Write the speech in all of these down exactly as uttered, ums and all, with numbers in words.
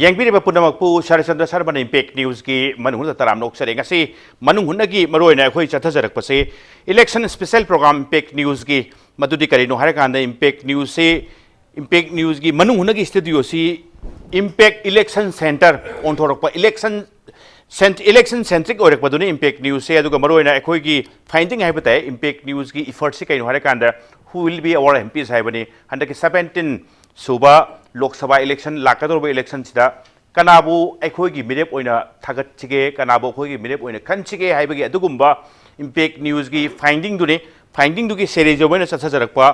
ꯌꯦꯡꯕꯤꯔꯤꯕ ꯄꯨꯝꯅꯃꯛꯄꯨ ꯁꯔꯆꯟꯗ꯭ꯔ ꯁꯔꯃꯅ ꯏꯝꯄꯦꯛ ꯅ꯭ꯌꯨꯁꯀꯤ ꯃꯅꯨꯡ ꯍꯨꯠꯅ ꯇꯔꯥꯝꯅ ꯑꯣꯛꯆꯔꯤ꯫ ꯉꯁꯤ ꯃꯅꯨꯡ ꯍꯨꯠꯅꯒꯤ ꯃꯔꯨꯑꯣꯏꯅ ꯑꯩꯈꯣꯏ ꯆꯠꯊꯖꯔꯛꯄꯁꯤ ꯏꯂꯦꯛꯁꯟ ꯁ꯭ꯄꯦꯁꯦꯜ ꯄ꯭ꯔꯣꯒ꯭ꯔꯥꯝ ꯏꯝꯄꯦꯛ ꯅ꯭ꯌꯨꯁꯀꯤ꯫ ꯃꯗꯨꯗꯤ ꯀꯔꯤꯅꯣ ꯍꯥꯏꯔꯀꯥꯟꯗ, ꯏꯝꯄꯦꯛ ꯅ꯭ꯌꯨꯁꯁꯤ, ꯏꯝꯄꯦꯛ ꯅ꯭ꯌꯨꯁꯀꯤ ꯃꯅꯨꯡ ꯍꯨꯠꯅꯒꯤ ꯁ꯭ꯇꯨꯗꯤꯑꯣꯁꯤ ꯏꯝꯄꯦꯛ ꯏꯂꯦꯛꯁꯟ ꯁꯦꯟꯇꯔ ꯑꯣꯟꯊꯣꯔꯛꯄ, ꯏꯂꯦꯛꯁꯟ ꯁꯦꯟ-, ꯏꯂꯦꯛꯁꯟ ꯁꯦꯟꯇ꯭ꯔꯤꯛ ꯑꯣꯏꯔꯛꯄꯗꯨꯅꯤ ꯏꯝꯄꯦꯛ ꯅ꯭ꯌꯨꯁꯁꯦ꯫ ꯑꯗꯨꯒ ꯃꯔꯨꯑꯣꯏꯅ ꯑꯩꯈꯣꯏꯒꯤ ꯐꯥꯏꯟꯗꯤꯡ ꯍꯥꯏꯕ ꯇꯥꯏ, ꯏꯝꯄꯦꯛ ꯅ꯭ꯌꯨꯁꯀꯤ ꯏꯐꯔꯠꯁꯤ ꯀꯩꯅꯣ ꯍꯥꯏꯔꯀꯥꯟꯗ, who will be our M Ps ꯍꯥꯏꯕꯅꯤ꯫ ꯍꯟꯗꯛꯀꯤ ꯁꯕꯦꯟꯇꯤꯟ ꯁꯨꯕ ꯂꯣꯛ ꯁꯚꯥ ꯏꯂꯦꯛꯁꯟ ꯂꯥꯛꯀꯗꯧꯔꯤꯕ ꯏꯂꯦꯛꯁꯟꯁꯤꯗ ꯀꯅꯥꯕꯨ ꯑꯩꯈꯣꯏꯒꯤ ꯃꯤꯔꯦꯞ ꯑꯣꯏꯅ ꯊꯥꯒꯠꯁꯤꯒꯦ, ꯀꯅꯥꯕꯨ ꯑꯩꯈꯣꯏꯒꯤ ꯃꯤꯔꯦꯞ ꯑꯣꯏꯅ ꯈꯟꯁꯤꯒꯦ ꯍꯥꯏꯕꯒꯤ ꯑꯗꯨꯒꯨꯝꯕ ꯏꯝꯄꯦꯛ ꯅ꯭ꯌꯨꯁꯀꯤ ꯐꯥꯏꯟꯗꯤꯡꯗꯨꯅꯤ꯫ ꯐꯥꯏꯟꯗꯤꯡꯗꯨꯒꯤ ꯁꯦꯔꯤꯁ ꯑꯣꯏꯅ ꯆꯠꯊꯖꯔꯛꯄ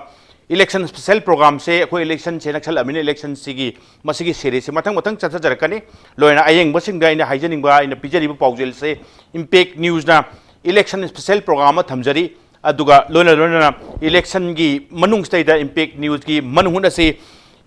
ꯏꯂꯦꯛꯁꯟ ꯁ꯭ꯄꯦꯁꯦꯜ ꯄ꯭ꯔꯣꯒ꯭ꯔꯥꯝꯁꯦ, ꯑꯩꯈꯣꯏ ꯏꯂꯦꯛꯁꯟꯁꯦ ꯅꯛꯁꯜꯂꯛꯑꯕꯅꯤꯅ ꯏꯂꯦꯛꯁꯟꯁꯤꯒꯤ ꯃꯁꯤꯒꯤ ꯁꯦꯔꯤꯁꯁꯦ ꯃꯊꯪ ꯃꯊꯪ ꯆꯠꯊꯖꯔꯛꯀꯅꯤ꯫ ꯂꯣꯏꯅ ꯑꯌꯦꯡꯕꯁꯤꯡꯗ ꯑꯩꯅ ꯍꯥꯏꯖꯅꯤꯡꯕ, ꯑꯩꯅ ꯄꯤꯖꯔꯤꯕ ꯄꯥꯎꯖꯦꯜꯁꯦ, ꯏꯝꯄꯦꯛ ꯅ꯭ꯌꯨꯁꯅ ꯏꯂꯦꯛꯁꯟ ꯁ꯭ꯄꯦꯁꯦꯜ ꯄ꯭ꯔꯣꯒ꯭ꯔꯥꯝ ꯑꯃ ꯊꯝꯖꯔꯤ꯫ ꯑꯗꯨꯒ ꯂꯣꯏꯅ ꯂꯣꯏꯅꯅ ꯏꯂꯦꯛꯁꯟꯒꯤ ꯃꯅꯨꯡꯁꯤꯗꯩꯗ ꯏꯝꯄꯦꯛ ꯅ꯭ꯌꯨꯁꯀꯤ ꯃꯅꯨꯡ ꯍꯨꯠ ꯑꯁꯤ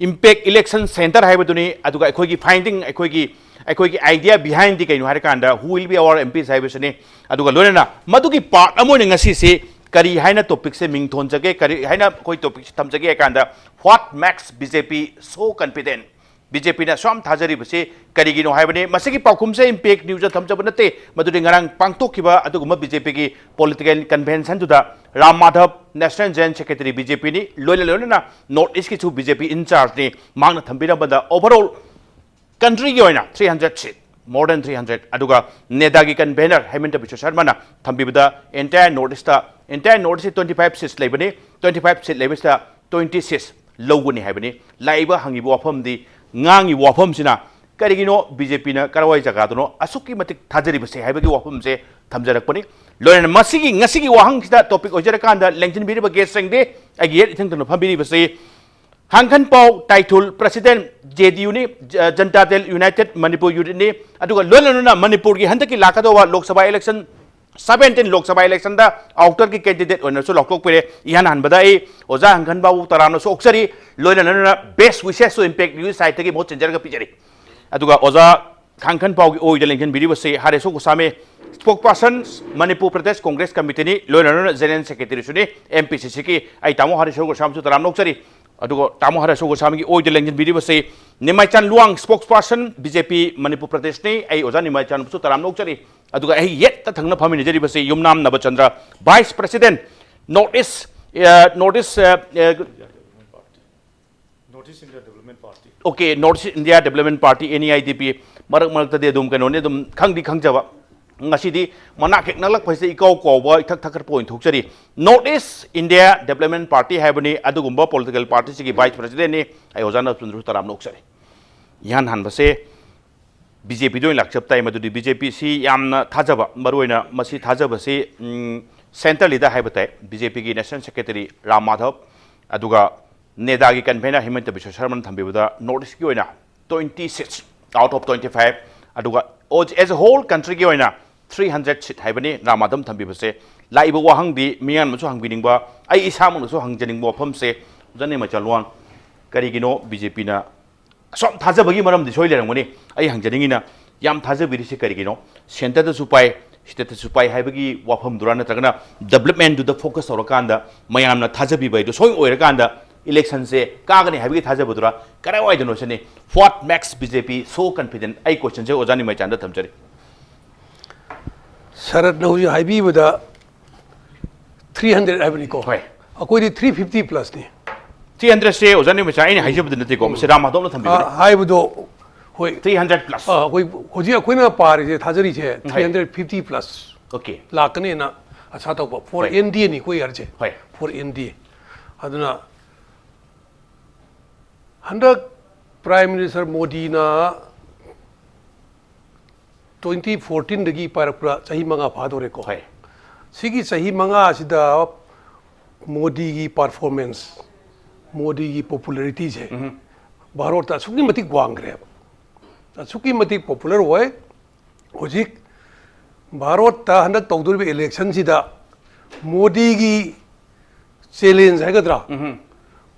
ꯏꯝꯄꯦꯛ ꯏꯂꯦꯛꯁꯟ ꯁꯦꯟꯇꯔ ꯍꯥꯏꯕꯗꯨꯅꯤ꯫ ꯑꯗꯨꯒ ꯑꯩꯈꯣꯏꯒꯤ ꯐꯥꯏꯟꯗꯤꯡ, ꯑꯩꯈꯣꯏꯒꯤ, ꯑꯩꯈꯣꯏꯒꯤ ꯑꯥꯏꯗꯤꯌꯥ ꯕꯤꯍꯥꯏꯟꯗꯤ ꯀꯩꯅꯣ ꯍꯥꯏꯔꯀꯥꯟꯗ, who will be our M Ps ꯍꯥꯏꯕꯁꯤꯅꯤ꯫ ꯑꯗꯨꯒ ꯂꯣꯏꯅꯅ ꯃꯗꯨꯒꯤ ꯄꯥꯔꯠ ꯑꯃ ꯑꯣꯏꯅ ꯉꯁꯤꯁꯤ ꯀꯔꯤ ꯍꯥꯏꯅ ꯇꯣꯄꯤꯛꯁꯦ ꯃꯤꯡ ꯊꯣꯟꯖꯒꯦ, ꯀꯔꯤ ꯍꯥꯏꯅ ꯑꯩꯈꯣꯏ ꯇꯣꯄꯤꯛꯁꯦ ꯊꯝꯖꯒꯦ ꯍꯥꯏ ꯀꯥꯟꯗ, what makes B J P so confident? B J ꯄꯤꯅ ꯑꯁꯨꯛ ꯌꯥꯝ ꯊꯥꯖꯔꯤꯕꯁꯤ ꯀꯔꯤꯒꯤꯅꯣ ꯍꯥꯏꯕꯅꯤ꯫ ꯃꯁꯤꯒꯤ ꯄꯥꯎꯈꯨꯝꯁꯦ ꯏꯝꯄꯦꯛ ꯅ꯭ꯌꯨꯁꯇ ꯊꯝꯖꯕ ꯅꯠꯇꯦ, ꯃꯗꯨꯗꯤ ꯉꯔꯥꯡ ꯄꯥꯡꯊꯣꯛꯈꯤꯕ ꯑꯗꯨꯒꯨꯝꯕ ꯕꯤ ꯖꯦ ꯄꯤꯒꯤ ꯄꯣꯂꯤꯇꯤꯀꯦꯜ ꯀꯟꯚꯦꯟꯁꯟꯗꯨꯗ Ram Madhav, national general secretary B J ꯄꯤꯅꯤ, ꯂꯣꯏꯅ ꯂꯣꯏꯅꯅ ꯅꯣꯔꯠ ꯏꯁꯀꯤꯁꯨ ꯕꯤ ꯖꯦ ꯄꯤ ꯏꯟꯆꯥꯔꯖꯅꯤ, ꯃꯍꯥꯛꯅ ꯊꯝꯕꯤꯔꯝꯕꯗ ꯑꯣꯚꯔꯑꯣꯜ ꯀꯟꯇ꯭ꯔꯤꯒꯤ ꯑꯣꯏꯅ three hundred seat, more than three hundred, ꯑꯗꯨꯒ ꯅꯦꯗꯥꯒꯤ convener ꯍꯦꯃꯟꯇ Visva ꯁꯔꯃꯅ ꯊꯝꯕꯤꯕꯗ entire North East, entire North East twenty five seats ꯂꯩꯕꯅꯤ, twenty five seat ꯂꯩꯕꯁꯤꯗ twenty six ꯂꯧꯒꯅꯤ ꯍꯥꯏꯕꯅꯤ꯫ ꯂꯥꯛꯏꯕ ꯍꯪꯉꯤꯕ ꯋꯥꯐꯝꯗꯤ, ꯉꯥꯡꯉꯤꯕ ꯋꯥꯐꯝꯁꯤꯅ ꯀꯔꯤꯒꯤꯅꯣ ꯕꯤ ꯖꯦ ꯄꯤꯅ ꯀꯔꯋꯥꯏ ꯖꯒꯥꯗꯅꯣ ꯑꯁꯨꯛꯀꯤ ꯃꯇꯤꯛ ꯊꯥꯖꯔꯤꯕꯁꯦ ꯍꯥꯏꯕꯒꯤ ꯋꯥꯐꯝꯁꯦ ꯊꯝꯖꯔꯛꯄꯅꯤ꯫ ꯂꯣꯏꯅꯅ ꯃꯁꯤꯒꯤ, ꯉꯁꯤꯒꯤ ꯋꯥꯍꯪꯁꯤꯗ ꯇꯣꯄꯤꯛ ꯑꯣꯏꯖꯔꯀꯥꯟꯗ ꯂꯦꯡꯁꯤꯟꯕꯤꯔꯤꯕ ꯒꯦꯁꯁꯤꯡꯗꯤ, ꯑꯩꯒꯤ ꯌꯦꯠ ꯏꯊꯪ ꯊꯪꯅ ꯐꯝꯕꯤꯔꯤꯕꯁꯤ ꯈꯥꯡꯈꯟꯄꯥꯎ ꯇꯥꯏꯊꯨꯜ, ꯄ꯭ꯔꯁꯤꯗꯦꯟꯠ, ꯖꯦ ꯗꯤ ꯌꯨꯅꯤ, ꯖ-, ꯖꯟꯇꯥ ꯗꯜ ꯌꯨꯅꯥꯏꯇꯦꯗ ꯃꯅꯤꯄꯨꯔ ꯌꯨꯅꯤꯠꯅꯤ꯫ ꯑꯗꯨꯒ ꯂꯣꯏꯅ ꯂꯣꯏꯅꯅ ꯃꯅꯤꯄꯨꯔꯒꯤ ꯍꯟꯗꯛꯀꯤ ꯂꯥꯛꯀꯗꯧꯕ Lok Sabha election, seventeen Lok Sabha ꯏꯂꯦꯛꯁꯟꯗ ꯑꯥꯎꯇꯔꯒꯤ candidate ꯑꯣꯏꯅꯁꯨ ꯂꯥꯎꯊꯣꯛꯄꯤꯔꯦ꯫ ꯏꯍꯥꯟ ꯍꯥꯟꯕꯗ ꯑꯩ ꯑꯣꯖꯥ ꯈꯥꯡꯈꯟꯄꯥꯎꯕꯨ ꯇꯔꯥꯝꯅꯁꯨ ꯑꯣꯛꯆꯔꯤ, ꯂꯣꯏꯅ ꯂꯣꯏꯅꯅ ꯕꯦꯁ ꯋꯤꯁꯦꯁꯁꯨ ꯏꯝꯄꯦꯛ ꯅ꯭ꯌꯨꯁ ꯁꯥꯏꯠꯇꯒꯤ ꯃꯍꯨꯠ ꯁꯤꯟꯖꯔꯒ ꯄꯤꯖꯔꯤ꯫ ꯑꯗꯨꯒ ꯑꯣꯖꯥ ꯈꯥꯡꯈꯟꯄꯥꯎꯒꯤ ꯑꯣꯏꯗ ꯂꯦꯡꯁꯤꯟꯕꯤꯔꯤꯕꯁꯤ ꯍꯔꯦꯁꯣ ꯒꯣꯁꯥꯃꯤ, ꯁ꯭ꯄꯣꯛꯄꯔꯁꯟ ꯃꯅꯤꯄꯨꯔ ꯄ꯭ꯔꯗꯦꯁ ꯀꯣꯡꯒ꯭ꯔꯦꯁ ꯀꯃꯤꯇꯤꯅꯤ, ꯂꯣꯏꯅ ꯂꯣꯏꯅꯅ ꯖꯦꯅꯔꯦꯜ ꯁꯦꯀ꯭ꯔꯦꯇꯔꯤꯁꯨꯅꯤ ꯑꯦꯝ ꯄꯤ ꯁꯤ ꯁꯤꯒꯤ꯫ ꯑꯩ ꯇꯥꯃꯣ ꯍꯔꯦꯁꯣ ꯒꯣꯁꯥꯃꯤꯁꯨ ꯇꯔꯥꯝꯅ ꯑꯣꯛꯆꯔꯤ꯫ ꯑꯗꯨꯒ ꯇꯥꯃꯣ ꯍꯔꯦꯁꯣ ꯒꯣꯁꯥꯃꯤꯒꯤ ꯑꯣꯏꯗ ꯂꯦꯡꯁꯤꯟꯕꯤꯔꯤꯕꯁꯤ ꯅꯤꯃꯥꯏꯆꯥꯟ Luwang, spokesperson B J P Manipur ꯄ꯭ꯔꯗꯦꯁꯅꯤ꯫ ꯑꯩ ꯑꯣꯖꯥ ꯅꯤꯃꯥꯏꯆꯥꯟꯕꯨꯁꯨ ꯇꯔꯥꯝꯅ ꯑꯣꯛꯆꯔꯤ꯫ ꯑꯗꯨꯒ ꯑꯩ ꯌꯦꯠꯇ ꯊꯪꯅ ꯐꯝꯃꯤꯟꯅꯖꯔꯤꯕꯁꯤ ꯌꯨꯝꯅꯥꯝ ꯅꯕꯆꯟꯗ꯭ꯔ, vice president, North East, ꯑ, North East, ꯑ, ꯑ, North East India Development Party. Okay, North East India Development Party, N E I D P꯫ ꯃꯔꯛ ꯃꯔꯛꯇꯗꯤ ꯑꯗꯨꯝ ꯀꯩꯅꯣꯅꯤ, ꯑꯗꯨꯝ ꯈꯪꯗꯤ ꯈꯪꯖꯕ꯫ ꯉꯁꯤꯗꯤ ꯃꯅꯥꯛ ꯍꯦꯛ ꯅꯛꯂꯛꯄꯁꯤꯗ ꯏꯀꯥꯎ ꯀꯥꯎꯕ, ꯏꯊꯛ ꯊꯛꯀꯠꯄ ꯑꯣꯏꯅ ꯊꯣꯛꯆꯔꯤ꯫ North East India Development Party ꯍꯥꯏꯕꯅꯤ꯫ ꯑꯗꯨꯒꯨꯝꯕ political party ꯁꯤꯒꯤ vice president ꯅꯤ꯫ ꯑꯩ ꯑꯣꯖꯥ ꯅꯕꯆꯟꯗ꯭ꯔꯁꯨ ꯇꯔꯥꯝꯅ ꯑꯣꯛꯆꯔꯤ꯫ ꯏꯍꯥꯟ ꯍꯥꯟꯕꯁꯦ B J P ꯗ ꯑꯣꯏꯅ ꯂꯥꯛꯆꯕ ꯇꯥꯏ꯫ ꯃꯗꯨꯗꯤ B J P ꯁꯤ ꯌꯥꯝꯅ ꯊꯥꯖꯕ, ꯃꯔꯨꯑꯣꯏꯅ ꯃꯁꯤ ꯊꯥꯖꯕꯁꯤ, ꯎꯝ, centre leader ꯍꯥꯏꯕ ꯇꯥꯏ꯫ B J P ꯒꯤ national secretary ꯔꯥꯝ ꯃꯥꯙꯕ, ꯑꯗꯨꯒ NEDA ꯒꯤ convener ꯍꯤꯃꯟꯇ ꯕꯤꯁ꯭ꯋ ꯁꯔꯃꯅ ꯊꯝꯕꯤꯕꯗ North East ꯀꯤ ꯑꯣꯏꯅ twenty seats out of twenty five, ꯑꯗꯨꯒ as a whole country ꯒꯤ ꯑꯣꯏꯅ three hundred seat ꯍꯥꯏꯕꯅꯤ ꯔꯥꯝ ꯃꯥꯙꯕ ꯊꯝꯕꯤꯕꯁꯦ꯫ ꯂꯥꯛꯏꯕ ꯋꯥꯍꯪꯗꯤ ꯃꯤꯌꯥꯝꯅꯁꯨ ꯍꯪꯕꯤꯅꯤꯡꯕ, ꯑꯩ ꯏꯁꯥꯃꯛꯅꯁꯨ ꯍꯪꯖꯅꯤꯡꯕ ꯋꯥꯐꯝꯁꯦ, ꯑꯣꯖꯥ ꯅꯤꯃꯥꯏꯆꯥꯟ ꯂꯨꯋꯥꯡ, ꯀꯔꯤꯒꯤꯅꯣ B J P ꯅ ꯑꯁꯨꯛ ꯊꯥꯖꯕꯒꯤ ꯃꯔꯝꯗꯤ ꯁꯣꯏ ꯂꯩꯔꯝꯒꯅꯤ꯫ ꯑꯩ ꯍꯪꯖꯅꯤꯡꯉꯤꯅ, ꯌꯥꯝ ꯊꯥꯖꯕꯤꯔꯤꯁꯤ ꯀꯔꯤꯒꯤꯅꯣ? Centre ꯗꯁꯨ ꯄꯥꯏ, state ꯇꯁꯨ ꯄꯥꯏ ꯍꯥꯏꯕꯒꯤ ꯋꯥꯐꯝꯗꯨꯔꯥ, ꯅꯠꯇ꯭ꯔꯒꯅ development ꯇꯨꯗ focus ꯇꯧꯔꯀꯥꯟꯗ ꯃꯌꯥꯝꯅ ꯊꯥꯖꯕꯤꯕ ꯍꯥꯏꯗꯨ ꯁꯣꯏ ꯑꯣꯏꯔꯀꯥꯟꯗ election ꯁꯦ ꯀꯥꯒꯅꯤ ꯍꯥꯏꯕꯒꯤ ꯊꯥꯖꯕꯗꯨꯔꯥ, ꯀꯗꯥꯏꯋꯥꯏꯗꯅꯣ ꯁꯤꯅꯤ? What makes B J P so confident? ꯑꯩ question ꯁꯦ ꯑꯣꯖꯥ ꯅꯤꯃꯥꯏꯆꯥꯟꯗ ꯊꯝꯖꯔꯤ꯫ ꯁꯔꯠꯅ ꯍꯧꯖꯤꯛ ꯍꯥꯏꯕꯤꯕꯗ three hundred ꯍꯥꯏꯕꯅꯤꯀꯣ꯫ ꯍꯣꯏ꯫ ꯑꯩꯈꯣꯏꯗꯤ three fifty plus ꯅꯤ꯫ Three hundred ꯁꯦ ꯑꯣꯖꯥ ꯅꯤꯃꯥꯏꯆꯥꯟ, ꯑꯩꯅ ꯍꯥꯏꯖꯕꯗꯤ ꯅꯠꯇꯦꯀꯣ, ꯃꯁꯤ ꯔꯥꯝ ꯃꯥꯙꯕꯅ ꯊꯝꯕꯤꯕꯅꯤ꯫ ꯍꯥꯏꯕꯗꯣ, ꯍꯣꯏ꯫ Three hundred plus꯫ ꯑ, ꯑꯩꯈꯣꯏ ꯍꯧꯖꯤꯛ ꯑꯩꯈꯣꯏꯅ ꯄꯥꯔꯤꯁꯦ, ꯊꯥꯖꯔꯤꯁꯦ three hundred fifty plus Okay꯫ ꯂꯥꯛꯀꯅꯦꯅ ꯑꯁꯥ ꯇꯧꯕ꯫ For ꯍꯣꯏ꯫ N D A ꯅꯤ ꯑꯩꯈꯣꯏ ꯌꯥꯔꯤꯁꯦ꯫ ꯍꯣꯏ꯫ For N D A꯫ ꯑꯗꯨꯅ ꯍꯟꯗꯛ Prime Minister ꯃꯣꯗꯤꯅ twenty fourteen ꯗꯒꯤ ꯄꯥꯏꯔꯛꯄ ꯆꯍꯤ ꯃꯉꯥ ꯐꯥꯗꯣꯔꯦꯀꯣ꯫ ꯍꯣꯏ꯫ ꯁꯤꯒꯤ ꯆꯍꯤ ꯃꯉꯥꯁꯤꯗ ꯃꯣꯗꯤꯒꯤ performance, ꯃꯣꯗꯤꯒꯤ popularity ꯁꯦ ꯚꯥꯔꯠꯇ ꯑꯁꯨꯛꯀꯤ ꯃꯇꯤꯛ ꯋꯥꯡꯈ꯭ꯔꯦꯕ꯫ ꯑꯁꯨꯛꯀꯤ ꯃꯇꯤꯛ popular ꯑꯣꯏ꯫ ꯍꯧꯖꯤꯛ ꯚꯥꯔꯠꯇ ꯍꯟꯗꯛ ꯇꯧꯗꯣꯔꯤꯕ election ꯁꯤꯗ ꯃꯣꯗꯤꯒꯤ challenge ꯍꯥꯏꯒꯗ꯭ꯔꯥ,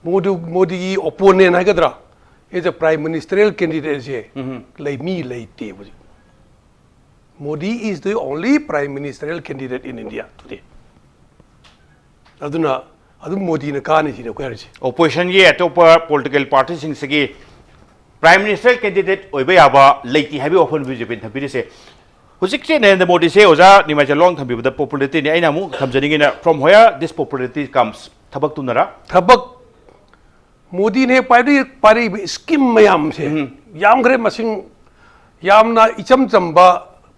ꯃꯣꯗꯤ, ꯃꯣꯗꯤꯒꯤ opponent ꯍꯥꯏꯒꯗ꯭ꯔꯥ, as a prime ministerial candidate ꯁꯦ ꯂꯩ, ꯃꯤ ꯂꯩꯇꯦ ꯍꯧꯖꯤꯛ꯫ Modi is the only prime ministerial candidate in India today. ꯑꯗꯨꯅ ꯑꯗꯨꯝ ꯃꯣꯗꯤꯅ ꯀꯥꯅꯤ ꯁꯤꯅꯤ ꯑꯩꯈꯣꯏ ꯍꯥꯏꯔꯤꯁꯦ꯫ ꯑꯣꯄꯣꯖꯤꯁꯟꯒꯤ ꯑꯇꯣꯞꯄ ꯄꯣꯂꯤꯇꯤꯀꯦꯜ ꯄꯥꯔꯇꯤꯁꯤꯡꯁꯤꯒꯤ ꯄ꯭ꯔꯥꯏꯝ ꯃꯤꯅꯤꯁꯇꯔ ꯀꯦꯟꯗꯤꯗꯦꯠ ꯑꯣꯏꯕ ꯌꯥꯕ ꯂꯩꯇꯦ ꯍꯥꯏꯕꯒꯤ ꯋꯥꯐꯝ ꯕꯤ ꯖꯦ ꯄꯤꯅ ꯊꯝꯕꯤꯔꯤꯁꯦ꯫ ꯍꯧꯖꯤꯛꯁꯦ ꯅꯔꯦꯟꯗ꯭ꯔ ꯃꯣꯗꯤꯁꯦ ꯑꯣꯖꯥ ꯅꯤꯃꯥꯏꯖꯂꯣꯡ ꯊꯝꯕꯤꯕꯗ ꯄꯣꯄꯨꯂꯔꯤꯇꯤꯅꯤ꯫ ꯑꯩꯅ ꯑꯃꯨꯛ ꯊꯝꯖꯅꯤꯡꯉꯤꯅ, from where this popularity comes? ꯊꯕꯛꯇꯨꯅꯔ? ꯊꯕꯛ, ꯃꯣꯗꯤꯅ ꯍꯦꯛ ꯄꯥꯏꯔꯤ-, ꯄꯥꯏꯔꯛꯏꯕ ꯁ꯭ꯀꯤꯝ ꯃꯌꯥꯝꯁꯦ ꯎꯝ꯫ ꯌꯥꯝꯈ꯭ꯔꯦ ꯃꯁꯤꯡ, ꯌꯥꯝꯅ ꯏꯆꯝ ꯆꯝꯕ,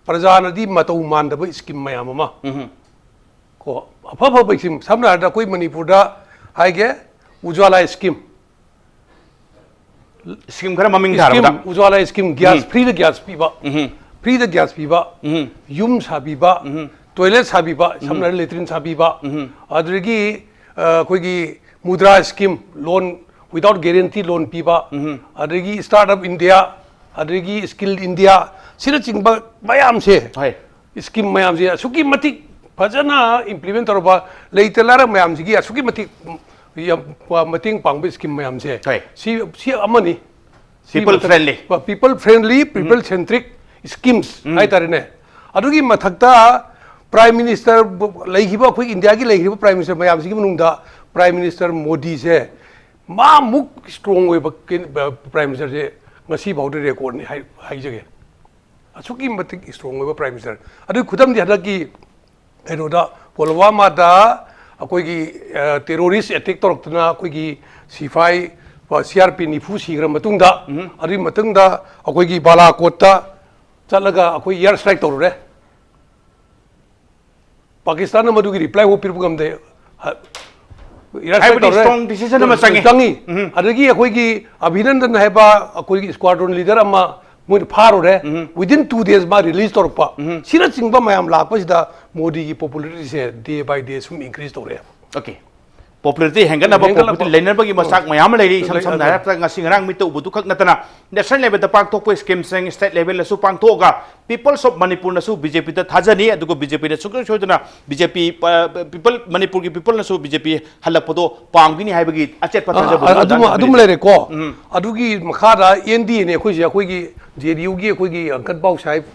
ꯄ꯭ꯔꯖꯥꯅꯗꯤ ꯃꯇꯧ ꯃꯥꯟꯗꯕ ꯁ꯭ꯀꯤꯝ ꯃꯌꯥꯝ ꯑꯃ꯫ ꯎꯝ꯫ ꯀꯣ, ꯑꯐ ꯑꯐꯕ ꯁ꯭ꯀꯤꯝ, ꯁꯝꯅ ꯍꯥꯏꯔꯕꯗ ꯑꯩꯈꯣꯏ ꯃꯅꯤꯄꯨꯔꯗ ꯍꯥꯏꯒꯦ, ꯎꯖ꯭ꯋꯥꯂꯥ ꯁ꯭ꯀꯤꯝ꯫ ꯁ꯭ꯀꯤꯝ ꯈꯔ ꯃꯃꯤꯡ ꯊꯥꯔꯕꯗ꯫ ꯁ꯭ꯀꯤꯝ, ꯎꯖ꯭ꯋꯥꯂꯥ ꯁ꯭ꯀꯤꯝ, ꯒ꯭ꯌꯥꯁ, ꯎꯝ꯫ ꯐ꯭ꯔꯤꯗ ꯒ꯭ꯌꯥꯁ ꯄꯤꯕ꯫ ꯎꯝ꯫ ꯐ꯭ꯔꯤꯗ ꯒ꯭ꯌꯥꯁ ꯄꯤꯕ꯫ ꯎꯝ꯫ ꯌꯨꯝ ꯁꯥꯕꯤꯕ꯫ ꯎꯝ꯫ ꯇꯣꯏꯂꯦꯠ ꯁꯥꯕꯤꯕ, ꯁꯝꯅ ꯍꯥꯏꯔꯕꯗ ꯂꯦꯇ꯭ꯔꯤꯟ ꯁꯥꯕꯤꯕ꯫ ꯎꯝ꯫ ꯑꯗꯨꯗꯒꯤ, ꯑ, ꯑꯩꯈꯣꯏꯒꯤ ꯃꯨꯗ꯭ꯔꯥ ꯁ꯭ꯀꯤꯝ, ꯂꯣꯟ without guarantee ꯂꯣꯟ ꯄꯤꯕ꯫ ꯎꯝ꯫ ꯑꯗꯒꯤ ꯁ꯭ꯇꯥꯔꯠ ꯑꯞ ꯏꯟꯗꯤꯌꯥ, ꯑꯗꯒꯤ ꯁ꯭ꯀꯤꯜ ꯏꯟꯗꯤꯌꯥ, ꯁꯤꯅꯆꯤꯡꯕ ꯃꯌꯥꯝꯁꯦ, ꯍꯣꯏ꯫ ꯁ꯭ꯀꯤꯝ ꯃꯌꯥꯝꯁꯦ ꯑꯁꯨꯛꯀꯤ ꯃꯇꯤꯛ ꯐꯖꯅ ꯏꯝꯄ꯭ꯂꯤꯃꯦꯟ ꯇꯧꯔꯕ, ꯂꯩꯇ ꯂꯥꯏꯔ ꯃꯌꯥꯝꯁꯤꯒꯤ ꯑꯁꯨꯛꯀꯤ ꯃꯇꯤꯛ ꯌꯥꯝ ꯃꯇꯦꯡ ꯄꯥꯡꯕ ꯁ꯭ꯀꯤꯝ ꯃꯌꯥꯝꯁꯦ, ꯍꯣꯏ꯫ ꯁꯤ, ꯁꯤ ꯑꯃꯅꯤ꯫ ꯁꯤ People ꯃꯊꯛ-, friendly. People friendly, people centric schemes ꯍꯥꯏꯇꯥꯔꯦꯅꯦ꯫ ꯑꯗꯨꯒꯤ ꯃꯊꯛꯇ ꯄ꯭ꯔꯥꯏꯝ ꯃꯤꯅꯤꯁꯇꯔ ꯂꯩꯈꯤꯕ, ꯑꯩꯈꯣꯏ ꯏꯟꯗꯤꯌꯥꯒꯤ ꯂꯩꯈꯤꯕ ꯄ꯭ꯔꯥꯏꯝ ꯃꯤꯅꯤꯁꯇꯔ ꯃꯌꯥꯝꯁꯤꯒꯤ ꯃꯅꯨꯡꯗ ꯄ꯭ꯔꯥꯏꯝ ꯃꯤꯅꯤꯁꯇꯔ ꯃꯣꯗꯤꯁꯦ ꯃꯥꯃꯨꯛ ꯏꯁꯇ꯭ꯔꯣꯡ ꯑꯣꯏꯕ ꯀꯦꯟ-, ꯄ꯭ꯔꯥꯏꯝ ꯃꯤꯅꯤꯁꯇꯔꯁꯦ ꯉꯁꯤ ꯐꯥꯎꯗ ꯔꯦꯀꯣꯔꯗꯅꯤ ꯍꯥꯏ-, ꯍꯥꯏꯖꯒꯦ꯫ ꯑꯁꯨꯛꯀꯤ ꯃꯇꯤꯛ ꯏꯁꯇ꯭ꯔꯣꯡ ꯑꯣꯏꯕ ꯄ꯭ꯔꯥꯏꯝ ꯃꯤꯅꯤꯁꯇꯔ꯫ ꯑꯗꯨꯒꯤ ꯈꯨꯗꯝꯗꯤ ꯍꯟꯗꯛꯀꯤ ꯀꯩꯅꯣꯗ, ꯄꯨꯜꯋꯥꯃꯥꯗ ꯑꯩꯈꯣꯏꯒꯤ, ꯑ, ꯇꯦꯔꯣꯔꯤꯁ ꯑꯦꯇꯦꯛ ꯇꯧꯔꯛꯇꯅ ꯑꯩꯈꯣꯏꯒꯤ ꯁꯤꯐꯥꯏ, ꯑ, ꯁꯤ ꯑꯥꯔ ꯄꯤ ꯅꯤꯐꯨ ꯁꯤꯈ꯭ꯔ ꯃꯇꯨꯡꯗ, ꯑꯗꯨꯒꯤ ꯃꯇꯨꯡꯗ ꯑꯩꯈꯣꯏꯒꯤ ꯕꯥꯂꯥꯀꯣꯠꯇ ꯆꯠꯂꯒ ꯑꯩꯈꯣꯏ ꯏꯌꯥꯔ ꯁ꯭ꯇ꯭ꯔꯥꯏꯛ ꯇꯧꯔꯨꯔꯦ꯫ ꯄꯥꯀꯤꯁꯇꯥꯟꯅ ꯃꯗꯨꯒꯤ ꯔꯤꯄ꯭ꯂꯥꯏ ꯐꯥꯎ ꯄꯤꯔꯛꯄ ꯉꯝꯗꯦ꯫ ꯍ-, ꯏꯌꯥꯔ ꯁ꯭ꯇ꯭ꯔꯥꯏꯛ ꯍꯥꯏꯕꯗꯤ ꯇꯧꯔꯦ꯫ ꯁ꯭ꯇ꯭ꯔꯣꯡ ꯗꯤꯁꯤꯖꯟ ꯑꯃ ꯆꯪꯉꯤ꯫ ꯆꯪꯉꯤ꯫ ꯎꯝ꯫ ꯑꯗꯒꯤ ꯑꯩꯈꯣꯏꯒꯤ ꯑꯚꯤꯅꯟꯗꯟ ꯍꯥꯏꯕ ꯑꯩꯈꯣꯏꯒꯤ ꯁ꯭ꯀ꯭ꯋꯥꯗ꯭ꯔꯣꯟ ꯂꯤꯗꯔ ꯑꯃ ꯃꯣꯏꯅ ꯐꯥꯔꯨꯔꯦ꯫ Within two days ꯃꯥ ꯔꯤꯂꯤꯖ ꯇꯧꯔꯛꯄ꯫ ꯁꯤꯅꯆꯤꯡꯕ ꯃꯌꯥꯝ ꯂꯥꯛꯄꯁꯤꯗ ꯃꯣꯗꯤꯒꯤ ꯄꯣꯄꯨꯂꯔꯤꯇꯤꯁꯦ day by day ꯁꯨꯝ ꯏꯟꯀ꯭ꯔꯤꯖ ꯇꯧꯔꯛꯑꯦ꯫ ꯑꯣꯀꯦ꯫ ꯄꯣꯄꯨꯂꯔꯤꯇꯤ ꯍꯦꯟꯒꯠꯅꯕ, ꯍꯦꯟꯒꯠꯅꯕ꯫ ꯄꯣꯄꯨꯂꯔꯤꯇꯤ ꯂꯩꯅꯕꯒꯤ ꯃꯆꯥꯛ ꯃꯌꯥꯝ ꯑꯃ ꯂꯩꯔꯤ꯫ ꯏꯁꯝ ꯂꯩ-, ꯁꯝꯅ ꯑꯗꯨ꯫ ꯍꯥꯏꯔꯕꯗ ꯉꯁꯤ ꯉꯔꯥꯡ ꯃꯤꯠꯇ ꯎꯕꯗꯨ ꯈꯛ ꯅꯠꯇꯅ ꯅꯦꯁꯅꯦꯜ ꯂꯦꯚꯦꯜꯗ ꯄꯥꯡꯊꯣꯛꯄ ꯁ꯭ꯀꯤꯝꯁꯤꯡ ꯁ꯭ꯇꯦꯠ ꯂꯦꯚꯦꯜꯗꯁꯨ ꯄꯥꯡꯊꯣꯛꯑꯒ ꯄꯤꯄꯜꯁ ꯑꯣꯐ ꯃꯅꯤꯄꯨꯔꯅꯁꯨ ꯕꯤ ꯖꯦ ꯄꯤꯗ ꯊꯥꯖꯅꯤ, ꯑꯗꯨꯒ ꯕꯤ ꯖꯦ ꯄꯤꯅ ꯁꯨꯡꯁꯣꯏ ꯁꯣꯏꯗꯅ ꯕꯤ ꯖꯦ ꯄꯤ, ꯄ-, ꯄꯤꯄꯜ, ꯃꯅꯤꯄꯨꯔꯒꯤ ꯄꯤꯄꯜꯅꯁꯨ ꯕꯤ ꯖꯦ ꯄꯤ ꯍꯜꯂꯛꯄꯗꯣ ꯄꯥꯝꯒꯅꯤ ꯍꯥꯏꯕꯒꯤ ꯑꯆꯦꯠꯄ ꯑ, ꯊꯥꯖꯕ ꯑ, ꯑꯗꯨ ꯑꯗꯨꯃ, ꯑꯣꯖꯥꯅ ꯑꯗꯨꯃ ꯊꯝꯕꯤꯔꯤꯁꯦ꯫ ꯂꯩꯔꯦꯀꯣ꯫ ꯎꯝ꯫ ꯑꯗꯨꯒꯤ ꯃꯈꯥꯗ ꯑꯦꯟ ꯗꯤ ꯑꯦꯅꯦ ꯑꯩꯈꯣꯏꯁꯦ, ꯑꯩꯈꯣꯏꯒꯤ ꯖꯦ ꯗꯤ ꯌꯨꯒꯤ ꯑꯩꯈꯣꯏꯒꯤ ꯑꯪꯀꯟ ꯄꯥꯎ ꯁꯥꯍꯦꯕ,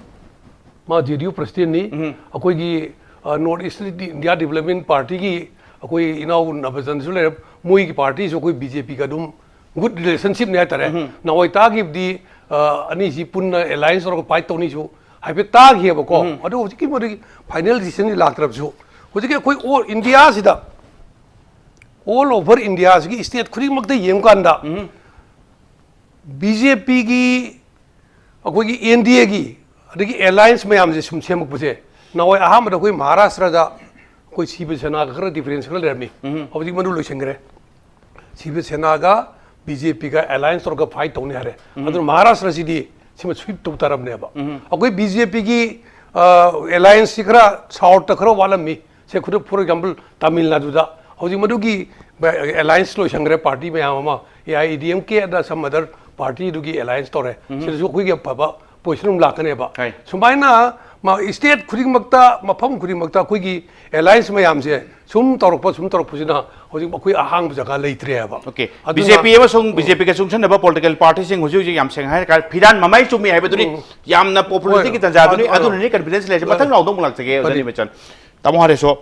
ꯃꯥ ꯖꯦ ꯗꯤ ꯌꯨ ꯄ꯭ꯔꯁꯤꯗꯦꯟꯅꯤ꯫ ꯎꯝ꯫ ꯑꯩꯈꯣꯏꯒꯤ, ꯑ, ꯅꯣꯔꯠ ꯏꯁ ꯏꯟꯗꯤꯌꯥ ꯗꯤꯕꯂꯞꯃꯦꯟ ꯄꯥꯔꯇꯤꯒꯤ ꯑꯩꯈꯣꯏ ꯏꯅꯥꯎ ꯅꯕꯆꯟꯁꯨ ꯂꯩꯔꯦ, ꯃꯣꯏꯒꯤ ꯄꯥꯔꯇꯤꯁꯨ ꯑꯩꯈꯣꯏ ꯕꯤ ꯖꯦ ꯄꯤꯒ ꯑꯗꯨꯝ ꯒꯨꯗ ꯔꯤꯂꯦꯁꯟꯁꯤꯞꯅꯤ ꯍꯥꯏꯇꯥꯔꯦ꯫ ꯅꯍꯥꯟꯋꯥꯏ ꯇꯥꯈꯤꯕꯗꯤ, ꯑ, ꯑꯅꯤꯁꯤ ꯄꯨꯟꯅ ꯑꯦꯂꯥꯏꯟꯁ ꯇꯧꯔꯒ ꯐꯥꯏꯠ ꯇꯧꯅꯤꯁꯨ ꯍꯥꯏꯐꯦꯠ ꯇꯥꯈꯤꯑꯕꯀꯣ꯫ ꯑꯗꯨ ꯍꯧꯖꯤꯛꯀꯤ ꯃꯗꯨꯒꯤ ꯐꯥꯏꯅꯦꯜ ꯗꯤꯁꯤꯖꯟꯗꯤ ꯂꯥꯛꯇ꯭ꯔꯕꯁꯨ, ꯍꯧꯖꯤꯛꯀꯤ ꯑꯩꯈꯣꯏ ꯑꯣꯜ ꯏꯟꯗꯤꯌꯥꯁꯤꯗ, ꯑꯣꯜ ꯑꯣꯚꯔ ꯏꯟꯗꯤꯌꯥꯁꯤꯒꯤ ꯁ꯭ꯇꯦꯠ ꯈꯨꯗꯤꯡꯃꯛꯇ ꯌꯦꯡꯕ ꯀꯥꯟꯗ, ꯕꯤ ꯖꯦ ꯄꯤꯒꯤ, ꯑꯩꯈꯣꯏꯒꯤ ꯑꯦꯟ ꯗꯤ ꯑꯦꯒꯤ, ꯑꯗꯒꯤ ꯑꯦꯂꯥꯏꯟꯁ ꯃꯌꯥꯝꯁꯦ ꯁꯨꯝ ꯁꯦꯝꯃꯛꯄꯁꯦ, ꯅꯍꯥꯟꯋꯥꯏ ꯑꯍꯥꯟꯕꯗ ꯑꯩꯈꯣꯏ ꯃꯍꯥꯔꯥꯁꯇ꯭ꯔꯗ ꯑꯩꯈꯣꯏ ꯁꯤꯕ ꯁꯦꯅꯥꯒ ꯈꯔ ꯗꯤꯐꯔꯦꯟꯁ ꯈꯔ ꯂꯩꯔꯝꯃꯤ꯫ ꯍꯧꯖꯤꯛ ꯃꯗꯨ ꯂꯣꯏꯁꯤꯟꯈ꯭ꯔꯦ꯫ ꯁꯤꯕ ꯁꯦꯅꯥꯒ ꯕꯤ ꯖꯦ ꯄꯤꯒ ꯑꯦꯂꯥꯏꯟꯁ ꯇꯧꯔꯒ ꯐꯥꯏꯠ ꯇꯧꯅꯤ ꯍꯥꯏꯔꯦ꯫ ꯑꯗꯨꯅ ꯃꯍꯥꯔꯥꯁꯇ꯭ꯔꯁꯤꯗꯤ ꯁꯤꯃ ꯁ꯭ꯋꯤꯞ ꯇꯧ ꯇꯥꯔꯕꯅꯦꯕ꯫ ꯑꯩꯈꯣꯏ ꯕꯤ ꯖꯦ ꯄꯤꯒꯤ ꯑꯦꯂꯥꯏꯟꯁꯁꯤ ꯈꯔ ꯁꯥꯎꯠꯇ ꯈꯔ ꯋꯥꯠꯂꯝꯃꯤ꯫ ꯁꯦ, ꯈꯨꯗꯝ, for example, ꯇꯥꯃꯤꯜ ꯅꯥꯗꯨꯗ ꯍꯧꯖꯤꯛ ꯃꯗꯨꯒꯤ ꯑꯦꯂꯥꯏꯟꯁ ꯂꯣꯏꯁꯟꯈ꯭ꯔꯦ, ꯄꯥꯔꯇꯤ ꯃꯌꯥꯝ ꯑꯃ, A I A D M ꯀꯦ ꯑꯗ some other party ꯗꯨꯒꯤ ꯑꯦꯂꯥꯏꯟꯁ ꯇꯧꯔꯦ꯫ ꯁꯤꯗꯁꯨ ꯑꯩꯈꯣꯏꯒꯤ ꯑꯐꯕ ꯄꯣꯖꯤꯁꯟ ꯑꯃ ꯂꯥꯛꯀꯅꯦꯕ꯫ ꯁꯨꯃꯥꯏꯅ ꯃ-, ꯁ꯭ꯇꯦꯠ ꯈꯨꯗꯤꯡꯃꯛꯇ, ꯃꯐꯝ ꯈꯨꯗꯤꯡꯃꯛꯇ ꯑꯩꯈꯣꯏꯒꯤ ꯑꯦꯂꯥꯏꯟꯁ ꯃꯌꯥꯝꯁꯦ ꯁꯨꯝ ꯇꯧꯔꯛꯄ, ꯁꯨꯝ ꯇꯧꯔꯛꯄꯁꯤꯅ ꯍꯧꯖꯤꯛ ꯑꯩꯈꯣꯏ ꯑꯍꯥꯡꯕ ꯖꯒꯥ ꯂꯩꯇ꯭ꯔꯦꯕ꯫ ꯑꯣꯀꯦ, ꯑꯗꯨꯅ ꯕꯤ ꯖꯦ ꯄꯤ ꯑꯃꯁꯨꯡ ꯕꯤ ꯖꯦ ꯄꯤꯒ ꯆꯨꯡꯁꯟꯅꯕ ꯄꯣꯂꯤꯇꯤꯀꯦꯜ ꯄꯥꯔꯇꯤꯁꯤꯡ ꯍꯧꯖꯤꯛ ꯍꯧꯖꯤꯛ ꯌꯥꯝ ꯁꯦꯡꯅ ꯍꯥꯏꯔꯀꯥꯟꯗ ꯐꯤꯔꯥꯟ ꯃꯃꯥꯏ ꯆꯨꯝꯃꯤ ꯍꯥꯏꯕꯗꯨꯅꯤ꯫ ꯎꯝ꯫ ꯌꯥꯝꯅ ꯄꯣꯄꯨꯂꯔꯤꯇꯤꯒꯤ ꯍꯣꯏ, ꯇꯟꯖꯥꯗꯨꯅꯤ, ꯑꯗꯨ, ꯑꯗꯨꯅꯅꯤ ꯀꯟꯐꯤꯗꯦꯟꯁ ꯂꯩꯔꯤꯁꯦ꯫ ꯃꯊꯪ ꯂꯥꯎꯗꯧ ꯑꯃꯨꯛ ꯂꯥꯛꯆꯒꯦ, ꯑꯣꯖꯥ ꯀꯔꯤ? ꯅꯤꯃꯆꯟ꯫ ꯇꯥꯃꯣ ꯍꯥꯏꯔꯁꯨ,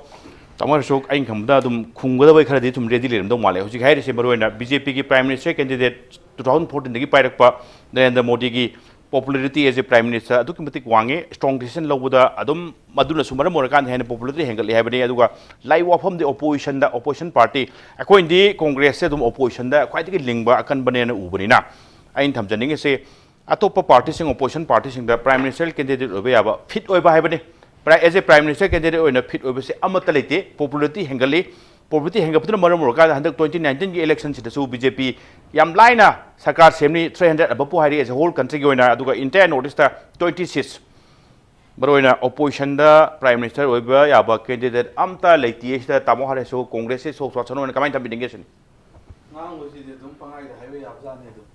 ꯇꯥꯃꯣ ꯍꯥꯏꯔꯁꯨ ꯑꯩꯅ ꯈꯪꯕꯗ ꯑꯗꯨꯝ ꯈꯨꯝꯒꯗꯕ ꯈꯔꯗꯤ ꯑꯗꯨꯝ ꯔꯦꯗꯤ ꯂꯩꯔꯝꯗꯧ ꯃꯥꯜꯂꯦ꯫ ꯍꯧꯖꯤꯛ ꯍꯥꯏꯔꯤꯁꯦ ꯃꯔꯨꯑꯣꯏꯅ ꯕꯤ ꯖꯦ ꯄꯤꯒꯤ prime minister candidate two thousand ꯐꯣꯔꯇꯤꯟꯗꯒꯤ ꯄꯥꯏꯔꯛꯄ ꯅꯔꯦꯟꯗ꯭ꯔ ꯃꯣꯗꯤꯒꯤ popularity as a prime minister ꯑꯗꯨꯛꯀꯤ ꯃꯇꯤꯛ ꯋꯥꯡꯉꯦ꯫ ꯁ꯭ꯇꯔꯣꯡ ꯗꯤꯁꯤꯖꯟ ꯂꯧꯕꯗ ꯑꯗꯨꯝ ꯃꯗꯨꯅꯁꯨ ꯃꯔꯝ ꯑꯣꯏꯔꯀꯥꯟꯗ ꯍꯦꯟꯅ ꯄꯣꯄꯨꯂꯔꯤꯇꯤ ꯍꯦꯟꯒꯠꯂꯤ ꯍꯥꯏꯕꯅꯤ꯫ ꯑꯗꯨꯒ ꯂꯥꯏ ꯋꯥꯐꯝꯗꯤ ꯑꯣꯄꯣꯖꯤꯁꯟꯗ, ꯑꯣꯄꯣꯖꯤꯁꯟ ꯄꯥꯔꯇꯤ, ꯑꯩꯈꯣꯏꯅꯗꯤ ꯀꯣꯡꯒ꯭ꯔꯦꯁꯁꯦ ꯑꯗꯨꯝ ꯑꯣꯄꯣꯖꯤꯁꯟꯗ ꯈ꯭ꯋꯥꯏꯗꯒꯤ ꯂꯤꯡꯕ ꯑꯀꯟꯕꯅꯦꯅ ꯎꯕꯅꯤꯅ, ꯑꯩꯅ ꯊꯝꯖꯅꯤꯡꯉꯤꯁꯦ ꯑꯇꯣꯞꯄ ꯄꯥꯔꯇꯤꯁꯤꯡ, ꯑꯣꯄꯣꯖꯤꯁꯟ ꯄꯥꯔꯇꯤꯁꯤꯡꯗ ꯄ꯭ꯔꯥꯏꯝ ꯃꯤꯅꯤꯁꯇꯔ ꯀꯦꯟꯗꯤꯗꯦꯠ ꯑꯣꯏꯕ ꯌꯥꯕ, ꯐꯤꯠ ꯑꯣꯏꯕ ꯍꯥꯏꯕꯅꯤ꯫ Prime-, as a prime minister candidate ꯑꯣꯏꯅ ꯐꯤꯠ ꯑꯣꯏꯕꯁꯦ ꯑꯃꯠꯇ ꯂꯩꯇꯦ꯫ ꯄꯣꯄꯨꯂꯔꯤꯇꯤ ꯍꯦꯟꯒꯠꯂꯤ꯫ ꯄꯣꯄꯨꯂꯔꯤꯇꯤ ꯍꯦꯟꯒꯠꯄꯗꯨꯅ ꯃꯔꯝ ꯑꯣꯏꯔꯀꯥꯟꯗ ꯍꯟꯗꯛ ꯇ꯭ꯋꯦꯟꯇꯤ ꯅꯥꯏꯟꯇꯤꯟꯒꯤ ꯏꯂꯦꯛꯁꯟꯁꯤꯗꯁꯨ ꯕꯤ ꯖꯦ ꯄꯤ ꯌꯥꯝ ꯂꯥꯏꯅ ꯁꯔꯀꯥꯔ ꯁꯦꯝꯅꯤ, ꯊ꯭ꯔꯤ ꯍꯟꯗ꯭ꯔꯦꯠ ꯑꯕꯞꯄꯨ ꯍꯥꯏꯔꯤ ꯑꯦꯖ ꯑꯦ ꯍꯣꯜ ꯀꯟꯇ꯭ꯔꯤꯒꯤ ꯑꯣꯏꯅ꯫ ꯑꯗꯨꯒ ꯏꯟꯇꯤꯌꯔ ꯅꯣꯔꯠ ꯏꯁꯇ ꯇ꯭ꯋꯦꯟꯇꯤ ꯁꯤꯠꯁ, ꯃꯔꯨꯑꯣꯏꯅ ꯑꯣꯄꯣꯖꯤꯁꯟꯗ ꯄ꯭ꯔꯥꯏꯝ ꯃꯤꯅꯤꯁꯇꯔ ꯑꯣꯏꯕ ꯌꯥꯕ ꯀꯦꯟꯗꯤꯗꯦꯠ ꯑꯝꯇ ꯂꯩꯇꯦ꯫ ꯁꯤꯗ ꯇꯥꯃꯣ ꯍꯥꯏꯔꯁꯨ ꯀꯣꯡꯒ꯭ꯔꯦꯁꯁꯤ ꯁꯣꯛ ꯆꯥꯁꯅꯣꯅ ꯀꯃꯥꯏꯅ ꯊꯝꯕꯤꯅꯤꯡꯒꯦ ꯁꯤꯅꯤ꯫ ꯉꯥꯡꯕꯁꯤꯗꯤ ꯑꯗꯨꯝ ꯄꯪꯍꯥꯏꯗ ꯍꯥꯏꯕ ꯌꯥꯕꯖꯥꯠꯅꯤ꯫ ꯑꯗꯨꯝ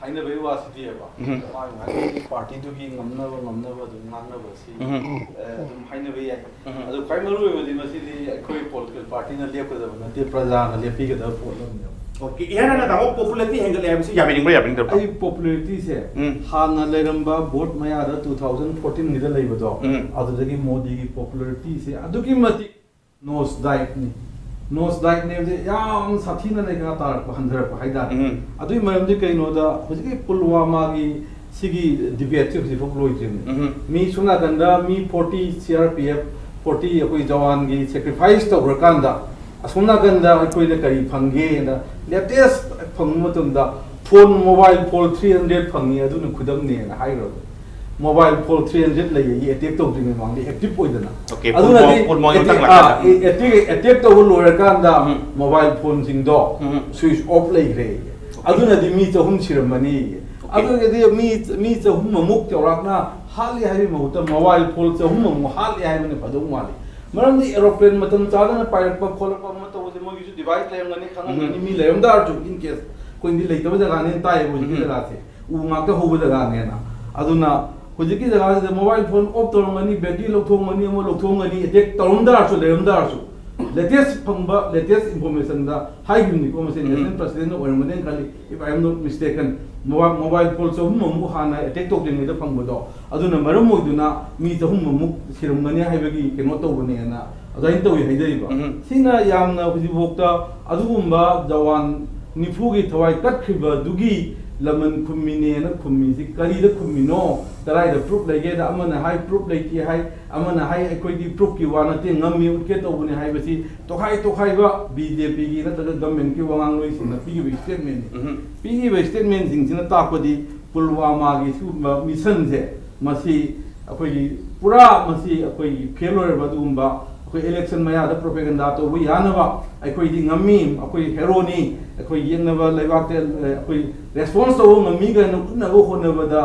ꯍꯥꯏꯅꯕꯒꯤ ꯋꯥꯁꯤꯗꯤꯕ, ꯎꯝ꯫ ꯃꯥꯒꯤ ꯃꯥꯒꯤ ꯄꯥꯔꯇꯤꯗꯨꯒꯤ ꯉꯝꯅꯕ ꯉꯝꯅꯕ ꯑꯗꯨꯝ ꯉꯥꯡꯅꯕꯁꯤ, ꯎꯝ꯫ ꯑꯦ, ꯑꯗꯨꯝ ꯍꯥꯏꯅꯕ ꯌꯥꯏ꯫ ꯎꯝ꯫ ꯑꯗꯣ ꯈ꯭ꯋꯥꯏ ꯃꯔꯨ ꯑꯣꯏꯕꯗꯤ ꯃꯁꯤꯗꯤ ꯑꯩꯈꯣꯏ ꯄꯣꯂꯤꯇꯤꯀꯦꯜ ꯄꯥꯔꯇꯤꯅ ꯂꯦꯞꯀꯗꯕ ꯅꯠꯇꯦ, ꯄ꯭ꯔꯖꯥꯅ ꯂꯦꯞꯄꯤꯒꯗꯕ ꯄꯣꯠ ꯑꯃꯅꯦꯕ꯫ ꯑꯣꯀꯦ, ꯏꯍꯥꯟ ꯍꯥꯟꯅ ꯇꯥꯃꯣ ꯄꯣꯄꯨꯂꯔꯤꯇꯤ ꯍꯦꯟꯒꯠꯂꯦ ꯍꯥꯏꯕꯁꯤ ꯌꯥꯕꯤꯅꯤꯡꯕ꯭ꯔꯥ ꯌꯥꯕꯤꯅꯤꯡꯗꯕ꯭ꯔꯥ? ꯑꯩ ꯄꯣꯄꯨꯂꯔꯤꯇꯤꯁꯦ, ꯎꯝ꯫ ꯍꯥꯟꯅ ꯂꯩꯔꯝꯕ ꯚꯣꯠ ꯃꯌꯥꯗ ꯇꯨ ꯊꯥꯎꯖꯟ ꯐꯣꯔꯇꯤꯟꯒꯤꯗ ꯂꯩꯕꯗꯣ, ꯎꯝ꯫ ꯑꯗꯨꯗꯒꯤ ꯃꯣꯗꯤꯒꯤ ꯄꯣꯄꯨꯂꯔꯤꯇꯤꯁꯦ ꯑꯗꯨꯛꯀꯤ ꯃꯇꯤꯛ ꯅꯣꯁ ꯗꯥꯏꯞꯅꯤ꯫ ꯅꯣꯁ ꯗꯥꯏꯠꯅꯦꯕꯁꯦ ꯌꯥꯝ ꯁꯥꯊꯤꯅ ꯂꯩꯈꯥ ꯇꯥꯔꯛꯄ, ꯍꯟꯊꯔꯛꯄ ꯍꯥꯏꯇꯥꯔꯦ꯫ ꯎꯝ꯫ ꯑꯗꯨꯒꯤ ꯃꯔꯝꯗꯤ ꯀꯩꯅꯣꯗ, ꯍꯧꯖꯤꯛꯀꯤ ꯄꯨꯜꯋꯥꯃꯥꯒꯤ ꯁꯤꯒꯤ ꯗꯤꯕꯦꯠꯁꯦ ꯍꯧꯖꯤꯛꯐꯥꯎ ꯂꯣꯏꯗ꯭ꯔꯤꯕꯅꯤ꯫ ꯎꯝ꯫ ꯃꯤ ꯁꯣꯝ ꯅꯥꯀꯟꯗ ꯃꯤ forty, C R P F forty ꯑꯩꯈꯣꯏ ꯖꯋꯥꯟꯒꯤ ꯁꯦꯀ꯭ꯔꯤꯐꯥꯏꯁ ꯇꯧꯈ꯭ꯔꯀꯥꯟꯗ, ꯑꯁꯣꯝ ꯅꯥꯀꯟꯗ ꯑꯩꯈꯣꯏꯅ ꯀꯔꯤ ꯐꯪꯒꯦꯅ ꯂꯦꯇꯦꯁ ꯐꯪꯕ ꯃꯇꯝꯗ, phone, mobile phone three hundred ꯐꯪꯉꯤ, ꯑꯗꯨꯅ ꯈꯨꯗꯝꯅꯦꯅ ꯍꯥꯏꯈ꯭ꯔꯕꯅꯤ꯫ ꯃꯣꯕꯥꯏꯜ ꯐꯣꯟ ꯊ꯭ꯔꯤ ꯍꯟꯗ꯭ꯔꯦꯠ ꯂꯩꯌꯦ, ꯑꯦꯇꯦꯛ ꯇꯧꯗ꯭ꯔꯤꯉꯩ ꯃꯃꯥꯡꯗ ꯑꯦꯛꯇꯤꯚ ꯑꯣꯏꯗꯅ꯫ Okay, ꯑꯗꯨꯅꯗꯤ ꯄꯨꯜꯋꯥ-, ꯄꯨꯜꯋꯥꯃꯥꯒꯤ ꯑꯦꯇꯦꯛ-, ꯃꯇꯥꯡ ꯑꯥ, ꯂꯥꯛꯀꯥꯟꯗ꯫ ꯑꯦ-, ꯑꯦꯇꯦꯛ, ꯑꯦꯇꯦꯛ ꯇꯧꯕ ꯂꯣꯏꯔꯀꯥꯟꯗ ꯎꯝ꯫ Mobile ꯐꯣꯟꯁꯤꯡꯗꯣ um. ꯁ꯭ꯋꯤꯆ ꯑꯣꯐ ꯂꯩꯈ꯭ꯔꯦ꯫ ꯑꯗꯨꯅꯗꯤ ꯃꯤ ꯆꯍꯨꯝ ꯁꯤꯔꯝꯃꯅꯤ꯫ Okay. ꯑꯗꯨꯒꯤꯗꯤ ꯃꯤ, ꯃꯤ ꯆꯍꯨꯝꯃꯨꯛ ꯆꯥꯎꯔꯥꯛꯅ ꯍꯥꯠꯂꯤ ꯍꯥꯏꯕꯒꯤ ꯃꯍꯨꯠꯇ ꯃꯣꯕꯥꯏꯜ ꯐꯣꯟ ꯆꯍꯨꯝꯃꯨꯛ ꯍꯥꯠꯂꯤ ꯍꯥꯏꯕꯅ ꯐꯗꯧ ꯃꯥꯜꯂꯤ꯫ ꯃꯔꯝꯗꯤ ꯑꯦꯔꯣꯄ꯭ꯂꯦꯟ ꯃꯇꯝ ꯆꯥꯗꯅ ꯄꯥꯏꯔꯛꯄ ꯈꯣꯠꯂꯛꯄ ꯑꯃ ꯇꯧꯕꯁꯦ ꯃꯣꯏꯒꯤꯁꯨ ꯗꯤꯚꯥꯏꯁ ꯂꯩꯔꯝꯒꯅꯤ, ꯈꯪꯉꯝꯒꯅꯤ, ꯎꯝ꯫ ꯃꯤ ꯂꯩꯔꯝ ꯇꯥꯔꯁꯨ, in case ꯑꯩꯈꯣꯏꯗꯤ ꯂꯩꯇꯕ ꯖꯒꯥꯅꯦꯅ ꯇꯥꯏꯌꯦꯕ ꯍꯧꯖꯤꯛꯀꯤ ꯎꯝ꯫ ꯖꯒꯥꯁꯦ꯫ ꯎ ꯉꯥꯛꯇ ꯍꯧꯕ ꯖꯒꯥꯅꯦꯅ꯫ ꯑꯗꯨꯅ ꯍꯧꯖꯤꯛꯀꯤ ꯖꯒꯥꯁꯤꯗ ꯃꯣꯕꯥꯏꯜ ꯐꯣꯟ ꯑꯣꯐ ꯇꯧꯔꯝꯒꯅꯤ, ꯕꯦꯇ꯭ꯔꯤ ꯂꯧꯊꯣꯛꯑꯝꯒꯅꯤ, ꯑꯃ ꯂꯧꯊꯣꯛꯑꯝꯒꯅꯤ, ꯑꯦꯇꯦꯛ ꯇꯧꯔꯝ ꯇꯥꯔꯁꯨ, ꯂꯩꯔꯝ ꯇꯥꯔꯁꯨ, ꯂꯦꯇꯦꯁ ꯐꯪꯕ, ꯂꯦꯇꯦꯁ ꯏꯟꯐꯣꯔꯃꯦꯁꯟꯗ ꯍꯥꯏꯈꯤꯕꯅꯤꯀꯣ, ꯃꯁꯤ ꯎꯝ꯫ ꯅꯦꯁꯅꯦꯜ ꯄ꯭ꯔꯁꯤꯗꯦꯟꯅ ꯑꯣꯏꯔꯝꯒꯅꯤ ꯈꯜꯂꯤ, if I am not mistaken, mobile, mobile phone ꯆꯍꯨꯝ ꯑꯃꯨꯛ ꯍꯥꯟꯅ ꯑꯦꯇꯦꯛ ꯇꯧꯗ꯭ꯔꯤꯉꯩꯗ ꯐꯪꯕꯗꯣ, ꯑꯗꯨꯅ ꯃꯔꯝ ꯑꯣꯏꯗꯨꯅ ꯃꯤ ꯆꯍꯨꯝ ꯑꯃꯨꯛ ꯁꯤꯔꯝꯒꯅꯤ ꯍꯥꯏꯕꯒꯤ ꯀꯩꯅꯣ ꯇꯧꯕꯅꯦꯅ ꯑꯗꯨꯃꯥꯏꯅ ꯇꯧꯏ ꯍꯥꯏꯖꯔꯤꯕ꯫ ꯎꯝ꯫ ꯁꯤꯅ ꯌꯥꯝꯅ ꯍꯧꯖꯤꯛꯐꯥꯎꯗ ꯑꯗꯨꯒꯨꯝꯕ ꯖꯋꯥꯟ ꯅꯤꯐꯨꯒꯤ ꯊꯋꯥꯏ ꯇꯠꯈ꯭ꯔꯤꯕꯗꯨꯒꯤ ꯂꯃꯟ ꯈꯨꯝꯃꯤꯅꯦꯅ ꯈꯨꯝꯃꯤꯁꯤ ꯀꯔꯤꯗ ꯈꯨꯝꯃꯤꯅꯣ? ꯀꯗꯥꯏꯗ ꯄ꯭ꯔꯨꯐ ꯂꯩꯒꯦꯗ? ꯑꯃꯅ ꯍꯥꯏ ꯄ꯭ꯔꯨꯐ ꯂꯩꯇꯦ ꯍꯥꯏ, ꯑꯃꯅ ꯍꯥꯏ ꯑꯩꯈꯣꯏꯗꯤ ꯄ꯭ꯔꯨꯐꯀꯤ ꯋꯥ ꯅꯠꯇꯦ, ꯉꯝꯃꯤ, ꯎꯠꯀꯦ ꯇꯧꯕꯅꯤ ꯍꯥꯏꯕꯁꯤ ꯇꯣꯈꯥꯏ ꯇꯣꯈꯥꯏꯕ ꯕꯤ ꯖꯦ ꯄꯤꯒꯤ ꯅꯠꯇ꯭ꯔꯒ ꯒꯚꯔꯟꯃꯦꯟꯠꯀꯤ ꯋꯥꯉꯥꯡꯂꯣꯏꯁꯤꯡꯅ ꯄꯤꯈꯤꯕ ꯁ꯭ꯇꯦꯠꯃꯦꯟꯠꯅꯤ꯫ ꯎꯝ꯫ ꯄꯤꯈꯤꯕ ꯁ꯭ꯇꯦꯠꯃꯦꯟꯠꯁꯤꯡꯁꯤꯅ ꯇꯥꯛꯄꯗꯤ ꯄꯨꯜꯋꯥꯃꯥꯒꯤ ꯁꯤꯒꯨꯝꯕ ꯃꯤꯁꯟꯁꯦ, ꯃꯁꯤ ꯑꯩꯈꯣꯏꯒꯤ ꯄꯨꯔꯥ, ꯃꯁꯤ ꯑꯩꯈꯣꯏꯒꯤ ꯐꯦꯜ ꯑꯣꯏꯔꯕ ꯑꯗꯨꯒꯨꯝꯕ, ꯑꯩꯈꯣꯏ ꯏꯂꯦꯛꯁꯟ ꯃꯌꯥꯗ ꯄ꯭ꯔꯣꯄꯦꯒꯟꯗꯥ ꯇꯧꯕ ꯌꯥꯅꯕ, ꯑꯩꯈꯣꯏꯗꯤ ꯉꯝꯃꯤ, ꯑꯩꯈꯣꯏ ꯍꯦꯔꯣꯅꯤ, ꯑꯩꯈꯣꯏ ꯌꯦꯛꯅꯕ ꯂꯩꯕꯥꯛꯇ, ꯑꯩꯈꯣꯏ ꯔꯦꯁꯄꯣꯟꯁ ꯇꯧꯕ ꯉꯝꯃꯤ ꯀꯥꯏꯅ ꯎꯠꯅꯕ ꯍꯣꯠꯅꯕꯗ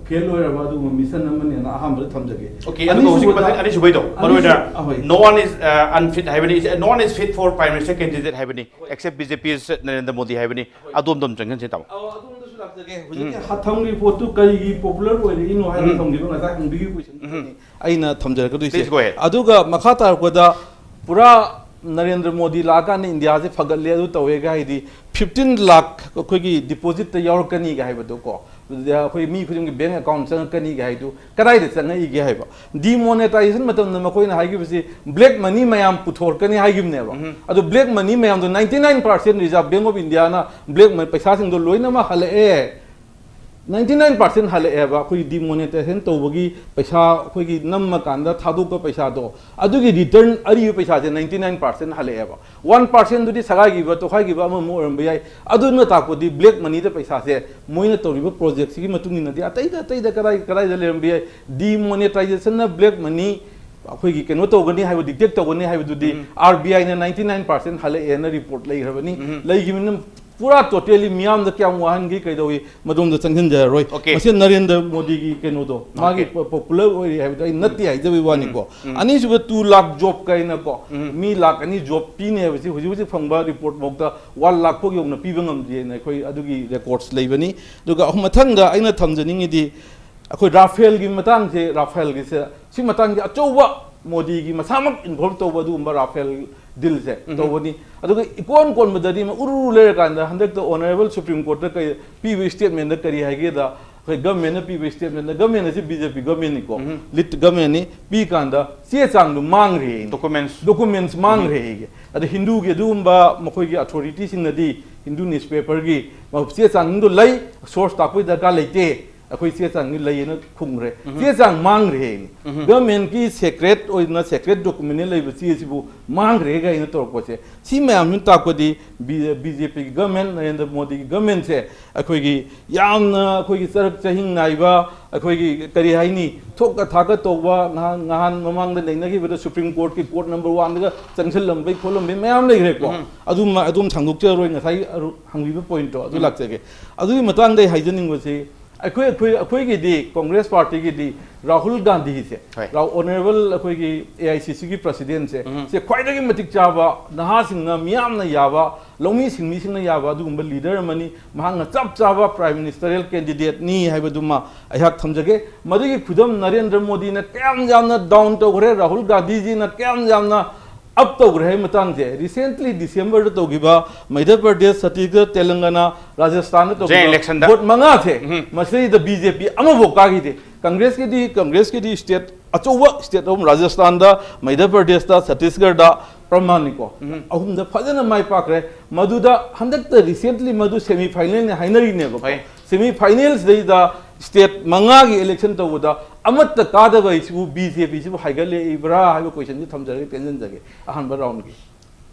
ꯐꯦꯜ ꯑꯣꯏꯔꯕ ꯑꯗꯨꯒꯨꯝꯕ ꯃꯤꯁꯟ ꯑꯃꯅꯤꯅ ꯑꯍꯥꯟꯕꯗ ꯊꯝꯖꯒꯦ꯫ Okay, ꯑꯗꯨꯒ ꯍꯧꯖꯤꯛ ꯑꯅꯤꯁꯨꯕꯗ, ꯃꯊꯪ ꯑꯅꯤꯁꯨꯕꯩꯗꯣ, ꯃꯔꯨꯑꯣꯏꯅ ꯑꯅꯤꯁꯨ-, ꯑꯍꯣꯏ꯫ No one is, uh, unfit ꯍꯥꯏꯕꯅꯤ, no one is fit for Prime Minister candidate ꯍꯥꯏꯕꯅꯤ, except B J P's Narendra Modi ꯍꯥꯏꯕꯅꯤ꯫ ꯑꯗꯣꯝꯗ ꯑꯗꯨꯝ ꯆꯪꯁꯤꯟꯁꯤ, ꯇꯥꯃꯣ꯫ ꯑꯧ, ꯑꯗꯣꯝꯗꯁꯨ ꯂꯥꯛꯆꯒꯦ꯫ ꯍꯧꯖꯤꯛꯀꯤ ꯎꯝ꯫ ꯍꯊꯝꯒꯤ ꯄꯣꯠꯇꯨ ꯀꯔꯤꯒꯤ ꯄꯣꯄꯨꯂꯔ ꯑꯣꯏꯔꯛꯏꯅꯣ ꯍꯥꯏꯅ ꯎꯝ꯫ ꯊꯝꯈꯤꯕ ꯉꯁꯥꯏ ꯍꯪꯕꯤꯈꯤꯕ ꯀꯣꯏꯁꯟ ꯎꯝ꯫ ꯑꯩꯅ ꯊꯝꯖꯔꯛꯀꯗꯣꯏꯁꯦ꯫ Please go ahead. ꯑꯗꯨꯒ ꯃꯈꯥ ꯇꯥꯔꯛꯄꯗ ꯄꯨꯔꯥ ꯅꯔꯦꯟꯗ꯭ꯔ ꯃꯣꯗꯤ ꯂꯥꯛꯑꯀꯥꯟꯗ ꯏꯟꯗꯤꯌꯥꯁꯦ ꯐꯒꯠꯂꯦ, ꯑꯗꯨ ꯇꯧꯋꯦꯒ ꯍꯥꯏꯗꯤ, ꯐꯤꯐꯇꯤꯟ ꯂꯥꯛ ꯑꯩꯈꯣꯏꯒꯤ ꯗꯤꯄꯣꯖꯤꯠꯇ ꯌꯥꯎꯔꯛꯀꯅꯤꯒ ꯍꯥꯏꯕꯗꯣꯀꯣ, ꯑꯗꯨꯗꯤ ꯑꯩꯈꯣꯏ ꯃꯤ ꯈꯨꯗꯤꯡꯒꯤ ꯕꯦꯡ ꯑꯦꯀꯥꯎꯟ ꯆꯪꯉꯛꯀꯅꯤꯒ ꯍꯥꯏꯗꯨ ꯀꯗꯥꯏꯗ ꯆꯪꯉꯛꯏꯒꯦ ꯍꯥꯏꯕ? ꯗꯤꯃꯣꯅꯦꯇꯥꯏꯖꯦꯁꯟ ꯃꯇꯝꯗ ꯃꯈꯣꯏꯅ ꯍꯥꯏꯈꯤꯕꯁꯤ ꯕ꯭ꯂꯦꯛ ꯃꯅꯤ ꯃꯌꯥꯝ ꯄꯨꯊꯣꯔꯛꯀꯅꯤ ꯍꯥꯏꯈꯤꯕꯅꯦꯕ꯫ ꯑꯗꯨ ꯕ꯭ꯂꯦꯛ ꯃꯅꯤ ꯃꯌꯥꯝꯗꯣ ninety nine percent Reserve Bank of Indiaꯅ ꯕ꯭ꯂꯦꯛ ꯄꯩꯁꯥꯁꯤꯡꯗꯣ ꯂꯣꯏꯅꯃꯛ ꯍꯜꯂꯛꯑꯦ꯫ Ninety nine percent ꯍꯜꯂꯛꯑꯦꯕ ꯑꯩꯈꯣꯏꯒꯤ ꯗꯤꯃꯣꯅꯦꯇꯥꯏꯖꯦꯁꯟ ꯇꯧꯕꯒꯤ ꯄꯩꯁꯥ, ꯑꯩꯈꯣꯏꯒꯤ ꯅꯝꯃꯀꯥꯟꯗ ꯊꯥꯗꯣꯛꯄ ꯄꯩꯁꯥꯗꯣ, ꯑꯗꯨꯒꯤ ꯔꯤꯇꯔꯟ ꯑꯔꯤꯕ ꯄꯩꯁꯥꯁꯦ ninety nine percent ꯍꯜꯂꯛꯑꯦꯕ꯫ One percentꯗꯨꯗꯤ ꯁꯒꯥꯏꯈꯤꯕ, ꯇꯣꯈꯥꯏꯈꯤꯕ ꯑꯃꯃꯨꯛ ꯑꯣꯏꯔꯝꯕ ꯌꯥꯏ꯫ ꯑꯗꯨꯅ ꯇꯥꯛꯄꯗꯤ ꯕ꯭ꯂꯦꯛ ꯃꯅꯤꯗ ꯄꯩꯁꯥꯁꯦ ꯃꯣꯏꯅ ꯇꯧꯔꯤꯕ ꯄ꯭ꯔꯣꯖꯦꯛꯁꯤꯒꯤ ꯃꯇꯨꯡ ꯏꯟꯅꯗꯤ ꯑꯇꯩꯗ, ꯑꯇꯩꯗ ꯀꯗꯥꯏ, ꯀꯗꯥꯏꯗ ꯂꯩꯔꯝꯕ ꯌꯥꯏ? ꯗꯤꯃꯣꯅꯦꯇꯥꯏꯖꯦꯁꯟꯅ ꯕ꯭ꯂꯦꯛ ꯃꯅꯤ ꯑꯩꯈꯣꯏꯒꯤ ꯀꯩꯅꯣ ꯇꯧꯒꯅꯤ ꯍꯥꯏꯕ, ꯗꯤꯇꯦꯛ ꯇꯧꯒꯅꯤ ꯍꯥꯏꯕꯗꯨꯗꯤ RBIꯅ ninety nine percent ꯍꯜꯂꯛꯑꯦꯅ ꯔꯤꯄꯣꯔꯠ ꯂꯩꯈ꯭ꯔꯕꯅꯤ꯫ ꯂꯩꯈꯤꯕꯅꯤꯅ ꯄꯨꯔꯥ totally ꯃꯤꯌꯥꯝꯗ ꯀꯌꯥꯝ ꯋꯥꯍꯟꯒꯦ, ꯀꯩꯗꯧꯏ, ꯃꯗꯣꯝꯗ ꯆꯪꯁꯤꯟꯖꯔꯔꯣꯏ꯫ Okay꯫ ꯃꯁꯤ ꯅꯔꯦꯟꯗ꯭ꯔ ꯃꯣꯗꯤꯒꯤ ꯀꯩꯅꯣꯗꯣ, ꯃꯥꯒꯤ Okay꯫ ꯄꯣ-, ꯄꯣꯄꯨꯂꯔ ꯑꯣꯏꯔꯤ ꯍꯥꯏꯕꯗꯣ ꯑꯩ ꯅꯠꯇꯦ ꯍꯥꯏꯖꯕꯒꯤ ꯋꯥꯅꯤꯀꯣ꯫ ꯎꯝ꯫ ꯑꯅꯤꯁꯨꯕ two lakh job ꯀꯥꯏꯅꯀꯣ, ꯃꯤ ꯂꯥꯛ ꯑꯅꯤ ꯖꯣꯕ ꯄꯤꯅꯤ ꯍꯥꯏꯕꯁꯤ ꯍꯧꯖꯤꯛ ꯍꯧꯖꯤꯛ ꯐꯪꯕ ꯔꯤꯄꯣꯔꯠ ꯐꯥꯎꯗ one lakh ꯐꯥꯎ ꯌꯧꯅ ꯄꯤꯕ ꯉꯝꯗꯦꯅ ꯑꯩꯈꯣꯏ ꯑꯗꯨꯒꯤ ꯔꯦꯀꯣꯔꯠꯁ ꯂꯩꯕꯅꯤ꯫ ꯑꯗꯨꯒ ꯑꯍꯨꯝ, ꯃꯊꯪꯗ ꯑꯩꯅ ꯊꯝꯖꯅꯤꯡꯉꯤꯗꯤ, ꯑꯩꯈꯣꯏ ꯔꯥꯐꯦꯜꯒꯤ ꯃꯇꯥꯡꯁꯦ, ꯔꯥꯐꯦꯜꯒꯤꯁꯦ, ꯁꯤ ꯃꯇꯥꯡꯁꯦ ꯑꯆꯧꯕ ꯃꯣꯗꯤꯒꯤ ꯃꯁꯥꯃꯛ ꯏꯟꯚꯣꯜꯕ ꯇꯧꯕ ꯑꯗꯨꯒꯨꯝꯕ ꯔꯥꯐꯦꯜ ꯗꯤꯜꯁꯦ ꯎꯝ꯫ ꯇꯧꯕꯅꯤ꯫ ꯑꯗꯨꯒ ꯏꯀꯣꯟ ꯀꯣꯟꯕꯗꯗꯤ ꯑꯃ ꯎꯔꯨ ꯎꯔꯨ ꯂꯩꯔꯀꯥꯟꯗ ꯍꯟꯗꯛꯇ ꯑꯣꯅꯔꯦꯕꯜ ꯁꯨꯄ꯭ꯔꯤꯝ ꯀꯣꯔꯠꯇ ꯀꯔꯤ ꯄꯤꯕ ꯁ꯭ꯇꯦꯠꯃꯦꯟꯗ ꯀꯔꯤ ꯍꯥꯏꯒꯦꯗ, ꯑꯩꯈꯣꯏ ꯒꯃꯦꯟꯅ ꯄꯤꯕ ꯁ꯭ꯇꯦꯠꯃꯦꯟꯗ, ꯒꯃꯦꯟ ꯑꯁꯤ BJP ꯒꯃꯦꯟꯅꯤꯀꯣ, ꯎꯝ꯫ ꯂꯤꯠ ꯒꯃꯦꯟꯅꯤ, ꯄꯤ ꯀꯥꯟꯗ ꯆꯦ ꯆꯥꯡꯗꯨ ꯃꯥꯡꯈ꯭ꯔꯦ꯫ Documents꯫ Documents ꯃꯥꯡꯈ꯭ꯔꯦ ꯍꯥꯏꯒꯦ꯫ ꯑꯗ ꯍꯤꯟꯗꯨꯒꯤ ꯑꯗꯨꯒꯨꯝꯕ ꯃꯈꯣꯏꯒꯤ ꯑꯣꯊꯣꯔꯤꯇꯤꯁꯤꯡꯅꯗꯤ ꯍꯤꯟꯗꯨ ꯅ꯭ꯌꯨꯁꯄꯦꯄꯔꯒꯤ ꯆꯦ ꯆꯥꯡꯗꯣ ꯂꯩ, ꯁꯣꯔꯁ ꯇꯥꯛꯄꯒꯤ ꯗꯔꯀꯥꯔ ꯂꯩꯇꯦ, ꯑꯩꯈꯣꯏ ꯆꯦ ꯆꯥꯡꯗꯤ ꯂꯩꯌꯦꯅ ꯈꯨꯝꯈ꯭ꯔꯦ꯫ ꯎꯝ꯫ ꯆꯦ ꯆꯥꯡ ꯃꯥꯡꯈ꯭ꯔꯦ ꯍꯥꯏꯅꯤ꯫ ꯎꯝ꯫ ꯒꯃꯦꯟꯒꯤ ꯁꯦꯀ꯭ꯔꯦꯠ ꯑꯣꯏꯅ, ꯁꯦꯀ꯭ꯔꯦꯠ ꯗꯣꯀꯨꯃꯦꯟ ꯂꯩꯕ ꯆꯦꯁꯤꯕꯨ ꯃꯥꯡꯈ꯭ꯔꯦ ꯀꯥꯏꯅ ꯇꯧꯔꯛꯄꯁꯦ, ꯁꯤ ꯃꯌꯥꯝꯁꯤꯅ ꯇꯥꯛꯄꯗꯤ ꯕꯤ-, BJPꯒꯤ ꯒꯃꯦꯟ, ꯅꯔꯦꯟꯗ꯭ꯔ ꯃꯣꯗꯤꯒꯤ ꯒꯃꯦꯟꯁꯦ ꯑꯩꯈꯣꯏꯒꯤ ꯌꯥꯝꯅ ꯑꯩꯈꯣꯏꯒꯤ ꯆꯔꯛ ꯆꯍꯤꯡ ꯅꯥꯏꯕ, ꯑꯩꯈꯣꯏꯒꯤ ꯀꯔꯤ ꯍꯥꯏꯅꯤ, ꯊꯣꯛꯀ ꯊꯥꯛꯀ ꯇꯧꯕ, ꯉꯍꯥꯟ, ꯉꯍꯥꯟ ꯃꯃꯥꯡꯗ ꯅꯩꯅꯈꯤꯕꯗ ꯁꯨꯄ꯭ꯔꯤꯝ ꯀꯣꯔꯠꯀꯤ ꯀꯣꯔꯠ ꯅꯝꯕꯔ ꯋꯥꯟꯗꯒ ꯆꯪꯁꯤꯜꯂꯝꯕꯩ ꯈꯣꯠꯂꯝꯕꯩ ꯃꯌꯥꯝ ꯂꯩꯈ꯭ꯔꯦꯀꯣ꯫ ꯎꯝ꯫ ꯑꯗꯨꯃ, ꯑꯗꯨꯝ ꯁꯥꯡꯗꯣꯛꯆꯔꯣꯏ, ꯉꯁꯥꯏ ꯑꯔꯨ-, ꯍꯪꯕꯤꯕ ꯄꯣꯏꯟꯠꯇꯣ ꯑꯗꯨ ꯎꯝ꯫ ꯂꯥꯛꯆꯒꯦ꯫ ꯑꯗꯨꯒꯤ ꯃꯇꯥꯡꯗ ꯑꯩ ꯍꯥꯏꯖꯅꯤꯡꯕꯁꯤ, ꯑꯩꯈꯣꯏ, ꯑꯩꯈꯣꯏ, ꯑꯩꯈꯣꯏꯒꯤꯗꯤ ꯀꯣꯡꯒ꯭ꯔꯦꯁ ꯄꯥꯔꯇꯤꯒꯤꯗꯤ ꯔꯥꯍꯨꯜ ꯒꯥꯟꯙꯤꯁꯦ, ꯍꯣꯏ꯫ ꯔꯥꯍꯨꯜ, ꯑꯣꯅꯔꯦꯕꯜ ꯑꯩꯈꯣꯏꯒꯤ AICCꯒꯤ ꯄ꯭ꯔꯁꯤꯗꯦꯟꯁꯦ, ꯎꯝ꯫ ꯁꯦ ꯈ꯭ꯋꯥꯏꯗꯒꯤ ꯃꯇꯤꯛ ꯆꯥꯕ, ꯅꯍꯥꯁꯤꯡꯅ, ꯃꯤꯌꯥꯝꯅ ꯌꯥꯕ, ꯂꯧꯃꯤ ꯁꯤꯡꯃꯤꯁꯤꯡꯅ ꯌꯥꯕ ꯑꯗꯨꯒꯨꯝꯕ ꯂꯤꯗꯔ ꯑꯃꯅꯤ꯫ ꯃꯍꯥꯛꯅ ꯆꯞ ꯆꯥꯕ ꯄ꯭ꯔꯥꯏꯝ ꯃꯤꯅꯤꯁꯇꯔꯤꯌꯦꯜ ꯀꯦꯟꯗꯤꯗꯦꯠꯅꯤ ꯍꯥꯏꯕꯗꯨꯃ ꯑꯩꯍꯥꯛ ꯊꯝꯖꯒꯦ꯫ ꯃꯗꯨꯒꯤ ꯈꯨꯗꯝ ꯅꯔꯦꯟꯗ꯭ꯔ ꯃꯣꯗꯤꯅ ꯀꯌꯥꯝ ꯌꯥꯝꯅ ꯗꯥꯎꯟ ꯇꯧꯈ꯭ꯔꯦ, ꯔꯥꯍꯨꯜ ꯒꯥꯟꯙꯤꯖꯤꯅ ꯀꯌꯥꯝ ꯌꯥꯝꯅ ꯑꯞ ꯇꯧꯈ꯭ꯔꯦ ꯍꯥꯏꯕ ꯃꯇꯥꯡꯁꯦ, ꯔꯤꯁꯦꯟꯠꯂꯤ ꯗꯤꯁꯦꯝꯕꯔꯗ ꯇꯧꯈꯤꯕ ꯃꯙ꯭ꯌ ꯄ꯭ꯔꯗꯦꯁ, ꯆꯇꯤꯁꯒꯔ, ꯇꯦꯂꯪꯒꯥꯅꯥ, ꯔꯥꯖꯁꯊꯥꯟꯗ ꯖꯦ ꯇꯧꯈꯤꯕ ꯏꯂꯦꯛꯁꯟꯗ꯫ ꯚꯣꯠ ꯃꯉꯥꯁꯦ, ꯎꯝ꯫ ꯃꯁꯤꯗꯩꯗ ꯕꯤ ꯖꯦ ꯄꯤ ꯑꯃꯐꯥꯎ ꯀꯥꯈꯤꯗꯦ꯫ ꯀꯪꯒ꯭ꯔꯦꯁꯀꯤꯗꯤ, ꯀꯪꯒ꯭ꯔꯦꯁꯀꯤꯗꯤ ꯁ꯭ꯇꯦꯠ ꯑꯆꯧꯕ ꯁ꯭ꯇꯦꯠ ꯑꯍꯨꯝ, ꯔꯥꯖꯁꯊꯥꯟꯗ, ꯃꯙ꯭ꯌ ꯄ꯭ꯔꯗꯦꯁꯇ, ꯆꯇꯤꯁꯒꯔꯗ, ꯄ꯭ꯔꯃꯥꯟꯅꯤꯀꯣ꯫ ꯎꯝ꯫ ꯑꯍꯨꯝꯗ ꯐꯖꯅ ꯃꯥꯏ ꯄꯥꯛꯈ꯭ꯔꯦ꯫ ꯃꯗꯨꯗ ꯍꯟꯗꯛꯇ ꯔꯤꯁꯦꯟꯠꯂꯤ ꯃꯗꯨ ꯁꯦꯃꯤ ꯐꯥꯏꯅꯦꯜꯅꯤ ꯍꯥꯏꯅꯔꯤꯅꯦꯕꯀꯣ꯫ ꯍꯣꯏ꯫ ꯁꯦꯃꯤ ꯐꯥꯏꯅꯦꯜꯁꯤꯗꯩꯗ ꯁ꯭ꯇꯦꯠ ꯃꯉꯥꯒꯤ ꯏꯂꯦꯛꯁꯟ ꯇꯧꯕꯗ ꯑꯃꯠꯇ ꯀꯥꯗꯕ ꯍꯥꯏꯁꯤꯕꯨ ꯕꯤ ꯖꯦ ꯄꯤꯁꯤꯕꯨ ꯍꯥꯏꯒꯠꯂꯛꯏꯕ꯭ꯔꯥ ꯍꯥꯏꯕ ꯀꯣꯏꯁꯟꯁꯤ ꯊꯝꯖꯔꯒ ꯇꯦꯟꯁꯤꯟꯖꯒꯦ ꯑꯍꯥꯟꯕ ꯔꯥꯎꯟꯒꯤ꯫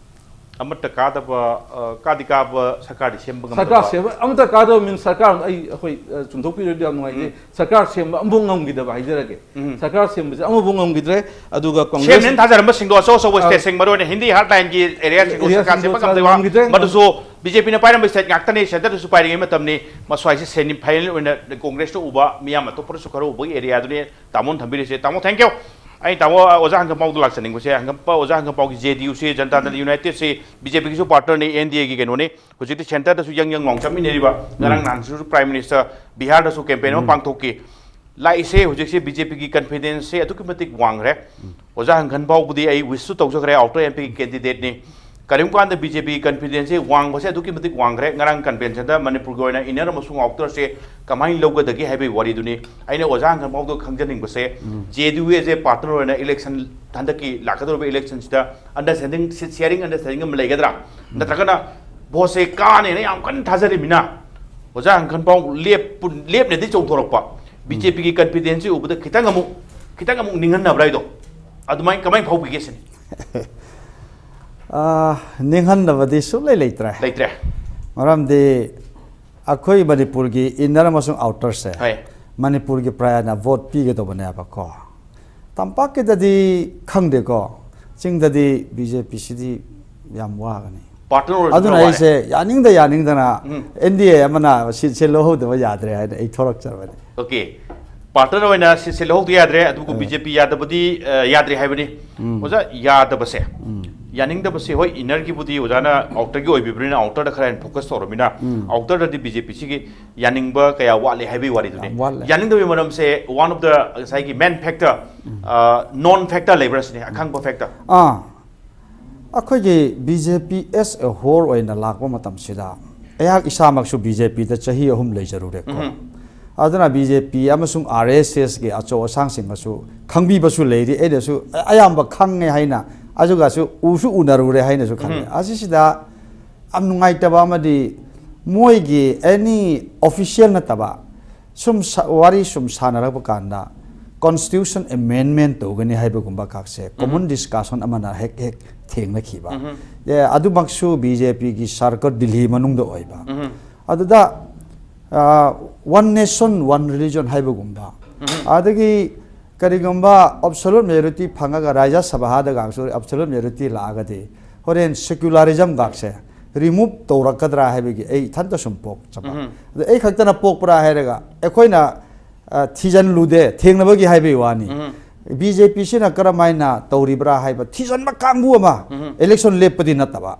ꯑꯃꯠꯇ ꯀꯥꯗꯕ, ꯑ, ꯀꯥꯗꯤ ꯀꯥꯕ, ꯁꯔꯀꯥꯔꯗꯤ ꯁꯦꯝꯕ ꯉꯝꯗꯕ꯫ ꯁꯔꯀꯥꯔ ꯁꯦꯝꯕ, ꯑꯃꯠꯇ ꯀꯥꯗꯕ ꯃꯤꯟꯁ ꯁꯔꯀꯥꯔ, ꯑꯩ, ꯑꯩꯈꯣꯏ, ꯑ, ꯆꯨꯝꯊꯣꯛꯄꯤꯔꯗꯤ ꯌꯥꯝ ꯅꯨꯡꯉꯥꯏꯖꯩ꯫ ꯎꯝ꯫ ꯁꯔꯀꯥꯔ ꯁꯦꯝꯕ ꯑꯃꯐꯥꯎ ꯉꯝꯈꯤꯗꯕ ꯍꯥꯏꯖꯔꯒꯦ꯫ ꯎꯝ꯫ ꯁꯔꯀꯥꯔ ꯁꯦꯝꯕꯁꯦ ꯑꯃꯐꯥꯎ ꯉꯝꯈꯤꯗ꯭ꯔꯦ꯫ ꯑꯗꯨꯒ ꯀꯪꯒ꯭ꯔꯦꯁ ꯁꯦꯝꯅꯦꯅ ꯊꯥꯖꯔꯝꯕꯁꯤꯡꯗꯣ ꯑꯆꯧ ꯑꯆꯧꯕ ꯑ, ꯁ꯭ꯇꯦꯠꯁꯤꯡ, ꯃꯔꯨꯑꯣꯏꯅ ꯍꯤꯟꯗꯤ ꯍꯥꯔꯠꯂꯥꯏꯟꯒꯤ ꯑꯦꯔꯤꯌꯥꯁꯤꯡꯗꯣ ꯁꯔꯀꯥꯔ ꯑꯦꯔꯤꯌꯥꯁꯤꯡꯗꯣ ꯁꯦꯝꯕ ꯁꯔꯀꯥꯔ ꯉꯝꯗꯕ, ꯉꯝꯈꯤꯗ꯭ꯔꯦ꯫ ꯃꯗꯨꯁꯨ ꯕꯤ ꯖꯦ ꯄꯤꯅ ꯄꯥꯏꯔꯝꯕ ꯁ꯭ꯇꯦꯠ ꯉꯥꯛꯇꯅꯤ, ꯁꯦꯟꯇꯔꯗꯁꯨ ꯄꯥꯏꯔꯤꯉꯩ ꯃꯇꯝꯅꯤ꯫ ꯃꯁ꯭ꯋꯥꯏꯁꯦ ꯁꯦꯃꯤ ꯐꯥꯏꯅꯦꯜ ꯑꯣꯏꯅ ꯀꯪꯒ꯭ꯔꯦꯁꯅ ꯎꯕ, ꯃꯤꯌꯥꯝ ꯑꯇꯣꯞꯄꯅꯁꯨ ꯈꯔ ꯎꯕꯒꯤ ꯑꯦꯔꯤꯌꯥꯗꯨꯅꯤ ꯇꯥꯃꯣꯅ ꯊꯝꯕꯤꯔꯤꯁꯦ꯫ ꯇꯥꯃꯣ, thank you꯫ ꯑꯩ ꯇꯥꯃꯣ ꯑꯣꯖꯥ ꯍꯪꯒꯝꯄꯥꯎꯗ ꯂꯥꯛꯆꯅꯤꯡꯕꯁꯦ, ꯍꯪꯒꯝꯄꯥꯎ, ꯑꯣꯖꯥ ꯍꯪꯒꯝꯄꯥꯎꯒꯤ ꯖꯦ ꯗꯤ ꯌꯨꯁꯤ, ꯖꯅꯇꯥ ꯗꯜ ꯌꯨꯅꯥꯏꯇꯦꯗꯁꯤ ꯕꯤ ꯖꯦ ꯄꯤꯒꯤꯁꯨ ꯄꯥꯔꯠꯅꯔꯅꯤ, ꯑꯦꯟ ꯗꯤ ꯑꯦꯒꯤ ꯀꯩꯅꯣꯅꯤ, ꯍꯧꯖꯤꯛꯇꯤ ꯁꯦꯟꯇꯔꯗꯁꯨ ꯌꯪ ꯌꯪ ꯂꯥꯎꯅ ꯆꯠꯃꯤꯟꯅꯔꯤꯕ, ꯉꯔꯥꯡ ꯎꯝ꯫ ꯅꯍꯥꯟꯁꯨ ꯄ꯭ꯔꯥꯏꯝ ꯃꯤꯅꯤꯁꯇꯔ ꯕꯤꯍꯥꯔꯗꯁꯨ ꯀꯦꯝꯄꯦꯟ ꯑꯃ ꯎꯝ꯫ ꯄꯥꯡꯊꯣꯛꯈꯤ꯫ ꯂꯥꯛꯏꯁꯦ ꯍꯧꯖꯤꯛꯁꯦ ꯕꯤ ꯖꯦ ꯄꯤꯒꯤ ꯀꯟꯐꯤꯗꯦꯟꯁꯁꯦ ꯑꯗꯨꯛꯀꯤ ꯃꯇꯤꯛ ꯋꯥꯡꯈ꯭ꯔꯦ꯫ ꯎꯝ꯫ ꯑꯣꯖꯥ ꯍꯪꯒꯟ ꯐꯥꯎꯕꯗꯤ ꯑꯩ ꯋꯤꯁꯁꯨ ꯇꯧꯖꯈ꯭ꯔꯦ, ꯑꯥꯎꯇꯔ ꯑꯦꯝ ꯄꯤꯒꯤ ꯀꯦꯟꯗꯤꯗꯦꯠꯅꯤ꯫ ꯀꯔꯤꯒꯨꯝꯕ ꯀꯥꯟꯗ ꯕꯤ ꯖꯦ ꯄꯤꯒꯤ ꯀꯟꯐꯤꯗꯦꯟꯁꯁꯦ ꯋꯥꯡꯕꯁꯦ ꯑꯗꯨꯛꯀꯤ ꯃꯇꯤꯛ ꯋꯥꯡꯈ꯭ꯔꯦ꯫ ꯉꯔꯥꯡ ꯀꯟꯚꯦꯟꯁꯟꯗ ꯃꯅꯤꯄꯨꯔꯒꯤ ꯑꯣꯏꯅ ꯏꯟꯅꯔ ꯑꯃꯁꯨꯡ ꯑꯥꯎꯇꯔꯁꯦ ꯀꯃꯥꯏꯅ ꯂꯧꯒꯗꯒꯦ ꯍꯥꯏꯕꯒꯤ ꯋꯥꯔꯤꯗꯨꯅꯤ꯫ ꯑꯩꯅ ꯑꯣꯖꯥ ꯍꯪꯒꯟ ꯐꯥꯎꯗ ꯈꯪꯖꯅꯤꯡꯕꯁꯦ, ꯎꯝ꯫ ꯖꯦ ꯗꯤ ꯌꯨ ꯑꯦꯁ ꯑꯦ ꯄꯥꯔꯠꯅꯔ ꯑꯣꯏꯅ ꯏꯂꯦꯛꯁꯟ, ꯍꯟꯗꯛꯀꯤ ꯂꯥꯛꯀꯗꯧꯔꯤꯕ ꯏꯂꯦꯛꯁꯟꯁꯤꯗ ꯑꯟꯗꯔꯁ꯭ꯇꯦꯟꯗꯤꯡ, ꯁꯤꯠ ꯁꯤꯌꯥꯔꯤꯡ ꯑꯟꯗꯔꯁ꯭ꯇꯦꯟꯗꯤꯡ ꯑꯃ ꯂꯩꯒꯗ꯭ꯔꯥ? ꯎꯝ꯫ ꯅꯠꯇ꯭ꯔꯒꯅ ꯚꯣꯠꯁꯦ ꯀꯥꯅꯦꯅ ꯌꯥꯝ ꯀꯟꯅ ꯊꯥꯖꯔꯤꯃꯤꯅ, ꯑꯣꯖꯥ ꯍꯪꯒꯟ ꯐꯥꯎ ꯂꯦꯞꯄꯨ-, ꯂꯦꯞꯅꯗꯤ ꯆꯣꯡꯊꯣꯔꯛꯄ, ꯎꯝ꯫ ꯕꯤ ꯖꯦ ꯄꯤꯒꯤ ꯀꯟꯐꯤꯗꯦꯟꯁꯁꯤ ꯎꯕꯗ ꯈꯤꯇꯪ ꯑꯃꯨꯛ, ꯈꯤꯇꯪ ꯑꯃꯨꯛ ꯅꯤꯡꯍꯟꯅꯕ꯭ꯔꯥ ꯍꯥꯏꯗꯣ? ꯑꯗꯨꯃꯥꯏꯅ ꯀꯃꯥꯏꯅ ꯐꯥꯎꯕꯤꯒꯦ ꯁꯤꯅꯤ꯫ ꯑꯥ, ꯅꯤꯡꯍꯟꯅꯕꯗꯤ ꯁꯨꯛꯂꯩ ꯂꯩꯇ꯭ꯔꯦ꯫ ꯂꯩꯇ꯭ꯔꯦ꯫ ꯃꯔꯝꯗꯤ ꯑꯩꯈꯣꯏ ꯃꯅꯤꯄꯨꯔꯒꯤ ꯏꯟꯅꯔ ꯑꯃꯁꯨꯡ ꯑꯥꯎꯇꯔꯁꯦ ꯍꯣꯏ꯫ ꯃꯅꯤꯄꯨꯔꯒꯤ ꯄ꯭ꯔꯖꯥꯅ ꯚꯣꯠ ꯄꯤꯒꯗꯧꯕꯅꯦꯕꯀꯣ꯫ ꯇꯝꯄꯥꯛꯀꯤꯗꯗꯤ ꯈꯪꯗꯦꯀꯣ, ꯆꯤꯡꯗꯗꯤ ꯕꯤ ꯖꯦ ꯄꯤꯁꯤꯗꯤ ꯌꯥꯝ ꯋꯥꯒꯅꯤ꯫ ꯄꯥꯔꯠꯅꯔ ꯑꯣꯏꯔꯁꯨ ꯑꯗꯨꯅ ꯈꯔ ꯋꯥꯔꯦ꯫ ꯑꯩꯁꯦ ꯌꯥꯅꯤꯡꯗ ꯌꯥꯅꯤꯡꯗꯅ ꯎꯝ꯫ ꯑꯦꯟ ꯗꯤ ꯑꯦ ꯑꯃꯅ ꯁꯤꯠꯁꯦ ꯂꯧꯍꯧꯗꯕ ꯌꯥꯗ꯭ꯔꯦ ꯍꯥꯏꯅ ꯑꯩ ꯊꯣꯛꯂꯛꯆꯕꯅꯤ꯫ ꯑꯣꯀꯦ꯫ ꯄꯥꯔꯠꯅꯔ ꯑꯣꯏꯅ ꯁꯤꯠꯁꯦ ꯂꯧꯍꯧꯗ ꯌꯥꯗ꯭ꯔꯦ, ꯑꯗꯨꯕꯨ ꯑ꯫ ꯕꯤ ꯖꯦ ꯄꯤ ꯌꯥꯗꯕꯗꯤ, ꯑ, ꯌꯥꯗ꯭ꯔꯦ ꯍꯥꯏꯕꯅꯤ꯫ ꯎꯝ꯫ ꯑꯣꯖꯥ, ꯌꯥꯗꯕꯁꯦ, ꯎꯝ꯫ ꯌꯥꯅꯤꯡꯗꯕꯁꯦ, ꯍꯣꯏ, ꯏꯟꯅꯔꯒꯤꯕꯨꯗꯤ ꯑꯣꯖꯥꯅ ꯑꯥꯎꯇꯔꯒꯤ ꯑꯣꯏꯕꯤꯕꯅꯤꯅ, ꯑꯥꯎꯇꯔꯗ ꯈꯔ ꯍꯦꯟꯅ ꯐꯣꯀꯁ ꯇꯧꯔꯕꯅꯤꯅ, ꯎꯝ꯫ ꯑꯥꯎꯇꯔꯗꯗꯤ ꯕꯤ ꯖꯦ ꯄꯤꯁꯤꯒꯤ ꯌꯥꯅꯤꯡꯕ ꯀꯌꯥ ꯋꯥꯠꯂꯦ ꯍꯥꯏꯕꯒꯤ ꯋꯥꯔꯤꯗꯨꯅꯤ꯫ ꯌꯥꯝ ꯋꯥꯠꯂꯦ꯫ ꯌꯥꯅꯤꯡꯗꯕꯒꯤ ꯃꯔꯝꯁꯦ, one of the ꯉꯁꯥꯏꯒꯤ ꯃꯦꯟ ꯐꯦꯛꯇꯔ, ꯎꯝ꯫ ꯑ, ꯅꯣꯟ ꯐꯦꯛꯇꯔ ꯂꯩꯕ꯭ꯔꯥ ꯁꯤꯅꯤ, ꯑꯈꯪꯕ ꯐꯦꯛꯇꯔ꯫ ꯑꯥ, ꯑꯩꯈꯣꯏꯒꯤ B J P as a whole ꯑꯣꯏꯅ ꯂꯥꯛꯄ ꯃꯇꯝꯁꯤꯗ, ꯑꯩꯍꯥꯛ ꯏꯁꯥꯃꯛꯁꯨ ꯕꯤ ꯖꯦ ꯄꯤꯗ ꯆꯍꯤ ꯑꯍꯨꯝ ꯂꯩꯖꯔꯨꯔꯦꯀꯣ꯫ ꯑꯗꯨꯅ ꯕꯤ ꯖꯦ ꯄꯤ ꯑꯃꯁꯨꯡ ꯑꯥꯔ ꯑꯦꯁ ꯑꯦꯁꯀꯤ ꯑꯆꯧ ꯑꯁꯥꯡꯁꯤꯡꯅꯁꯨ ꯈꯪꯕꯤꯕꯁꯨ ꯂꯩꯔꯤ, ꯑꯩꯅꯁꯨ ꯑꯌꯥꯝꯕ ꯈꯪꯉꯦ ꯍꯥꯏꯅ, ꯑꯗꯨꯒꯁꯨ ꯎꯁꯨ ꯎꯅꯔꯨꯔꯦ ꯍꯥꯏꯅꯁꯨ ꯈꯜꯂꯤ꯫ ꯑꯁꯤꯁꯤꯗ ꯌꯥꯝ ꯅꯨꯡꯉꯥꯏꯇꯕ ꯑꯃꯗꯤ, ꯃꯣꯏꯒꯤ ꯑꯦꯅꯤ ꯑꯣꯐꯤꯁꯤꯌꯦꯜ ꯅꯠꯇꯕ ꯁꯨꯝ ꯁ- ꯋꯥꯔꯤ ꯁꯨꯝ ꯁꯥꯟꯅꯔꯛꯄ ꯀꯥꯟꯗ, ꯀꯣꯟꯁꯇꯤꯇ꯭ꯌꯨꯁꯟ ꯑꯦꯃꯦꯟꯃꯦꯟ ꯇꯧꯒꯅꯤ ꯍꯥꯏꯕꯒꯨꯝꯕ ꯈꯛꯁꯦ ꯀꯣꯃꯟ ꯗꯤꯁꯀꯁꯟ ꯑꯃꯅ ꯍꯦꯛ ꯍꯦꯛ ꯊꯦꯡꯅꯈꯤꯕ꯫ ꯑꯦ, ꯑꯗꯨꯃꯛꯁꯨ ꯕꯤ ꯖꯦ ꯄꯤꯒꯤ ꯁꯔꯀꯜ ꯗꯤꯜꯂꯤ ꯃꯅꯨꯡꯗ ꯑꯣꯏꯕ꯫ ꯑꯗꯨꯗ ꯋꯥꯟ ꯅꯦꯁꯟ ꯋꯥꯟ ꯔꯤꯂꯤꯖꯟ ꯍꯥꯏꯕꯒꯨꯝꯕ, ꯑꯗꯒꯤ ꯀꯔꯤꯒꯨꯝꯕ ꯑꯕꯁꯣꯂꯨꯠ ꯃꯦꯖꯣꯔꯤꯇꯤ ꯐꯪꯉꯒ ꯔꯥꯖ꯭ꯌ ꯁꯚꯥꯗꯒꯁꯨ ꯑꯕꯁꯣꯂꯨꯠ ꯃꯦꯖꯣꯔꯤꯇꯤ ꯂꯥꯛꯑꯒꯗꯤ, ꯍꯣꯔꯦꯟ ꯁꯦꯀ꯭ꯌꯨꯂꯔꯤꯖꯝꯒꯁꯦ ꯔꯤꯃꯨꯚ ꯇꯧꯔꯛꯀꯗ꯭ꯔꯥ ꯍꯥꯏꯕꯒꯤ ꯑꯩ ꯏꯊꯟꯇ ꯁꯨꯝ ꯄꯣꯛꯆꯕ꯫ ꯑꯗꯣ ꯑꯩ ꯈꯛꯇꯅ ꯄꯣꯛꯄ꯭ꯔꯥ ꯍꯥꯏꯔꯒ, ꯑꯩꯈꯣꯏꯅ ꯑ, ꯊꯤꯖꯤꯜꯂꯨꯗꯦ, ꯊꯦꯡꯅꯕꯒꯤ ꯍꯥꯏꯕꯒꯤ ꯋꯥꯅꯤ꯫ ꯕꯤ ꯖꯦ ꯄꯤꯁꯤꯅ ꯀꯔꯝ ꯍꯥꯏꯅ ꯇꯧꯔꯤꯕ꯭ꯔꯥ ꯍꯥꯏꯕ ꯊꯤꯖꯤꯟꯕ ꯀꯥꯡꯕꯨ ꯑꯃ ꯏꯂꯦꯛꯁꯟ ꯂꯦꯞꯄꯗꯤ ꯅꯠꯇꯕ,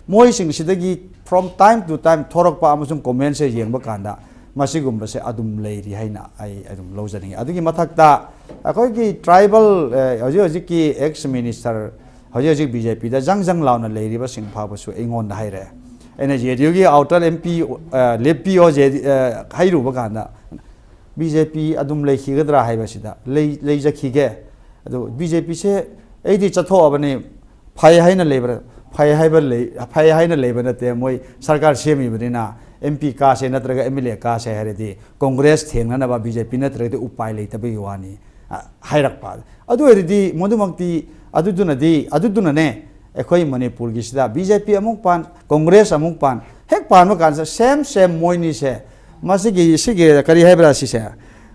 ꯃꯣꯏꯁꯤꯡꯁꯤꯗꯒꯤ from time to time ꯊꯣꯔꯛꯄ ꯑꯃꯁꯨꯡ ꯀꯣꯃꯦꯟꯁꯦ ꯌꯦꯡꯕ ꯀꯥꯟꯗ, ꯃꯁꯤꯒꯨꯝꯕꯁꯦ ꯑꯗꯨꯝ ꯂꯩꯔꯤ ꯍꯥꯏꯅ ꯑꯩ ꯑꯗꯨꯝ ꯂꯧꯖꯅꯤꯡꯉꯤ꯫ ꯑꯗꯨꯒꯤ ꯃꯊꯛꯇ, ꯑꯩꯈꯣꯏꯒꯤ ꯇ꯭ꯔꯥꯏꯕꯦꯜ, ꯑ, ꯍꯧꯖꯤꯛ ꯍꯧꯖꯤꯛꯀꯤ ꯑꯦꯛꯁ ꯃꯤꯅꯤꯁꯇꯔ, ꯍꯧꯖꯤꯛ ꯍꯧꯖꯤꯛ ꯕꯤ ꯖꯦ ꯄꯤꯗ ꯖꯪ ꯖꯪ ꯂꯥꯎꯅ ꯂꯩꯔꯤꯕꯁꯤꯡ ꯐꯥꯎꯕꯁꯨ ꯑꯩꯉꯣꯟꯗ ꯍꯥꯏꯔꯛꯑꯦ꯫ ꯑꯩꯅ ꯖꯦ ꯗꯤ ꯌꯨꯒꯤ ꯑꯥꯎꯇꯔ ꯑꯦꯝ ꯄꯤ, ꯑ, ꯂꯦꯞꯄꯤꯌꯣ, ꯖꯦ ꯗꯤ, ꯑ, ꯍꯥꯏꯔꯨꯕ ꯀꯥꯟꯗ, ꯕꯤ ꯖꯦ ꯄꯤ ꯑꯗꯨꯝ ꯂꯩꯈꯤꯒꯗ꯭ꯔꯥ ꯍꯥꯏꯕꯁꯤꯗ, ꯂꯩ-, ꯂꯩꯖꯈꯤꯒꯦ꯫ ꯑꯗꯨ ꯕꯤ ꯖꯦ ꯄꯤꯁꯦ ꯑꯩꯗꯤ ꯆꯠꯊꯣꯛꯑꯕꯅꯤ, ꯐꯩ ꯍꯥꯏꯅ ꯂꯩꯕ꯭ꯔꯥ? ꯐꯩ ꯍꯥꯏꯕ ꯂꯩ-, ꯐꯩ ꯍꯥꯏꯅ ꯂꯩꯕ ꯅꯠꯇꯦ꯫ ꯃꯣꯏ ꯁꯔꯀꯥꯔ ꯁꯦꯝꯃꯤꯕꯅꯤꯅ, ꯑꯦꯝ ꯄꯤ ꯀꯥꯁꯦ ꯅꯠꯇ꯭ꯔꯒ ꯑꯦꯝ ꯑꯦꯜ ꯑꯦ ꯀꯥꯁꯦ ꯍꯥꯏꯔꯗꯤ, ꯀꯣꯡꯒ꯭ꯔꯦꯁ ꯊꯦꯡꯅꯅꯕ ꯕꯤ ꯖꯦ ꯄꯤ ꯅꯠꯇ꯭ꯔꯒꯗꯤ ꯎꯄꯥꯏ ꯂꯩꯇꯕꯒꯤ ꯋꯥꯅꯤ, ꯑ, ꯍꯥꯏꯔꯛꯄ꯫ ꯑꯗꯨ ꯑꯣꯏꯔꯗꯤ ꯃꯗꯨꯃꯛꯇꯤ, ꯑꯗꯨꯗꯨꯅꯗꯤ, ꯑꯗꯨꯗꯨꯅꯅꯦ ꯑꯩꯈꯣꯏ ꯃꯅꯤꯄꯨꯔꯒꯤꯁꯤꯗ ꯕꯤ ꯖꯦ ꯄꯤ ꯑꯃꯨꯛ ꯄꯥꯟ, ꯀꯣꯡꯒ꯭ꯔꯦꯁ ꯑꯃꯨꯛ ꯄꯥꯟ, ꯍꯦꯛ ꯄꯥꯟꯕ ꯀꯥꯟꯁꯤꯗ ꯁꯦꯝ ꯁꯦꯝ ꯃꯣꯏꯅꯤꯁꯦ, ꯃꯁꯤꯒꯤ, ꯁꯤꯒꯤ ꯀꯔꯤ ꯍꯥꯏꯕ꯭ꯔꯥ ꯁꯤꯁꯦ,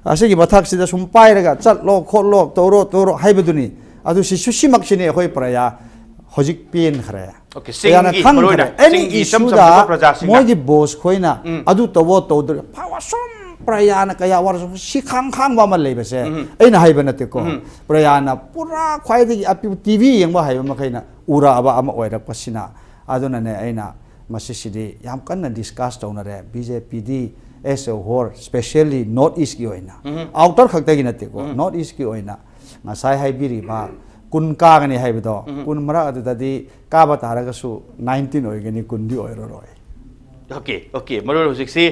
ꯑꯁꯤꯒꯤ ꯃꯊꯛꯁꯤꯗ ꯁꯨꯝ ꯄꯥꯏꯔꯒ ꯆꯠꯂꯣ, ꯈꯣꯠꯂꯣ, ꯇꯧꯔꯣ, ꯇꯧꯔꯣ ꯍꯥꯏꯕꯗꯨꯅꯤ꯫ ꯑꯗꯨ ꯁꯤꯁꯨ, ꯁꯤꯃꯛꯁꯤꯅꯤ ꯑꯩꯈꯣꯏ ꯄ꯭ꯔꯖꯥ ꯍꯧꯖꯤꯛ ꯄꯦꯟꯈ꯭ꯔꯦ꯫ ꯑꯣꯀꯦ, ꯄ꯭ꯔꯖꯥꯅ ꯆꯤꯡꯒꯤ, ꯈꯪꯈ꯭ꯔꯦ꯫ ꯃꯔꯨꯑꯣꯏꯅ ꯑꯦꯅꯤ ꯆꯤꯡꯒꯤ ꯏꯆꯝ ꯏꯁꯨꯗ ꯆꯝꯖꯕ ꯄ꯭ꯔꯖꯥꯁꯤꯡꯅ꯫ ꯃꯣꯏꯒꯤ ꯕꯣꯁ ꯈꯣꯏꯅ ꯎꯝ꯫ ꯑꯗꯨ ꯇꯧꯋꯣ, ꯇꯧꯗ꯭ꯔ ꯐꯥꯎ ꯑꯁꯨꯝ ꯄ꯭ꯔꯖꯥꯅ ꯀꯌꯥ ꯋꯥꯔꯁꯨ ꯁꯤ ꯈꯥꯡ ꯈꯥꯡꯕ ꯑꯃ ꯂꯩꯕꯁꯦ ꯎꯝ꯫ ꯑꯩꯅ ꯍꯥꯏꯕ ꯅꯠꯇꯦꯀꯣ꯫ ꯎꯝ꯫ ꯄ꯭ꯔꯖꯥꯅ ꯄꯨꯔꯥ ꯈ꯭ꯋꯥꯏꯗꯒꯤ ꯑꯄꯤꯛꯄ ꯇꯤ ꯚꯤ ꯌꯦꯡꯕ ꯍꯩꯕ ꯃꯈꯩꯅ ꯎꯔꯛꯑꯕ ꯑꯃ ꯑꯣꯏꯔꯛꯄꯁꯤꯅ, ꯑꯗꯨꯅꯅꯦ ꯑꯩꯅ ꯃꯁꯤꯁꯤꯗꯤ ꯌꯥꯝ ꯀꯟꯅ ꯗꯤꯁꯀꯁ ꯇꯧꯅꯔꯦ꯫ ꯕꯤ ꯖꯦ ꯄꯤꯗꯤ as a whole, specially North East ꯀꯤ ꯑꯣꯏꯅ, ꯎꯝ꯫ ꯑꯥꯎꯇꯔ ꯈꯛꯇꯒꯤ ꯅꯠꯇꯦꯀꯣ, ꯎꯝ꯫ North East ꯀꯤ ꯑꯣꯏꯅ ꯉꯁꯥꯏ ꯍꯥꯏꯕꯤꯔꯤꯕ ꯀꯨꯟ ꯀꯥꯒꯅꯤ ꯍꯥꯏꯕꯗꯣ, ꯎꯝ꯫ ꯀꯨꯟ ꯃꯔꯛ ꯑꯗꯨꯗꯗꯤ ꯀꯥꯕ ꯇꯥꯔꯒꯁꯨ ꯅꯥꯏꯟꯇꯤꯟ ꯑꯣꯏꯒꯅꯤ, ꯀꯨꯟꯗꯤ ꯑꯣꯏꯔꯔꯣꯏ꯫ Okay, okay. ꯃꯔꯨ ꯑꯣꯏꯅ ꯍꯧꯖꯤꯛꯁꯤ,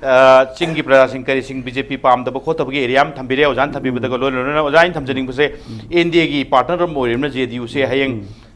ꯑ, ꯆꯤꯡꯒꯤ ꯄ꯭ꯔꯖꯥꯁꯤꯡ ꯀꯔꯤꯁꯤꯡ ꯕꯤ ꯖꯦ ꯄꯤ ꯄꯥꯝꯗꯕ ꯈꯣꯠꯇꯕꯒꯤ ꯑꯦꯔꯤꯌꯥ ꯑꯃ ꯊꯝꯕꯤꯔꯦ, ꯑꯣꯖꯥꯅ ꯊꯝꯕꯤꯕꯗꯒ ꯂꯣꯏꯅꯅ꯫ ꯑꯣꯖꯥ, ꯑꯩꯅ ꯊꯝꯖꯅꯤꯡꯕꯁꯦ, ꯑꯦꯟ ꯗꯤ ꯑꯦꯒꯤ ꯄꯥꯔꯠꯅꯔ ꯑꯃ ꯑꯣꯏꯔꯤꯕꯅ ꯖꯦ ꯗꯤ ꯌꯨꯁꯦ ꯍꯌꯦꯡ,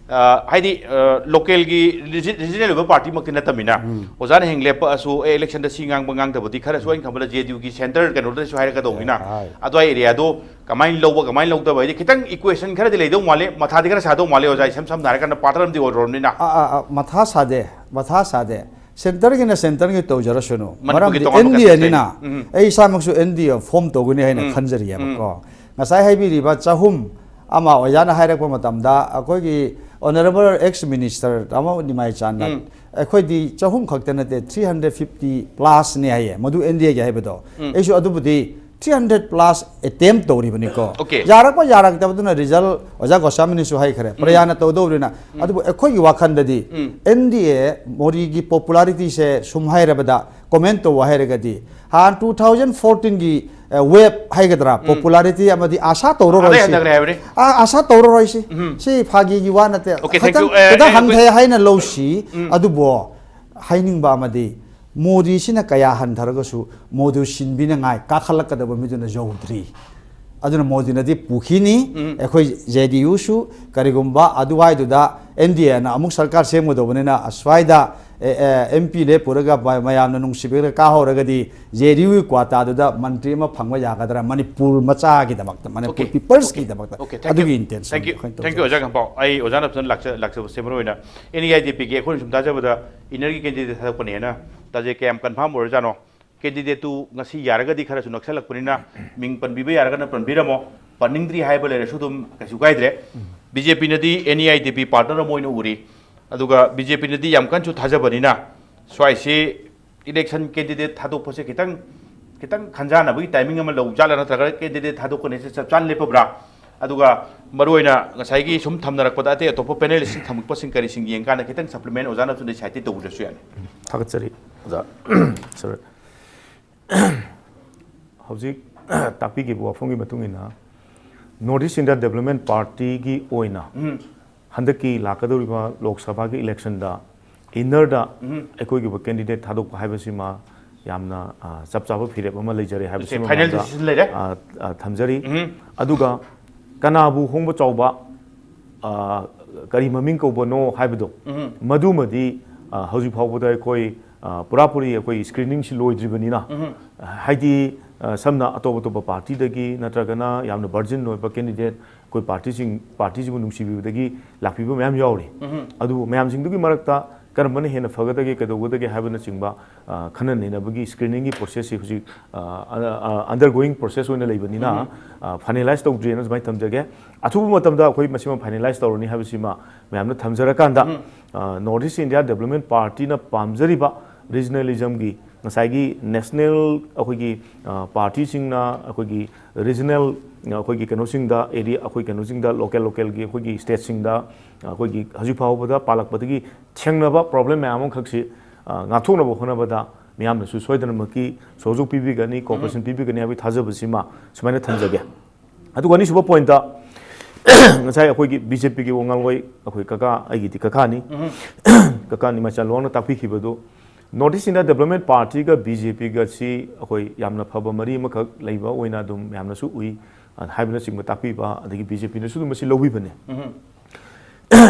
ꯑ, ꯍꯥꯏꯗꯤ, ꯑ, ꯂꯣꯀꯦꯜꯒꯤ ꯔꯤꯖꯤ-, ꯔꯤꯖꯅꯦꯜ ꯑꯣꯏꯕ ꯄꯥꯔꯇꯤꯃꯛꯇꯤ ꯅꯠꯇꯕꯅꯤꯅ, ꯑꯣꯖꯥꯅ ꯍꯌꯦꯡ ꯂꯦꯞꯄꯛꯑꯁꯨ, ꯑꯦ, ꯏꯂꯦꯛꯁꯟꯗ ꯁꯤ ꯉꯥꯡꯕ ꯉꯥꯡꯗꯕꯗꯤ ꯈꯔꯁꯨ ꯑꯩꯅ ꯈꯟꯕꯗ ꯖꯦ ꯗꯤ ꯌꯨꯒꯤ ꯁꯦꯟꯇꯔ ꯀꯩꯅꯣꯗꯁꯨ ꯍꯥꯏꯔꯛꯀꯗꯧꯕꯅꯤꯅ, ꯑꯗꯨꯋꯥꯏ ꯑꯦꯔꯤꯌꯥꯗꯣ ꯀꯃꯥꯏꯅ ꯂꯧꯕ, ꯀꯃꯥꯏꯅ ꯂꯧꯗꯕ ꯍꯥꯏꯗꯤ ꯈꯤꯇꯪ ꯏꯀ꯭ꯋꯦꯁꯟ ꯈꯔꯗꯤ ꯂꯩꯗꯧ ꯃꯥꯜꯂꯦ, ꯃꯊꯥꯗꯤ ꯈꯔ ꯁꯥꯗꯧ ꯃꯥꯜꯂꯦ, ꯑꯣꯖꯥ, ꯏꯁꯝ ꯁꯝꯅ ꯍꯥꯏꯔꯀꯥꯟꯗ ꯄꯥꯔꯠꯅꯔ ꯑꯃꯗꯤ ꯑꯣꯏꯔꯨꯔꯕꯅꯤꯅ꯫ ꯑꯥ, ꯑꯥ, ꯑꯥ, ꯃꯊꯥ ꯁꯥꯗꯦ, ꯃꯊꯥ ꯁꯥꯗꯦ꯫ ꯁꯦꯟꯇꯔꯒꯤꯅ ꯁꯦꯟꯇꯔꯒꯤ ꯇꯧꯖꯔꯁꯅꯨ꯫ ꯃꯅꯤꯄꯨꯔꯒꯤ ꯃꯔꯝꯗꯤ ꯇꯣꯉꯥꯟꯕ ꯑꯦꯟ ꯗꯤ ꯑꯦꯅꯤꯅ꯫ ꯀꯟꯇꯦꯛꯁ ꯂꯩ꯫ ꯎꯝ꯫ ꯑꯩ ꯏꯁꯥꯃꯛꯁꯨ ꯑꯦꯟ ꯗꯤ ꯑꯦ ꯐꯣꯝ ꯇꯧꯒꯅꯤ ꯍꯥꯏꯅ ꯈꯟꯖꯔꯤꯑꯕꯀꯣ꯫ ꯉꯁꯥꯏ ꯍꯥꯏꯕꯤꯔꯤꯕ ꯆꯍꯨꯝ ꯑꯃ ꯑꯣꯖꯥꯅ ꯍꯥꯏꯔꯛꯄ ꯃꯇꯝꯗ, ꯑꯩꯈꯣꯏꯒꯤ ꯑꯣꯅꯔꯦꯕꯜ ꯑꯦꯛꯁ ꯃꯤꯅꯤꯁꯇꯔ ꯇꯥꯃꯣ ꯅꯤꯃꯥꯏ ꯆꯥꯟꯅ, ꯑꯩꯈꯣꯏꯗꯤ ꯆꯍꯨꯝ ꯈꯛꯇ ꯅꯠꯇꯦ, ꯊ꯭ꯔꯤ ꯍꯟꯗ꯭ꯔꯦꯠ ꯐꯤꯐꯇꯤ ꯄ꯭ꯂꯁꯅꯦ ꯍꯥꯏꯌꯦ, ꯃꯗꯨ ꯑꯦꯟ ꯗꯤ ꯑꯦꯒꯤ ꯍꯥꯏꯕꯗꯣ꯫ ꯑꯩꯁꯨ ꯑꯗꯨꯕꯨꯗꯤ ꯊ꯭ꯔꯤ ꯍꯟꯗ꯭ꯔꯦꯠ ꯄ꯭ꯂꯁ ꯑꯦꯇꯦꯝ ꯇꯧꯔꯤꯕꯅꯤꯀꯣ꯫ Okay. ꯌꯥꯔꯛꯄ ꯌꯥꯔꯛꯇꯕꯗꯨꯅ ꯔꯤꯖꯜ ꯑꯣꯖꯥ ꯒꯣꯁꯥꯃꯤꯅꯁꯨ ꯍꯥꯏꯈ꯭ꯔꯦ, ꯄ꯭ꯔꯌꯥꯅ ꯇꯧꯗꯧꯔꯤꯅ꯫ ꯑꯗꯨꯕꯨ ꯑꯩꯈꯣꯏꯒꯤ ꯋꯥꯈꯜꯗꯗꯤ ꯑꯦꯟ ꯗꯤ ꯑꯦ ꯃꯣꯗꯤꯒꯤ ꯄꯣꯄꯨꯂꯥꯔꯤꯇꯤꯁꯦ ꯁꯨꯝ ꯍꯥꯏꯔꯕꯗ, ꯀꯣꯃꯦꯟ ꯇꯧꯕ ꯍꯥꯏꯔꯒꯗꯤ, ꯍꯥꯟꯅ ꯇꯨ ꯊꯥꯎꯖꯟ ꯐꯣꯔꯇꯤꯟꯒꯤ ꯋꯦꯕ ꯍꯥꯏꯒꯗ꯭ꯔꯥ, ꯄꯣꯄꯨꯂꯥꯔꯤꯇꯤ ꯑꯃꯗꯤ ꯑꯥꯁꯥ ꯇꯧꯔꯔꯣꯏ ꯑꯥꯗꯩ ꯁꯤ꯫ ꯍꯟꯊꯈ꯭ꯔꯦ ꯍꯥꯏꯕꯅꯤ꯫ ꯑꯥ, ꯑꯥꯁꯥ ꯇꯧꯔꯔꯣꯏ ꯁꯤ꯫ ꯁꯤ ꯐꯥꯒꯤꯒꯤ ꯋꯥ ꯅꯠꯇꯦ꯫ Okay, thank you. ꯈꯤꯇꯪ ꯑꯦ, ꯈꯤꯇꯪ ꯑꯦ, ꯍꯟꯊꯩ ꯍꯥꯏꯅ ꯂꯧꯁꯤ꯫ ꯑꯗꯨꯕꯨ ꯍꯥꯏꯅꯤꯡꯕ ꯑꯃꯗꯤ, ꯃꯣꯗꯤꯁꯤꯅ ꯀꯌꯥ ꯍꯟꯊꯔꯒꯁꯨ ꯃꯣꯗꯤ ꯁꯤꯟꯕꯤꯅꯉꯥꯏ ꯀꯥꯈꯠꯂꯛꯀꯗꯕ ꯃꯤꯗꯨꯅ ꯌꯧꯗ꯭ꯔꯤ꯫ ꯑꯗꯨꯅ ꯃꯣꯗꯤꯅꯗꯤ ꯄꯨꯈꯤꯅꯤ꯫ ꯑꯩꯈꯣꯏ ꯖꯦ ꯗꯤ ꯌꯨꯁꯨ ꯀꯔꯤꯒꯨꯝꯕ ꯑꯗꯨꯋꯥꯏꯗꯨꯗ ꯑꯦꯟ ꯗꯤ ꯑꯦꯅ ꯑꯃꯨꯛ ꯁꯔꯀꯥꯔ ꯁꯦꯝꯒꯗꯧꯕꯅꯤꯅ, ꯑꯁ꯭ꯋꯥꯏꯗ ꯑꯦꯝ ꯄꯤ ꯂꯦꯞꯄꯨꯔꯒ ꯃ-, ꯃꯌꯥꯝꯅ ꯅꯨꯡꯁꯤꯕꯤꯔꯒ ꯀꯥꯍꯧꯔꯒꯗꯤ, ꯖꯦ ꯗꯤ ꯌꯨꯒꯤ ꯀ꯭ꯋꯥꯇꯥꯗꯨꯗ ꯃꯟꯇ꯭ꯔꯤ ꯑꯃ ꯐꯪꯕ ꯌꯥꯒꯗ꯭ꯔꯥ, ꯃꯅꯤꯄꯨꯔ ꯃꯆꯥꯒꯤꯗꯃꯛꯇ, ꯃꯅꯤꯄꯨꯔ Okay. ꯄꯤꯄꯜꯁꯀꯤꯗꯃꯛꯇ? Okay, thank ꯑꯗꯨꯒꯤ you. Intention Thank you. ꯑꯩꯈꯣꯏꯅ Thank you, ꯇꯧꯖꯩ꯫ ꯑꯣꯖꯥ ꯈꯝꯄꯥꯎ꯫ ꯑꯩ ꯑꯣꯖꯥꯅ ꯐꯖꯅ ꯂꯥꯛꯆ-, ꯂꯥꯛꯆꯕꯁꯦ ꯃꯔꯨ ꯑꯣꯏꯅ ꯑꯦꯟ ꯏ ꯑꯥꯏ ꯗꯤ ꯄꯤꯒꯤ ꯑꯩꯈꯣꯏꯅ ꯁꯨꯝ ꯊꯥꯖꯕꯗ ꯏꯟꯅꯔꯒꯤ ꯀꯦꯟꯗꯤꯗꯦꯠ ꯊꯥꯗꯣꯛꯄꯅꯦꯅ ꯇꯥꯖꯩ, ꯀꯌꯥꯝ ꯀꯟꯐꯥꯔꯝ ꯑꯣꯏꯔꯖꯥꯠꯅꯣ? ꯀꯦꯟꯗꯤꯗꯦꯠꯇꯨ ꯉꯁꯤ ꯌꯥꯔꯒꯗꯤ ꯈꯔꯁꯨ ꯅꯛꯁꯜꯂꯛꯄꯅꯤꯅ ꯃꯤꯡ ꯄꯟꯕꯤꯕ ꯌꯥꯔꯒꯅ ꯄꯟꯕꯤꯔꯝꯃꯣ, ꯄꯟꯅꯤꯡꯗ꯭ꯔꯤ ꯍꯥꯏꯕ ꯂꯩꯔꯁꯨ ꯑꯗꯨꯝ ꯀꯩꯁꯨ ꯀꯥꯏꯗ꯭ꯔꯦ꯫ ꯕꯤ ꯖꯦ ꯄꯤꯅꯗꯤ N E I D P partner ꯑꯃ ꯑꯣꯏꯅ ꯎꯔꯤ, ꯑꯗꯨꯒ ꯕꯤ ꯖꯦ ꯄꯤꯅꯗꯤ ꯌꯥꯝ ꯀꯟꯅꯁꯨ ꯊꯥꯖꯕꯅꯤꯅ ꯁ꯭ꯋꯥꯏꯁꯤ ꯏꯂꯦꯛꯁꯟ ꯀꯦꯟꯗꯤꯗꯦꯠ ꯊꯥꯗꯣꯛꯄꯁꯦ ꯈꯤꯇꯪ, ꯈꯤꯇꯪ ꯈꯟꯖꯥꯟꯅꯕꯒꯤ ꯇꯥꯏꯃꯤꯡ ꯑꯃ ꯂꯧ ꯖꯥꯠꯂ, ꯅꯠꯇ꯭ꯔꯒ ꯀꯦꯟꯗꯤꯗꯦꯠ ꯊꯥꯗꯣꯛꯀꯅꯤꯁꯦ ꯆꯞ ꯆꯥꯅ ꯂꯦꯞꯄꯕ꯭ꯔꯥ? ꯑꯗꯨꯒ ꯃꯔꯨꯑꯣꯏꯅ ꯉꯁꯥꯏꯒꯤ ꯁꯨꯝ ꯊꯝꯅꯔꯛꯄꯗ ꯑꯇꯩ ꯑꯇꯣꯞꯄ ꯄꯦꯅꯦꯂꯤꯁꯁꯤꯡ ꯊꯝꯃꯛꯄꯁꯤꯡ ꯀꯔꯤꯁꯤꯡ ꯌꯦꯡꯀꯥꯟꯗ ꯈꯤꯇꯪ ꯁꯄ꯭ꯂꯤꯃꯦꯟ ꯑꯣꯖꯥꯅꯁꯨ ꯗꯤꯁꯥꯏꯠꯇꯤ ꯇꯧꯕꯤꯔꯁꯨ ꯌꯥꯅꯤ꯫ ꯊꯥꯒꯠꯆꯔꯤ ꯑꯣꯖꯥ꯫ ꯁꯣꯔꯤ꯫ ꯍꯧꯖꯤꯛ ꯇꯥꯛꯄꯤꯈꯤꯕ ꯋꯥꯐꯝꯒꯤ ꯃꯇꯨꯡ ꯏꯟꯅ North East India Development Partyꯒꯤ ꯑꯣꯏꯅ ꯍꯟꯗꯛꯀꯤ ꯂꯥꯛꯀꯗꯧꯔꯤꯕ ꯂꯣꯛ ꯁꯚꯥꯒꯤ ꯏꯂꯦꯛꯁꯟꯗ ꯏꯟꯅꯔꯗ ꯑꯩꯈꯣꯏꯒꯤ ꯑꯣꯏꯕ ꯀꯦꯟꯗꯤꯗꯦꯠ ꯊꯥꯗꯣꯛꯄ ꯍꯥꯏꯕꯁꯤꯃ ꯌꯥꯝꯅ, ꯑ, ꯆꯞ ꯆꯥꯕ ꯐꯤꯔꯦꯞ ꯑꯃ ꯂꯩꯖꯔꯦ ꯍꯥꯏꯕꯁꯤꯃ ꯐꯥꯏꯅꯦꯜ ꯃꯌꯥꯝꯗ, ꯗꯤꯁꯤꯖꯟ ꯂꯩꯔꯦ꯫ ꯑ, ꯑ, ꯊꯝꯖꯔꯤ꯫ ꯑꯗꯨꯒ ꯀꯅꯥꯕꯨ ꯍꯣꯡꯕ ꯆꯥꯎꯕ, ꯑ, ꯀꯔꯤ ꯃꯃꯤꯡ ꯀꯧꯕꯅꯣ ꯍꯥꯏꯕꯗꯣ, ꯃꯗꯨꯃꯗꯤ, ꯑ, ꯍꯧꯖꯤꯛ ꯐꯥꯎꯕꯗ ꯑꯩꯈꯣꯏ, ꯑ, ꯄꯨꯔꯥꯄꯨꯔꯤ ꯑꯩꯈꯣꯏ ꯁ꯭ꯀ꯭ꯔꯤꯅꯤꯡꯁꯤ ꯂꯣꯏꯗ꯭ꯔꯤꯕꯅꯤꯅ, ꯍꯥꯏꯗꯤ, ꯑ, ꯁꯝꯅ ꯑꯇꯣꯞ ꯑꯇꯣꯞꯄ ꯄꯥꯔꯇꯤꯗꯒꯤ ꯅꯠꯇ꯭ꯔꯒꯅ ꯌꯥꯝꯅ ꯚꯔꯖꯤꯟ ꯑꯣꯏꯕ ꯀꯦꯟꯗꯤꯗꯦꯠ, ꯑꯩꯈꯣꯏ ꯄꯥꯔꯇꯤꯁꯤꯡ, ꯄꯥꯔꯇꯤꯁꯤꯕꯨ ꯅꯨꯡꯁꯤꯕꯤꯕꯗꯒꯤ ꯂꯥꯛꯄꯤꯕ ꯃꯌꯥꯝ ꯌꯥꯎꯔꯤ꯫ ꯑꯗꯨꯕꯨ ꯃꯌꯥꯝꯁꯤꯡꯗꯨꯒꯤ ꯃꯔꯛꯇ ꯀꯔꯝꯕꯅ ꯍꯦꯟꯅ ꯐꯒꯗꯒꯦ, ꯀꯩꯗꯧꯒꯗꯒꯦ ꯍꯥꯏꯕꯅꯆꯤꯡꯕ, ꯑ, ꯈꯟꯅ ꯅꯩꯅꯕꯒꯤ ꯁ꯭ꯀ꯭ꯔꯤꯅꯤꯡꯒꯤ ꯄ꯭ꯔꯣꯁꯦꯁꯁꯤ ꯍꯧꯖꯤꯛ, ꯑ, ꯑ, ꯑ, ꯑꯟꯗꯔꯒꯣꯌꯤꯡ ꯄ꯭ꯔꯣꯁꯦꯁ ꯑꯣꯏꯅ ꯂꯩꯕꯅꯤꯅ, ꯑ, ꯐꯥꯏꯅꯦꯂꯥꯏꯁ ꯇꯧꯗ꯭ꯔꯤꯅ ꯁꯨꯃꯥꯏꯅ ꯊꯝꯖꯒꯦ꯫ ꯑꯊꯨꯕ ꯃꯇꯝꯗ ꯑꯩꯈꯣꯏ ꯃꯁꯤꯃ ꯐꯥꯏꯅꯦꯂꯥꯏꯁ ꯇꯧꯔꯅꯤ ꯍꯥꯏꯕꯁꯤꯃ ꯃꯌꯥꯝꯅ ꯊꯝꯖꯔꯀꯥꯟꯗ, ꯑ, North East India Development Partyꯅ ꯄꯥꯝꯖꯔꯤꯕ ꯔꯤꯖꯅꯦꯂꯤꯖꯝꯒꯤ ꯉꯁꯥꯏꯒꯤ ꯅꯦꯁꯅꯦꯜ ꯑꯩꯈꯣꯏꯒꯤ, ꯑ, ꯄꯥꯔꯇꯤꯁꯤꯡꯅ ꯑꯩꯈꯣꯏꯒꯤ ꯔꯤꯖꯅꯦꯜ, ꯑ, ꯑꯩꯈꯣꯏꯒꯤ ꯀꯩꯅꯣꯁꯤꯡꯗ ꯑꯦꯔꯤꯌꯥ, ꯑꯩꯈꯣꯏ ꯀꯩꯅꯣꯁꯤꯡꯗ ꯂꯣꯀꯦꯜ, ꯂꯣꯀꯦꯜꯒꯤ ꯑꯩꯈꯣꯏꯒꯤ ꯁ꯭ꯇꯦꯠꯁꯤꯡꯗ, ꯑ, ꯑꯩꯈꯣꯏꯒꯤ ꯍꯧꯖꯤꯛ ꯐꯥꯎꯕꯗ ꯄꯥꯜꯂꯛꯄꯗꯒꯤ ꯊꯦꯡꯅꯕ ꯄ꯭ꯔꯣꯕ꯭ꯂꯦꯝ ꯃꯌꯥꯝ ꯑꯃꯈꯛꯁꯤ, ꯑ, ꯉꯥꯛꯊꯣꯛꯅꯕ ꯍꯣꯠꯅꯕꯗ ꯃꯤꯌꯥꯝꯅꯁꯨ ꯁꯣꯏꯗꯅꯃꯛꯀꯤ ꯁꯍꯌꯣꯒ ꯄꯤꯕꯤꯒꯅꯤ, ꯀꯣꯑꯣꯄꯔꯦꯁꯟ ꯄꯤꯕꯤꯒꯅꯤ ꯍꯥꯏꯕꯒꯤ ꯊꯥꯖꯕꯁꯤꯃ ꯁꯨꯃꯥꯏꯅ ꯊꯝꯖꯒꯦ꯫ ꯑꯗꯨꯒ ꯑꯅꯤꯁꯨꯕ ꯄꯣꯏꯟꯠꯇ, ꯉꯁꯥꯏ ꯑꯩꯈꯣꯏꯒꯤ ꯕꯤ ꯖꯦ ꯄꯤꯒꯤ ꯋꯥ ꯉꯥꯡꯂꯣꯏ ꯑꯩꯈꯣꯏ ꯀꯀꯥ, ꯑꯩꯒꯤꯗꯤ ꯀꯀꯥꯅꯤ, ꯀꯀꯥ ꯅꯤꯃꯥꯆꯥꯟ ꯂꯨꯋꯥꯡꯅ ꯇꯥꯛꯄꯤꯈꯤꯕꯗꯨ, North East India Development Partyꯒ ꯕꯤ ꯖꯦ ꯄꯤꯒꯁꯤ ꯑꯩꯈꯣꯏ ꯌꯥꯝꯅ ꯐꯕ ꯃꯔꯤ ꯑꯃꯈꯛ ꯂꯩꯕ ꯑꯣꯏꯅ ꯑꯗꯨꯝ ꯃꯌꯥꯝꯅꯁꯨ ꯎꯏ, ꯑ, ꯍꯥꯏꯕꯅꯆꯤꯡꯕ ꯇꯥꯛꯄꯤꯕ, ꯑꯗꯒꯤ ꯕꯤ ꯖꯦ ꯄꯤꯅꯁꯨ ꯑꯗꯨꯝ ꯃꯁꯤ ꯂꯧꯕꯤꯕꯅꯦ꯫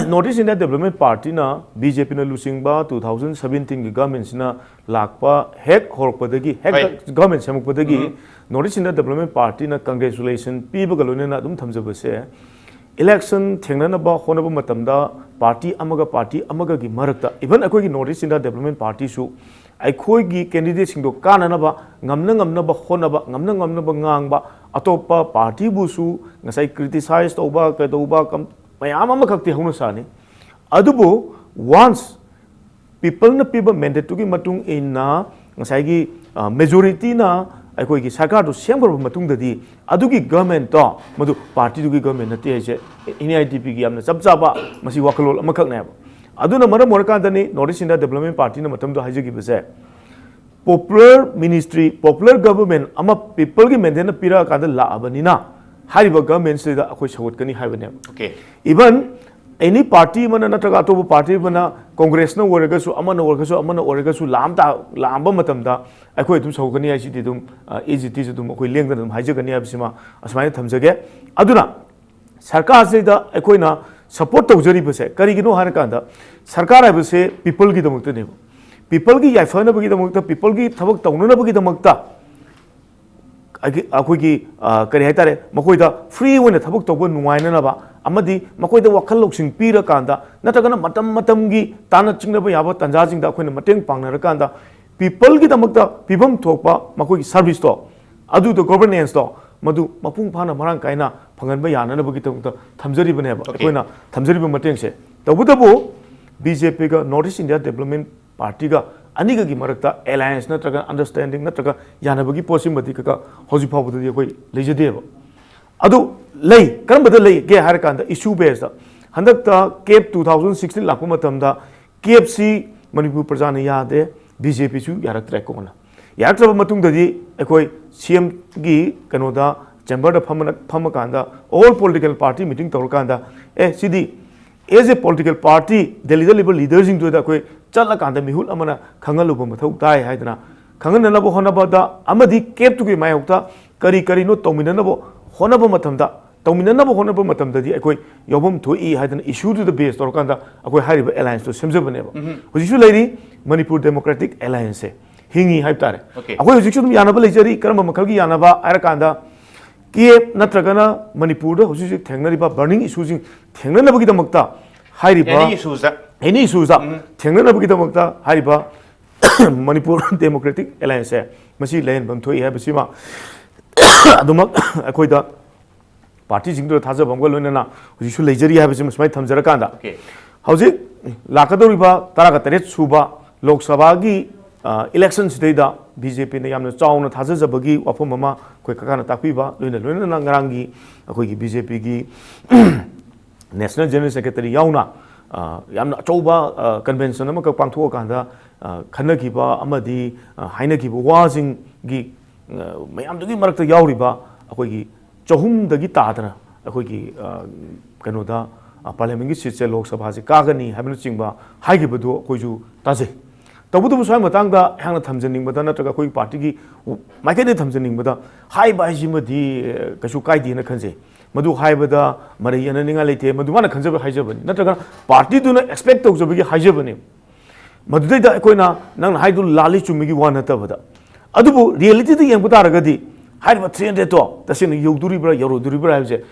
North East India Development Partyꯅ ꯕꯤ ꯖꯦ ꯄꯤꯅ ꯂꯨꯆꯤꯡꯕ two thousand seventeenꯒꯤ ꯒꯚꯔꯟꯃꯦꯟꯠꯁꯤꯅ ꯂꯥꯛꯄ ꯍꯦꯛ ꯍꯧꯔꯛꯄꯗꯒꯤ, ꯍꯦꯛ ꯍꯣꯏ꯫ ꯒꯚꯔꯟꯃꯦꯟꯠ ꯁꯦꯝꯃꯛꯄꯗꯒꯤ North East India Development Partyꯅ congratulation ꯄꯤꯕꯒ ꯂꯣꯏꯅꯅ ꯑꯗꯨꯝ ꯊꯝꯖꯕꯁꯦ, ꯏꯂꯦꯛꯁꯟ ꯊꯦꯡꯅꯅꯕ ꯍꯣꯠꯅꯕ ꯃꯇꯝꯗ ꯄꯥꯔꯇꯤ ꯑꯃꯒ ꯄꯥꯔꯇꯤ ꯑꯃꯒꯒꯤ ꯃꯔꯛꯇ, even ꯑꯩꯈꯣꯏꯒꯤ North East India Development Partyꯁꯨ ꯑꯩꯈꯣꯏꯒꯤ ꯀꯦꯟꯗꯤꯗꯦꯠꯁꯤꯡꯗꯣ ꯀꯥꯟꯅꯅꯕ ꯉꯝꯅ ꯉꯝꯅꯕ ꯍꯣꯠꯅꯕ, ꯉꯝꯅ ꯉꯝꯅꯕ ꯉꯥꯡꯕ, ꯑꯇꯣꯞꯄ ꯄꯥꯔꯇꯤꯕꯨꯁꯨ ꯉꯁꯥꯏ ꯀ꯭ꯔꯤꯇꯤꯁꯥꯏꯖ ꯇꯧꯕ, ꯀꯩꯗꯧꯕ, ꯀꯝ-, ꯃꯌꯥꯝ ꯑꯃꯈꯛꯇꯤ ꯍꯧꯅ ꯁꯥꯅꯤ꯫ ꯑꯗꯨꯕꯨ once ꯄꯤꯄꯜꯅ ꯄꯤꯕ ꯃꯦꯟꯗꯦꯠꯇꯨꯒꯤ ꯃꯇꯨꯡ ꯏꯟꯅ ꯉꯁꯥꯏꯒꯤ, ꯑ, ꯃꯦꯖꯣꯔꯤꯇꯤꯅ ꯑꯩꯈꯣꯏꯒꯤ ꯁꯔꯀꯥꯔꯗꯨ ꯁꯦꯝꯈ꯭ꯔꯕ ꯃꯇꯨꯡꯗꯗꯤ ꯑꯗꯨꯒꯤ ꯒꯚꯔꯟꯃꯦꯟꯠꯇꯣ ꯃꯗꯨ ꯄꯥꯔꯇꯤꯗꯨꯒꯤ ꯒꯚꯔꯟꯃꯦꯟꯠ ꯅꯠꯇꯦ ꯍꯥꯏꯁꯦ ꯑꯦꯟ ꯏ ꯑꯥꯏ ꯗꯤ ꯄꯤꯒꯤ ꯌꯥꯝꯅ ꯆꯞ ꯆꯥꯕ ꯃꯁꯤ ꯋꯥꯈꯜꯂꯣꯟ ꯑꯃꯈꯛꯅꯦꯕ꯫ ꯑꯗꯨꯅ ꯃꯔꯝ ꯑꯣꯏꯔꯀꯥꯟꯗꯅꯤ North East India Development Partyꯅ ꯃꯇꯝꯗꯨꯗ ꯍꯥꯏꯖꯈꯤꯕꯁꯦ, ꯄꯣꯄꯨꯂꯔ ꯃꯤꯅꯤꯁꯇ꯭ꯔꯤ, ꯄꯣꯄꯨꯂꯔ ꯒꯚꯔꯟꯃꯦꯟꯠ ꯑꯃ ꯄꯤꯄꯜꯒꯤ ꯃꯦꯟꯗꯦꯠꯅ ꯄꯤꯔꯛꯑꯀꯥꯟꯗ ꯂꯥꯛꯑꯕꯅꯤꯅ ꯍꯥꯏꯔꯤꯕ ꯒꯚꯔꯟꯃꯦꯟꯁꯤꯗ ꯑꯩꯈꯣꯏ ꯁꯧꯒꯠꯀꯅꯤ ꯍꯥꯏꯕꯅꯦꯕ꯫ Okay. Even any party ꯑꯃꯅ ꯅꯠꯇ꯭ꯔꯒ ꯑꯇꯣꯞꯄ party ꯑꯃꯅ, ꯀꯣꯡꯒ꯭ꯔꯦꯁꯅ ꯑꯣꯏꯔꯒꯁꯨ, ꯑꯃꯅ ꯑꯣꯏꯔꯒꯁꯨ, ꯑꯃꯅ ꯑꯣꯏꯔꯒꯁꯨ, ꯂꯥꯝ ꯇꯥ-, ꯂꯥꯝꯕ ꯃꯇꯝꯗ ꯑꯩꯈꯣꯏ ꯑꯗꯨꯝ ꯁꯧꯒꯠꯀꯅꯤ ꯍꯥꯏꯁꯤꯗꯤ ꯑꯗꯨꯝ, ꯑ, as it is ꯑꯗꯨꯝ ꯑꯩꯈꯣꯏ ꯂꯦꯡꯗꯅ ꯑꯗꯨꯝ ꯍꯥꯏꯖꯒꯅꯤ ꯍꯥꯏꯕꯁꯤꯃ ꯑꯁꯨꯃꯥꯏꯅ ꯊꯝꯖꯒꯦ꯫ ꯑꯗꯨꯅ ꯁꯔꯀꯥꯔꯁꯤꯗ ꯑꯩꯈꯣꯏꯅ support ꯇꯧꯖꯔꯤꯕꯁꯦ ꯀꯔꯤꯒꯤꯅꯣ ꯍꯥꯏꯔꯀꯥꯟꯗ, ꯁꯔꯀꯥꯔ ꯍꯥꯏꯕꯁꯦ peopleꯒꯤꯗꯃꯛꯇꯅꯦꯕ꯫ Peopleꯒꯤ ꯌꯥꯏꯐꯅꯕꯒꯤꯗꯃꯛꯇ, peopleꯒꯤ ꯊꯕꯛ ꯇꯧꯅꯅꯕꯒꯤꯗꯃꯛꯇ ꯑꯩꯒꯤ-, ꯑꯩꯈꯣꯏꯒꯤ, ꯑ, ꯀꯔꯤ ꯍꯥꯏꯇꯥꯔꯦ, ꯃꯈꯣꯏꯗ free ꯑꯣꯏꯅ ꯊꯕꯛ ꯇꯧꯕ ꯅꯨꯡꯉꯥꯏꯅꯅꯕ ꯑꯃꯗꯤ ꯃꯈꯣꯏꯗ ꯋꯥꯈꯜ ꯂꯧꯁꯤꯡ ꯄꯤꯔꯀꯥꯟꯗ ꯅꯠꯇ꯭ꯔꯒꯅ ꯃꯇꯝ ꯃꯇꯝꯒꯤ ꯇꯥꯟꯅ ꯆꯤꯡꯅꯕ ꯌꯥꯕ ꯇꯥꯟꯖꯥꯁꯤꯡꯗ ꯑꯩꯈꯣꯏꯅ ꯃꯇꯦꯡ ꯄꯥꯡꯅꯔꯀꯥꯟꯗ peopleꯒꯤꯗꯃꯛꯇ ꯄꯤꯐꯝ ꯊꯣꯛꯄ ꯃꯈꯣꯏꯒꯤ serviceꯇꯣ, ꯑꯗꯨꯗꯣ, governanceꯇꯣ ꯃꯗꯨ ꯃꯄꯨꯡ ꯐꯥꯅ ꯃꯔꯥꯡ ꯀꯥꯏꯅ ꯐꯪꯍꯟꯕ ꯌꯥꯅꯅꯕꯒꯤꯗꯃꯛꯇ ꯊꯝꯖꯔꯤꯕꯅꯦꯕ Okay. ꯑꯩꯈꯣꯏꯅ ꯊꯝꯖꯔꯤꯕ ꯃꯇꯦꯡꯁꯦ꯫ ꯇꯧꯕꯇꯕꯨ BJPꯒ North East India Development Partyꯒ ꯑꯅꯤꯒꯒꯤ ꯃꯔꯛꯇ alliance ꯅꯠꯇ꯭ꯔꯒ understanding ꯅꯠꯇ꯭ꯔꯒ ꯌꯥꯅꯕꯒꯤ ꯄꯣꯠꯁꯤꯃꯗꯤ ꯀꯀꯥ ꯍꯧꯖꯤꯛ ꯐꯥꯎꯕꯗꯗꯤ ꯑꯩꯈꯣꯏ ꯂꯩꯖꯗꯦꯕ꯫ ꯑꯗꯨ ꯂꯩ, ꯀꯔꯝꯕꯗ ꯂꯩꯒꯦ ꯍꯥꯏꯔꯀꯥꯟꯗ issue basedꯇ ꯍꯟꯗꯛꯇ CAP two thousand sixteen ꯂꯥꯛꯄ ꯃꯇꯝꯗ CAPꯁꯤ ꯃꯅꯤꯄꯨꯔ ꯄ꯭ꯔꯖꯥꯅ ꯌꯥꯗꯦ, BJPꯁꯨ ꯌꯥꯔꯛꯇ꯭ꯔꯦ꯫ ꯀꯣꯟꯅ ꯌꯥꯔꯛꯇ꯭ꯔꯕ ꯃꯇꯨꯡꯗꯗꯤ ꯑꯩꯈꯣꯏ CMꯒꯤ ꯀꯩꯅꯣꯗ chamberꯗ ꯐꯝꯃ-, ꯐꯝꯃꯀꯥꯟꯗ all political party meeting ꯇꯧꯔꯀꯥꯟꯗ, ꯑꯦ, ꯁꯤꯗꯤ as a political party ꯗꯦꯜꯂꯤꯗ ꯂꯩꯕ leaderꯁꯤꯡꯗꯨꯗ ꯑꯩꯈꯣꯏ ꯆꯠꯂꯀꯥꯟꯗ ꯃꯤꯍꯨꯠ ꯑꯃꯅ ꯈꯪꯍꯜꯂꯨꯕ ꯃꯊꯧ ꯇꯥꯏ ꯍꯥꯏꯗꯅ ꯈꯪꯍꯟꯅꯅꯕ ꯍꯣꯠꯅꯕꯗ ꯑꯃꯗꯤ CAPꯇꯨꯒꯤ ꯃꯥꯌꯣꯛꯇ ꯀꯔꯤ ꯀꯔꯤꯅꯣ ꯇꯧꯃꯤꯟꯅꯅꯕ ꯍꯣꯠꯅꯕ ꯃꯇꯝꯗ, ꯇꯧꯃꯤꯟꯅꯅꯕ ꯍꯣꯠꯅꯕ ꯃꯇꯝꯗꯗꯤ ꯑꯩꯈꯣꯏ ꯌꯥꯎꯐꯝ ꯊꯣꯛꯏ ꯍꯥꯏꯗꯅ issueꯗꯨꯗ base ꯇꯧꯔꯀꯥꯟꯗ ꯑꯩꯈꯣꯏ ꯍꯥꯏꯔꯤꯕ allianceꯇꯣ ꯁꯦꯝꯖꯕꯅꯦꯕ꯫ ꯍꯧꯖꯤꯛꯁꯨ ꯂꯩꯔꯤ ꯃꯅꯤꯄꯨꯔ Democratic Allianceꯁꯦ, ꯍꯤꯡꯉꯤ ꯍꯥꯏꯕ ꯇꯥꯔꯦ꯫ Okay. ꯑꯩꯈꯣꯏ ꯍꯧꯖꯤꯛꯁꯨ ꯑꯗꯨꯝ ꯌꯥꯅꯕ ꯂꯩꯖꯔꯤ꯫ ꯀꯔꯝꯕ ꯃꯈꯜꯒꯤ ꯌꯥꯅꯕ ꯍꯥꯏꯔꯀꯥꯟꯗ, CAP ꯅꯠꯇ꯭ꯔꯒꯅ ꯃꯅꯤꯄꯨꯔꯗ ꯍꯧꯖꯤꯛ ꯍꯧꯖꯤꯛ ꯊꯦꯡꯅꯔꯤꯕ burning issueꯁꯤꯡ ꯊꯦꯡꯅꯅꯕꯒꯤꯗꯃꯛꯇ ꯍꯥꯏꯔꯤꯕ Any issuesꯇ. Any issuesꯇ ꯊꯦꯡꯅꯅꯕꯒꯤꯗꯃꯛꯇ ꯍꯥꯏꯔꯤꯕ ꯃꯅꯤꯄꯨꯔ Democratic Allianceꯁꯦ ꯃꯁꯤ ꯂꯩꯍꯟꯐꯝ ꯊꯣꯛꯏ ꯍꯥꯏꯕꯁꯤꯃ ꯑꯗꯨꯃꯛ ꯑꯩꯈꯣꯏꯗ partyꯁꯤꯡꯗꯨꯗ ꯊꯥꯖꯕ ꯑꯃꯒ ꯂꯣꯏꯅꯅ ꯍꯧꯖꯤꯛꯁꯨ ꯂꯩꯖꯔꯤ ꯍꯥꯏꯕꯁꯤꯃ ꯁꯨꯃꯥꯏꯅ ꯊꯝꯖꯔꯀꯥꯟꯗ, Okay. ꯍꯧꯖꯤꯛ ꯂꯥꯛꯀꯗꯧꯔꯤꯕ ꯇꯔꯥꯒ ꯇꯔꯦꯠ ꯁꯨꯕ ꯂꯣꯛ ꯁꯚꯥꯒꯤ, ꯑ, electionꯁꯤꯗꯩꯗ BJPꯅ ꯌꯥꯝꯅ ꯆꯥꯎꯅ ꯊꯥꯖꯖꯕꯒꯤ ꯋꯥꯐꯝ ꯑꯃ ꯑꯩꯈꯣꯏ ꯀꯀꯥꯅ ꯇꯥꯛꯄꯤꯕ, ꯂꯣꯏꯅ ꯂꯣꯏꯅꯅ ꯉꯔꯥꯡꯒꯤ ꯑꯩꯈꯣꯏꯒꯤ BJPꯒꯤ National General Secretary ꯌꯥꯎꯅ, ꯑ, ꯌꯥꯝꯅ ꯑꯆꯧꯕ, ꯑ, convention ꯑꯃꯈꯛ ꯄꯥꯡꯊꯣꯛꯑꯀꯥꯟꯗ, ꯑ, ꯈꯟꯅꯈꯤꯕ ꯑꯃꯗꯤ, ꯑ, ꯍꯥꯏꯅꯈꯤꯕ ꯋꯥꯁꯤꯡꯒꯤ, ꯑ, ꯃꯌꯥꯝꯗꯨꯒꯤ ꯃꯔꯛꯇ ꯌꯥꯎꯔꯤꯕ ꯑꯩꯈꯣꯏꯒꯤ ꯆꯍꯨꯝꯗꯒꯤ ꯇꯥꯗꯅ ꯑꯩꯈꯣꯏꯒꯤ, ꯑ, ꯀꯩꯅꯣꯗ, ꯑ, parliamentꯀꯤ seatꯁꯦ, ꯂꯣꯛ ꯁꯚꯥꯁꯦ ꯀꯥꯒꯅꯤ ꯍꯥꯏꯕꯅꯆꯤꯡꯕ ꯍꯥꯏꯈꯤꯕꯗꯨ ꯑꯩꯈꯣꯏꯁꯨ ꯇꯥꯖꯩ꯫ ꯇꯧꯕꯇꯕꯨ ꯁ꯭ꯋꯥꯏ ꯃꯇꯥꯡꯗ ꯑꯩꯍꯥꯛꯅ ꯊꯝꯖꯅꯤꯡꯕꯗ, ꯅꯠꯇ꯭ꯔꯒ ꯑꯩꯈꯣꯏꯒꯤ partyꯒꯤ ꯃꯥꯏꯀꯩꯗ ꯊꯝꯖꯅꯤꯡꯕꯗ, ꯍꯥꯏꯕ ꯍꯥꯏꯁꯤꯃꯗꯤ, ꯑ, ꯀꯩꯁꯨ ꯀꯥꯏꯗꯦꯅ ꯈꯟꯖꯩ꯫ ꯃꯗꯨ ꯍꯥꯏꯕꯗ ꯃꯔꯩ ꯌꯦꯠꯅꯅꯤꯡꯉꯥꯏ ꯂꯩꯇꯦ, ꯃꯗꯨ ꯃꯥꯅ ꯈꯟꯖꯕ ꯍꯥꯏꯖꯕꯅꯤ꯫ ꯅꯠꯇ꯭ꯔꯒ partyꯗꯨꯅ expect ꯇꯧꯖꯕꯒꯤ ꯍꯥꯏꯖꯕꯅꯤ꯫ ꯃꯗꯨꯗꯩꯗ ꯑꯩꯈꯣꯏꯅ ꯅꯪꯅ ꯍꯥꯏꯗꯨ ꯂꯥꯜꯂꯤ ꯆꯨꯝꯃꯤꯒꯤ ꯋꯥ ꯅꯠꯇꯕꯗ, ꯑꯗꯨꯕꯨ realityꯗ ꯌꯦꯡꯕ ꯇꯥꯔꯒꯗꯤ ꯍꯥꯏꯔꯤꯕ three hundredꯇꯣ ꯇꯁꯦꯡꯅ ꯌꯧꯗꯣꯔꯤꯕ꯭ꯔꯥ ꯌꯧꯔꯣꯏꯗꯣꯔꯤꯕ꯭ꯔꯥ ꯍꯥꯏꯕꯁꯦ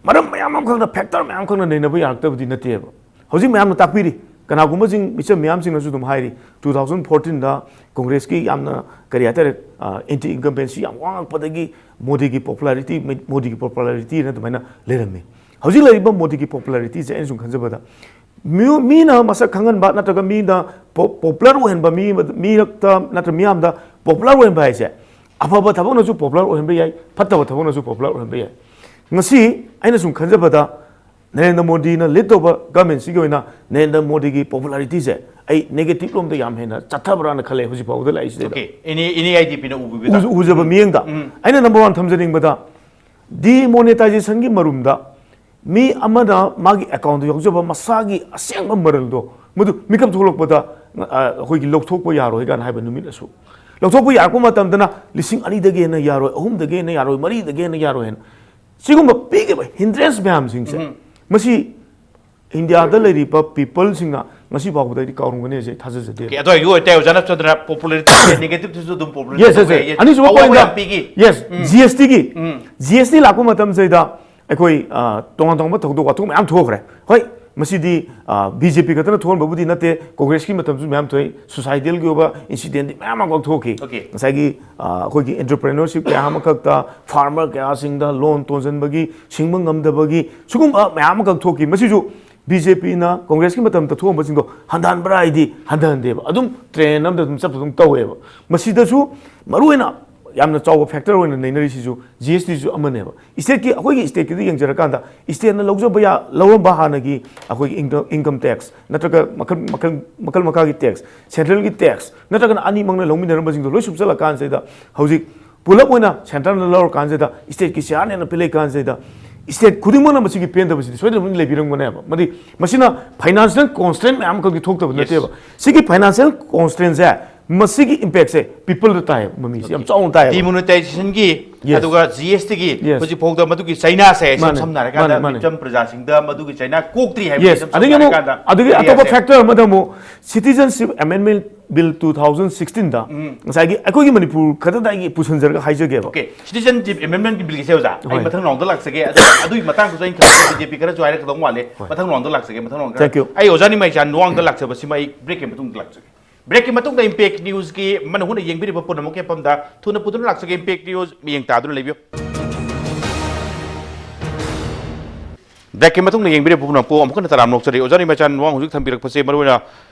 ꯃꯔꯝ ꯃꯌꯥꯝ ꯑꯃꯈꯛꯅ, factor ꯃꯌꯥꯝ ꯑꯃꯈꯛꯅ ꯅꯩꯅꯕ ꯌꯥꯔꯛꯇꯕꯗꯤ ꯅꯠꯇꯦꯕ꯫ ꯍꯧꯖꯤꯛ ꯃꯌꯥꯝꯅ ꯇꯥꯛꯄꯤꯔꯤ, ꯀꯅꯥꯒꯨꯝꯕꯁꯤꯡ, ꯃꯤꯆꯝ ꯃꯌꯥꯝꯁꯤꯡꯅꯁꯨ ꯑꯗꯨꯝ ꯍꯥꯏꯔꯤ, two thousand fourteenꯗ Congressꯀꯤ ꯌꯥꯝꯅ, ꯀꯔꯤ ꯍꯥꯏꯇꯥꯔꯦ, ꯑ, anti incumbency ꯌꯥꯝ ꯋꯥꯡꯉꯛꯄꯗꯒꯤ ꯃꯣꯗꯤꯒꯤ popularity, ꯃꯣꯗꯤꯒꯤ popularityꯅ ꯑꯗꯨꯃꯥꯏꯅ ꯂꯩꯔꯝꯃꯤ꯫ ꯍꯧꯖꯤꯛ ꯂꯩꯔꯤꯕ ꯃꯣꯗꯤꯒꯤ popularityꯁꯦ ꯑꯩꯅ ꯁꯨꯝ ꯈꯟꯖꯕꯗ, ꯃꯤꯑꯣ-, ꯃꯤꯅ ꯃꯁꯛ ꯈꯪꯍꯟꯕ ꯅꯠꯇ꯭ꯔꯒ ꯃꯤꯅ ꯄꯣ-, popular ꯑꯣꯏꯍꯟꯕ, ꯃꯤ ꯑꯃꯗ, ꯃꯤꯔꯛꯇ ꯅꯠꯇ꯭ꯔ ꯃꯤꯌꯥꯝꯗ popular ꯑꯣꯏꯍꯟꯕ ꯍꯥꯏꯁꯦ, ꯑꯐꯕ ꯊꯕꯛꯅꯁꯨ popular ꯑꯣꯏꯍꯟꯕ ꯌꯥꯏ, ꯐꯠꯇꯕ ꯊꯕꯛꯅꯁꯨ popular ꯑꯣꯏꯍꯟꯕ ꯌꯥꯏ꯫ ꯉꯁꯤ ꯑꯩꯅ ꯁꯨꯝ ꯈꯟꯖꯕꯗ, ꯅꯔꯦꯟꯗ꯭ꯔ ꯃꯣꯗꯤꯅ lead ꯇꯧꯕ governmentꯁꯤꯒꯤ ꯑꯣꯏꯅ ꯅꯔꯦꯟꯗ꯭ꯔ ꯃꯣꯗꯤꯒꯤ popularityꯁꯦ ꯑꯩ negative ꯂꯣꯝꯗ ꯌꯥꯝ ꯍꯦꯟꯅ ꯆꯠꯊꯕ꯭ꯔꯥꯅ ꯈꯜꯂꯦ ꯍꯧꯖꯤꯛ ꯐꯥꯎꯕꯗ ꯂꯥꯛꯏꯁꯤꯗꯩꯗ꯫ Okay, any, any IDPꯅ ꯎꯕꯤꯕꯗ? ꯎꯖ-, ꯎꯖꯕ ꯃꯤꯠꯌꯦꯡꯗ꯫ ꯑꯩꯅ number one ꯊꯝꯖꯅꯤꯡꯕꯗ, demonetizationꯒꯤ ꯃꯔꯨꯝꯗ ꯃꯤ ꯑꯃꯅ ꯃꯥꯒꯤ accountꯇ ꯌꯥꯎꯖꯕ ꯃꯁꯥꯒꯤ ꯑꯁꯦꯡꯕ ꯃꯔꯜꯗꯣ ꯃꯗꯨ ꯃꯤꯀꯞ ꯊꯣꯛꯂꯛꯄꯗ, ꯑ, ꯑꯩꯈꯣꯏꯒꯤ ꯂꯧꯊꯣꯛꯄ ꯌꯥꯔꯣꯏ ꯀꯥꯏꯅ ꯍꯥꯏꯕ ꯅꯨꯃꯤꯠ ꯑꯁꯨ ꯂꯧꯊꯣꯛꯄ ꯌꯥꯔꯛꯄ ꯃꯇꯝꯗꯅ ꯂꯤꯁꯤꯡ ꯑꯅꯤꯗꯒꯤ ꯍꯦꯟꯅ ꯌꯥꯔꯣꯏ, ꯑꯍꯨꯝꯗꯒꯤ ꯍꯦꯟꯅ ꯌꯥꯔꯣꯏ, ꯃꯔꯤꯗꯒꯤ ꯍꯦꯟꯅ ꯌꯥꯔꯣꯏ ꯍꯥꯏꯅ꯫ ꯁꯤꯒꯨꯝꯕ ꯄꯤꯈꯤꯕ hindrance ꯃꯌꯥꯝꯁꯤꯡꯁꯦ, ꯃꯁꯤ ꯏꯟꯗꯤꯌꯥꯗ ꯂꯩꯔꯤꯕ peopleꯁꯤꯡꯅ ꯉꯁꯤ ꯐꯥꯎꯕꯗ ꯑꯩꯗꯤ ꯀꯥꯎꯔꯝꯒꯅꯤ ꯍꯥꯏꯁꯦ ꯑꯩ ꯊꯥꯖꯖꯗꯦ꯫ Okay, ꯑꯗꯨ ꯑꯣꯏꯔꯗꯤ ꯑꯣꯖꯥꯅ ꯆꯠꯇꯅ popularityꯁꯦ negativeꯇꯁꯨ ꯑꯗꯨꯝ popularity Yes, yes, ꯇꯧꯕ yes. ꯌꯥꯏ꯫ ꯑꯅꯤꯁꯨꯕ ꯑꯋꯥꯕ pointꯗ, ꯌꯥꯝ ꯄꯤꯈꯤ꯫ Yes, GSTꯒꯤ, GST ꯂꯥꯛꯄ ꯃꯇꯝꯁꯤꯗ ꯑꯩꯈꯣꯏ, ꯑ, ꯇꯣꯉꯥꯟ ꯇꯣꯉꯥꯟꯕ ꯊꯧꯗꯣꯛ ꯋꯥꯊꯣꯛ ꯃꯌꯥꯝ ꯊꯣꯛꯈ꯭ꯔꯦ꯫ ꯍꯣꯏ, ꯃꯁꯤꯗꯤ, ꯑ, BJP ꯈꯛꯇꯅ ꯊꯣꯛꯍꯟꯕꯕꯨꯗꯤ ꯅꯠꯇꯦ, Congressꯀꯤ ꯃꯇꯝꯁꯨ ꯃꯌꯥꯝ ꯊꯣꯛꯏ, suicidalꯒꯤ ꯑꯣꯏꯕ incidentꯗꯤ ꯃꯌꯥꯝ ꯑꯃ ꯊꯣꯛꯈꯤ꯫ Okay. ꯉꯁꯥꯏꯒꯤ, ꯑ, ꯑꯩꯈꯣꯏꯒꯤ entrepreneurship ꯀꯌꯥ ꯑꯃꯈꯛꯇ, farmer ꯀꯌꯥꯁꯤꯡꯗ loan ꯇꯣꯟꯁꯤꯟꯕꯒꯤ, ꯁꯤꯡꯕ ꯉꯝꯗꯕꯒꯤ, ꯁꯤꯒꯨꯝꯕ ꯃꯌꯥꯝ ꯑꯃꯈꯛ ꯊꯣꯛꯈꯤ꯫ ꯃꯁꯤꯁꯨ BJPꯅ Congressꯀꯤ ꯃꯇꯝꯗ ꯊꯣꯛꯑꯝꯕꯁꯤꯡꯗꯣ ꯍꯟꯊꯍꯟꯕ꯭ꯔꯥ ꯍꯥꯏꯗꯤ ꯍꯟꯊꯍꯟꯗꯦꯕ, ꯑꯗꯨꯝ trend ꯑꯃꯗ ꯑꯗꯨꯝ ꯆꯠꯄ ꯑꯗꯨꯝ ꯇꯧꯋꯦꯕ꯫ ꯃꯁꯤꯗꯁꯨ ꯃꯔꯨꯑꯣꯏꯅ ꯌꯥꯝꯅ ꯆꯥꯎꯕ factor ꯑꯣꯏꯅ ꯅꯩꯅꯔꯤꯁꯤꯁꯨ GSTꯁꯨ ꯑꯃꯅꯦꯕ꯫ Stateꯀꯤ, ꯑꯩꯈꯣꯏꯒꯤ stateꯀꯤꯗꯤ ꯌꯦꯡꯖꯔꯀꯥꯟꯗ stateꯅ ꯂꯧꯖꯕ ꯌꯥ-, ꯂꯧꯔꯝꯕ ꯍꯥꯟꯅꯒꯤ ꯑꯩꯈꯣꯏꯒꯤ income, income tax ꯅꯠꯇ꯭ꯔꯒ ꯃꯈꯜ, ꯃꯈꯜ, ꯃꯈꯜ ꯃꯈꯥꯒꯤ tax, centralꯒꯤ tax ꯅꯠꯇ꯭ꯔꯒꯅ ꯑꯅꯤꯃꯛꯅ ꯂꯧꯃꯤꯟꯅꯔꯝꯕꯁꯤꯡꯗꯣ ꯂꯣꯏ ꯁꯨꯞꯆꯜꯂꯀꯥꯟꯁꯤꯗ ꯍꯧꯖꯤꯛ ꯄꯨꯂꯞ ꯑꯣꯏꯅ ꯁꯦꯟꯇꯔꯅ ꯂꯧꯔꯀꯥꯟꯁꯤꯗ, ꯁ꯭ꯇꯦꯠꯀꯤ ꯁꯤꯌꯥꯔꯅꯦꯅ ꯄꯤꯂꯛꯀꯥꯟꯁꯤꯗ, ꯁ꯭ꯇꯦꯠ ꯈꯨꯗꯤꯡꯃꯛꯅ ꯃꯁꯤꯒꯤ ꯄꯦꯟꯗꯕꯁꯤꯗꯤ ꯁꯣꯏꯗꯅ ꯂꯩꯕꯤꯔꯝꯒꯅꯦꯕ꯫ ꯃꯗꯤ ꯃꯁꯤꯅ ꯐꯥꯏꯅꯥꯟꯁꯤꯌꯦꯜ ꯀꯣꯟꯁꯇ꯭ꯔꯦꯟ ꯃꯌꯥꯝ ꯑꯃꯈꯛꯇꯤ ꯊꯣꯛꯇꯕ ꯅꯠꯇꯦꯕ꯫ ꯁꯤꯒꯤ ꯐꯥꯏꯅꯥꯟꯁꯤꯌꯦꯜ ꯀꯣꯟꯁꯇ꯭ꯔꯦꯟꯁꯦ, ꯃꯁꯤꯒꯤ ꯏꯝꯄꯦꯛꯁꯦ ꯄꯤꯄꯜꯗ ꯇꯥꯏꯌꯦꯕ, ꯃꯃꯤꯁꯦ ꯌꯥꯝ ꯆꯥꯎꯅ ꯇꯥꯏꯌꯦꯕ꯫ ꯗꯤꯃꯣꯅꯤꯇꯥꯏꯖꯦꯁꯟꯒꯤ Yes. ꯑꯗꯨꯒ ꯖꯤ ꯑꯦꯁ ꯇꯤꯒꯤ Yes. ꯍꯧꯖꯤꯛꯐꯥꯎꯗ ꯃꯗꯨꯒꯤ ꯆꯩꯅꯥꯁꯦ ꯏꯁꯝ ꯃꯥꯅꯦ, ꯁꯝꯅ ꯍꯥꯏꯔꯀꯥꯟꯗ ꯃꯥꯅꯦ, ꯃꯥꯅꯦ꯫ ꯃꯤꯆꯝ ꯄ꯭ꯔꯖꯥꯁꯤꯡꯗ ꯃꯗꯨꯒꯤ ꯆꯩꯅꯥ ꯀꯣꯛꯇ꯭ꯔꯤ ꯍꯥꯏꯕ ꯌꯦꯁ꯫ ꯏꯁꯝ ꯁꯝꯅ ꯑꯗꯒꯤ ꯑꯃꯨꯛ ꯍꯥꯏꯔꯀꯥꯟꯗ ꯑꯗꯒꯤ ꯑꯇꯣꯞꯄ ꯑꯦꯔꯤꯌꯥꯁꯦ꯫ ꯐꯦꯛꯇꯔ ꯑꯃꯗ ꯑꯃꯨꯛ Citizenship Amendment Bill two thousand sixteen ꯗ ꯉꯁꯥꯏꯒꯤ ꯑꯩꯈꯣꯏꯒꯤ ꯃꯅꯤꯄꯨꯔ ꯈꯛꯇꯗ ꯑꯩꯒꯤ ꯄꯨꯁꯤꯟꯖꯔꯒ ꯍꯥꯏꯖꯒꯦꯕ꯫ ꯑꯣꯀꯦ, ꯁꯤꯇꯤꯖꯟꯁꯤꯞ ꯑꯦꯃꯦꯟꯃꯦꯟꯒꯤ ꯕꯤꯜꯒꯤꯁꯦ ꯑꯣꯖꯥ, ꯑꯩ ꯍꯣꯏ꯫ ꯃꯊꯪ ꯔꯥꯎꯟꯗ ꯂꯥꯛꯆꯒꯦ꯫ ꯑꯗꯨ ꯑꯗꯨꯒꯤ ꯃꯇꯥꯡꯗꯁꯨ ꯑꯩꯅ ꯈꯪꯕ ꯕꯤ ꯖꯦ ꯄꯤ ꯈꯔꯁꯨ ꯍꯥꯏꯔꯛꯀꯗꯧ ꯃꯥꯜꯂꯦ꯫ ꯃꯊꯪ ꯔꯥꯎꯟꯗ ꯂꯥꯛꯆꯒꯦ, ꯃꯊꯪ ꯔꯥꯎꯟꯗ Thank you. ꯑꯩ ꯑꯣꯖꯥ ꯅꯤꯃꯥꯏꯆꯥꯟ ꯅꯨꯋꯥꯡꯗ ꯂꯥꯛꯆꯕꯁꯤꯃ ꯑꯩ ꯕ꯭ꯔꯦꯛꯀꯤ ꯃꯇꯨꯡꯗ ꯂꯥꯛꯆꯒꯦ꯫ ꯕ꯭ꯔꯦꯛꯀꯤ ꯃꯇꯨꯡꯗ ꯏꯝꯄꯦꯛ ꯅ꯭ꯌꯨꯁꯀꯤ ꯃꯅ ꯍꯨꯅ ꯌꯦꯡꯕꯤꯔꯤꯕ ꯄꯨꯝꯅꯃꯛꯀꯤ ꯃꯐꯝꯗ ꯊꯨꯅ ꯄꯨꯗꯨꯅ ꯂꯥꯛꯆꯒꯦ꯫ ꯏꯝꯄꯦꯛ ꯅ꯭ꯌꯨꯁ ꯃꯤꯠꯌꯦꯡ ꯇꯥꯗꯨꯅ ꯂꯩꯕꯤꯌꯨ꯫ ꯕ꯭ꯔꯦꯛꯀꯤ ꯃꯇꯨꯡꯗ ꯌꯦꯡꯕꯤꯔꯤꯕ ꯄꯨꯝꯅꯃꯛꯄꯨ ꯑꯃꯨꯛ ꯍꯟꯅ ꯇꯔꯥꯝꯅ ꯑꯣꯛꯆꯔꯤ꯫ ꯑꯣꯖꯥ ꯅꯤꯃꯥꯏꯆꯥꯟ ꯅꯨꯋꯥꯡ ꯍꯧꯖꯤꯛ ꯊꯝꯕꯤꯔꯛꯄꯁꯦ ꯃꯔꯨꯑꯣꯏꯅ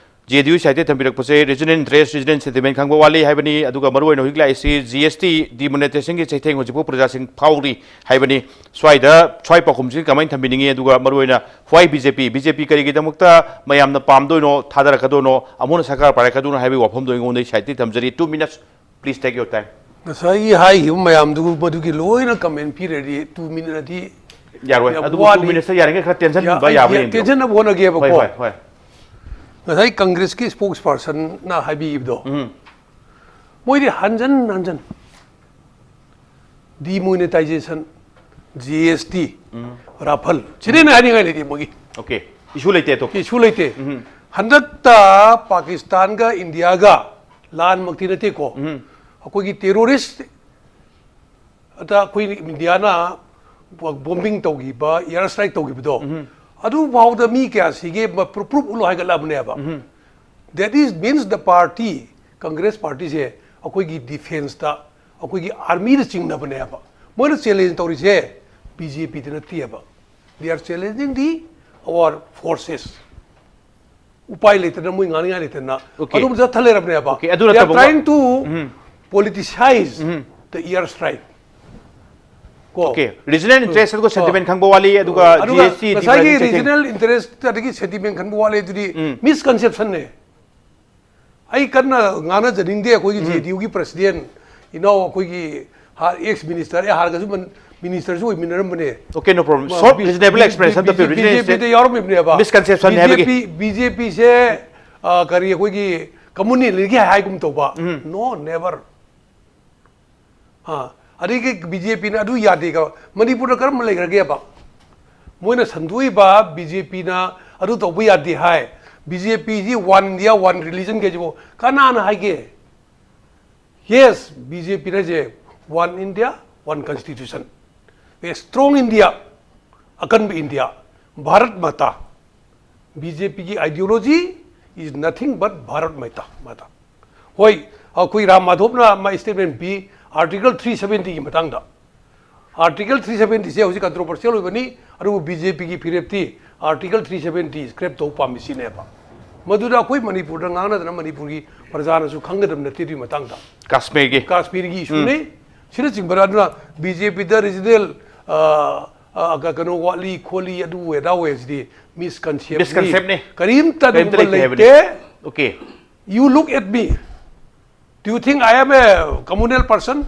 ꯖꯦ ꯗꯤ ꯌꯨ ꯁꯥꯏꯠꯇꯒꯤ ꯊꯝꯕꯤꯔꯛꯄꯁꯦ ꯔꯤꯖꯅꯦꯜ ꯏꯟꯇꯔꯦꯁ, ꯔꯤꯖꯅꯦꯜ ꯁꯦꯟꯇꯤꯃꯦꯟ ꯈꯪꯕ ꯋꯥꯠꯂꯤ ꯍꯥꯏꯕꯅꯤ꯫ ꯑꯗꯨꯒ ꯃꯔꯨꯑꯣꯏꯅ ꯍꯧꯖꯤꯛ ꯂꯥꯛꯏꯁꯤ ꯖꯤ ꯑꯦꯁ ꯇꯤ ꯗꯤꯃꯣꯅꯤꯇꯥꯏꯖꯦꯁꯟꯒꯤ ꯆꯩꯊꯦꯡ ꯍꯧꯖꯤꯛꯐꯥꯎ ꯄ꯭ꯔꯖꯥꯁꯤꯡ ꯐꯥꯎꯔꯤ ꯍꯥꯏꯕꯅꯤ꯫ ꯁ꯭ꯋꯥꯏꯗ ꯁ꯭ꯋꯥꯏ ꯄꯥꯎꯈꯨꯝꯁꯤ ꯀꯃꯥꯏꯅ ꯊꯝꯕꯤꯅꯤꯡꯉꯤ? ꯑꯗꯨꯒ ꯃꯔꯨꯑꯣꯏꯅ why B J P, B J P ꯀꯔꯤꯒꯤꯗꯃꯛꯇ ꯃꯌꯥꯝꯅ ꯄꯥꯝꯗꯣꯏꯅꯣ, ꯊꯥꯗꯔꯛꯀꯗꯣꯏꯅꯣ, ꯑꯃꯨꯛ ꯍꯟꯅ ꯁꯔꯀꯥꯔ ꯄꯥꯏꯔꯛꯀꯗꯣꯏꯅꯣ ꯍꯥꯏꯕꯒꯤ ꯋꯥꯐꯝꯗꯣ ꯑꯩꯉꯣꯟꯗ ꯁꯥꯏꯠꯇꯒꯤ ꯊꯝꯖꯔꯤ꯫ Two minutes, please take your time. ꯉꯁꯥꯏꯒꯤ ꯍꯥꯏꯈꯤꯕ ꯃꯌꯥꯝꯗꯨ ꯃꯗꯨꯒꯤ ꯂꯣꯏꯅ ꯀꯃꯦꯟ ꯄꯤꯔꯗꯤ ꯌꯥꯔꯣꯏ꯫ ꯌꯥꯝ ꯑꯗꯨꯕꯨ ꯋꯥꯅꯤ꯫ Two minutesꯇ ꯌꯥꯔꯤꯉꯩ ꯈꯔ ꯇꯦꯟꯁꯤꯟꯕ ꯑꯩ ꯌꯥꯕ꯭ꯔꯥ ꯌꯦꯡꯕꯤꯌꯨ꯫ ꯇꯦꯟꯁꯤꯟꯅꯕ ꯍꯣꯠꯅꯒꯦꯕꯀꯣ꯫ ꯍꯣꯏ, ꯍꯣꯏ, ꯍꯣꯏ꯫ ꯉꯁꯥꯏ ꯀꯪꯒ꯭ꯔꯦꯁꯀꯤ spokespersonꯅ ꯍꯥꯏꯕꯤꯈꯤꯕꯗꯣ, ꯎꯝ꯫ ꯃꯣꯏꯗꯤ ꯍꯟꯖꯟ ꯍꯟꯖꯟ ꯗꯤꯃꯣꯅꯤꯇꯥꯏꯖꯦꯁꯟ, ꯖꯤ ꯑꯦꯁ ꯇꯤ, ꯔꯥꯐꯜ, ꯁꯤꯗꯩꯅ ꯍꯥꯏꯅꯤꯡꯉꯥꯏ ꯂꯩꯇꯦ ꯃꯣꯏꯒꯤ꯫ ꯑꯣꯀꯦ꯫ ꯏꯁꯨ ꯂꯩꯇꯦ ꯑꯇꯣꯞꯄ꯫ ꯏꯁꯨ ꯂꯩꯇꯦ꯫ ꯎꯝ꯫ ꯍꯟꯗꯛꯇ ꯄꯥꯀꯤꯁꯇꯥꯟꯒ ꯏꯟꯗꯤꯌꯥꯒ ꯂꯥꯟꯃꯛꯇꯤ ꯅꯠꯇꯦꯀꯣ, ꯎꯝ꯫ ꯑꯩꯈꯣꯏꯒꯤ ꯇꯦꯔꯣꯔꯤꯁ ꯑꯗ ꯑꯩꯈꯣꯏ ꯏꯟꯗꯤꯌꯥꯅ ꯕꯣꯝꯕꯤꯡ ꯇꯧꯈꯤꯕ, ꯏꯌꯥꯔ ꯁ꯭ꯇ꯭ꯔꯥꯏꯛ ꯇꯧꯈꯤꯕꯗꯣ, ꯑꯗꯨꯐꯥꯎꯗ ꯃꯤ ꯀꯌꯥ ꯁꯤꯒꯦ ꯄ꯭ꯔꯨꯐ ꯎꯠꯂꯣ ꯍꯥꯏꯒꯠꯂꯛꯑꯕꯅꯦꯕ꯫ That is means the party, Congress ꯄꯥꯔꯇꯤꯁꯦ ꯑꯩꯈꯣꯏꯒꯤ ꯗꯤꯐꯦꯟꯁꯇ, ꯑꯩꯈꯣꯏꯒꯤ ꯑꯥꯔꯃꯤꯗ ꯆꯤꯡꯅꯕꯅꯦꯕ꯫ ꯃꯣꯏꯅ ꯆꯦꯂꯦꯟꯖ ꯇꯧꯔꯤꯁꯦ ꯕꯤ ꯖꯦ ꯄꯤꯗ ꯅꯠꯇꯦꯕ꯫ They are challenging the our forces. ꯎꯄꯥꯏ ꯂꯩꯇꯗꯅ, ꯃꯣꯏ ꯉꯥꯡꯅꯤꯡꯉꯥꯏ ꯂꯩꯇꯗꯅ Okay. ꯑꯗꯨꯝ ꯆꯠꯊ ꯂꯩꯔꯕꯅꯦꯕ꯫ Okay, ꯑꯗꯨ They are ꯅꯠꯇꯕ trying to um. politicize um. the air strike. ꯀꯣ? Okay, regional interest ꯑꯗꯨꯒ sentiment ꯈꯪꯕ ꯋꯥꯠꯂꯤ, ꯑꯗꯨꯒ ꯑꯗꯨꯒ G S T ꯉꯁꯥꯏꯒꯤ devaluation regional interest ꯑꯗꯒꯤ sentiment ꯈꯪꯕ ꯋꯥꯠꯂꯤ ꯑꯗꯨꯗꯤ ꯎꯝ꯫ Misconceptionꯅꯦ꯫ ꯑꯩ ꯀꯟꯅ ꯉꯥꯡꯅꯖꯅꯤꯡꯗꯦ ꯑꯩꯈꯣꯏꯒꯤ J D Uꯒꯤ president ꯏꯅꯥꯎ ꯑꯩꯈꯣꯏꯒꯤ ꯍꯥ-, ex minister, ꯑꯦ, ꯍꯥꯟꯅꯒꯁꯨ ꯃꯟ-, ministerꯁꯨ ꯑꯣꯏꯃꯤꯟꯅꯔꯝꯕꯅꯦ꯫ Okay, no problem. Short, reasonable explanation ꯑꯝꯇ ꯄꯤꯌꯨ꯫ Reason BJPꯗ ꯌꯥꯎꯔꯝꯃꯤꯕꯅꯦꯕ꯫ Misconception ꯍꯥꯏꯕꯒꯤ꯫ BJP, BJPꯁꯦ, ꯑ, ꯀꯔꯤ, ꯑꯩꯈꯣꯏꯒꯤ communalꯒꯤ ꯍꯥꯏꯒꯨꯝ ꯇꯧꯕ꯫ No, never. ꯑ, ꯑꯗꯒꯤ BJPꯅ ꯑꯗꯨ ꯌꯥꯗꯦꯒ, ꯃꯅꯤꯄꯨꯔꯗ ꯀꯔꯝꯕ ꯂꯩꯈ꯭ꯔꯒꯦꯕ? ꯃꯣꯏꯅ ꯁꯟꯗꯣꯛꯏꯕ BJPꯅ ꯑꯗꯨ ꯇꯧꯕ ꯌꯥꯗꯦ ꯍꯥꯏ꯫ BJPꯁꯤ one India, one religion ꯀꯩꯁꯤꯕꯨ ꯀꯅꯥꯅ ꯍꯥꯏꯒꯦ? Yes, BJP ꯍꯥꯏꯁꯦ one India, one constitution. A strong India, ꯑꯀꯟꯕ ꯏꯟꯗꯤꯌꯥ, ꯚꯥꯔꯠ ꯃꯥꯇꯥ꯫ BJPꯒꯤ ideology is nothing but Bharat Mata, Mata. ꯍꯣꯏ, ꯑꯩꯈꯣꯏ ꯔꯥꯝ ꯃꯥꯙꯣꯞꯅ ꯃꯥ statement ꯄꯤ, Article three seventyꯒꯤ ꯃꯇꯥꯡꯗ꯫ Article three seventyꯁꯦ ꯍꯧꯖꯤꯛ controversial ꯑꯣꯏꯕꯅꯤ, ꯑꯗꯨꯕꯨ BJPꯒꯤ ꯐꯤꯔꯦꯞꯇꯤ Article three seventy scrap ꯇꯧꯕ ꯄꯥꯝꯃꯤ ꯁꯤꯅꯦꯕ꯫ ꯃꯗꯨꯗ ꯑꯩꯈꯣꯏ ꯃꯅꯤꯄꯨꯔꯗ ꯉꯥꯡꯅꯗꯅ ꯃꯅꯤꯄꯨꯔꯒꯤ ꯄ꯭ꯔꯖꯥꯅꯁꯨ ꯈꯪꯒꯗꯕ ꯅꯠꯇꯦ ꯑꯗꯨꯒꯤ ꯃꯇꯥꯡꯗ꯫ ꯀꯥꯁꯃꯤꯔꯒꯤ꯫ ꯀꯥꯁꯃꯤꯔꯒꯤ issueꯅꯤ꯫ ꯁꯤꯅꯆꯤꯡꯕꯗ ꯑꯗꯨꯅ BJPꯗ regional, ꯑ, ꯑ, ꯀ-, ꯀꯩꯅꯣ ꯋꯥꯠꯂꯤ ꯈꯣꯠꯂꯤ ꯑꯗꯨ ꯑꯣꯏ ꯑꯗꯥ ꯑꯣꯏ ꯍꯥꯏꯁꯤꯗꯤ misconceptꯅꯤ꯫ Misconcepꯅꯤ꯫ ꯀꯔꯤꯝꯇ ꯀꯔꯤꯝꯇ ꯑꯗꯨꯒꯨꯝꯕ ꯂꯩꯇꯦ ꯍꯥꯏꯕꯅꯤ꯫ ꯂꯩꯇꯦ꯫ Okay꯫ You look at me. Do you think I am a communal person?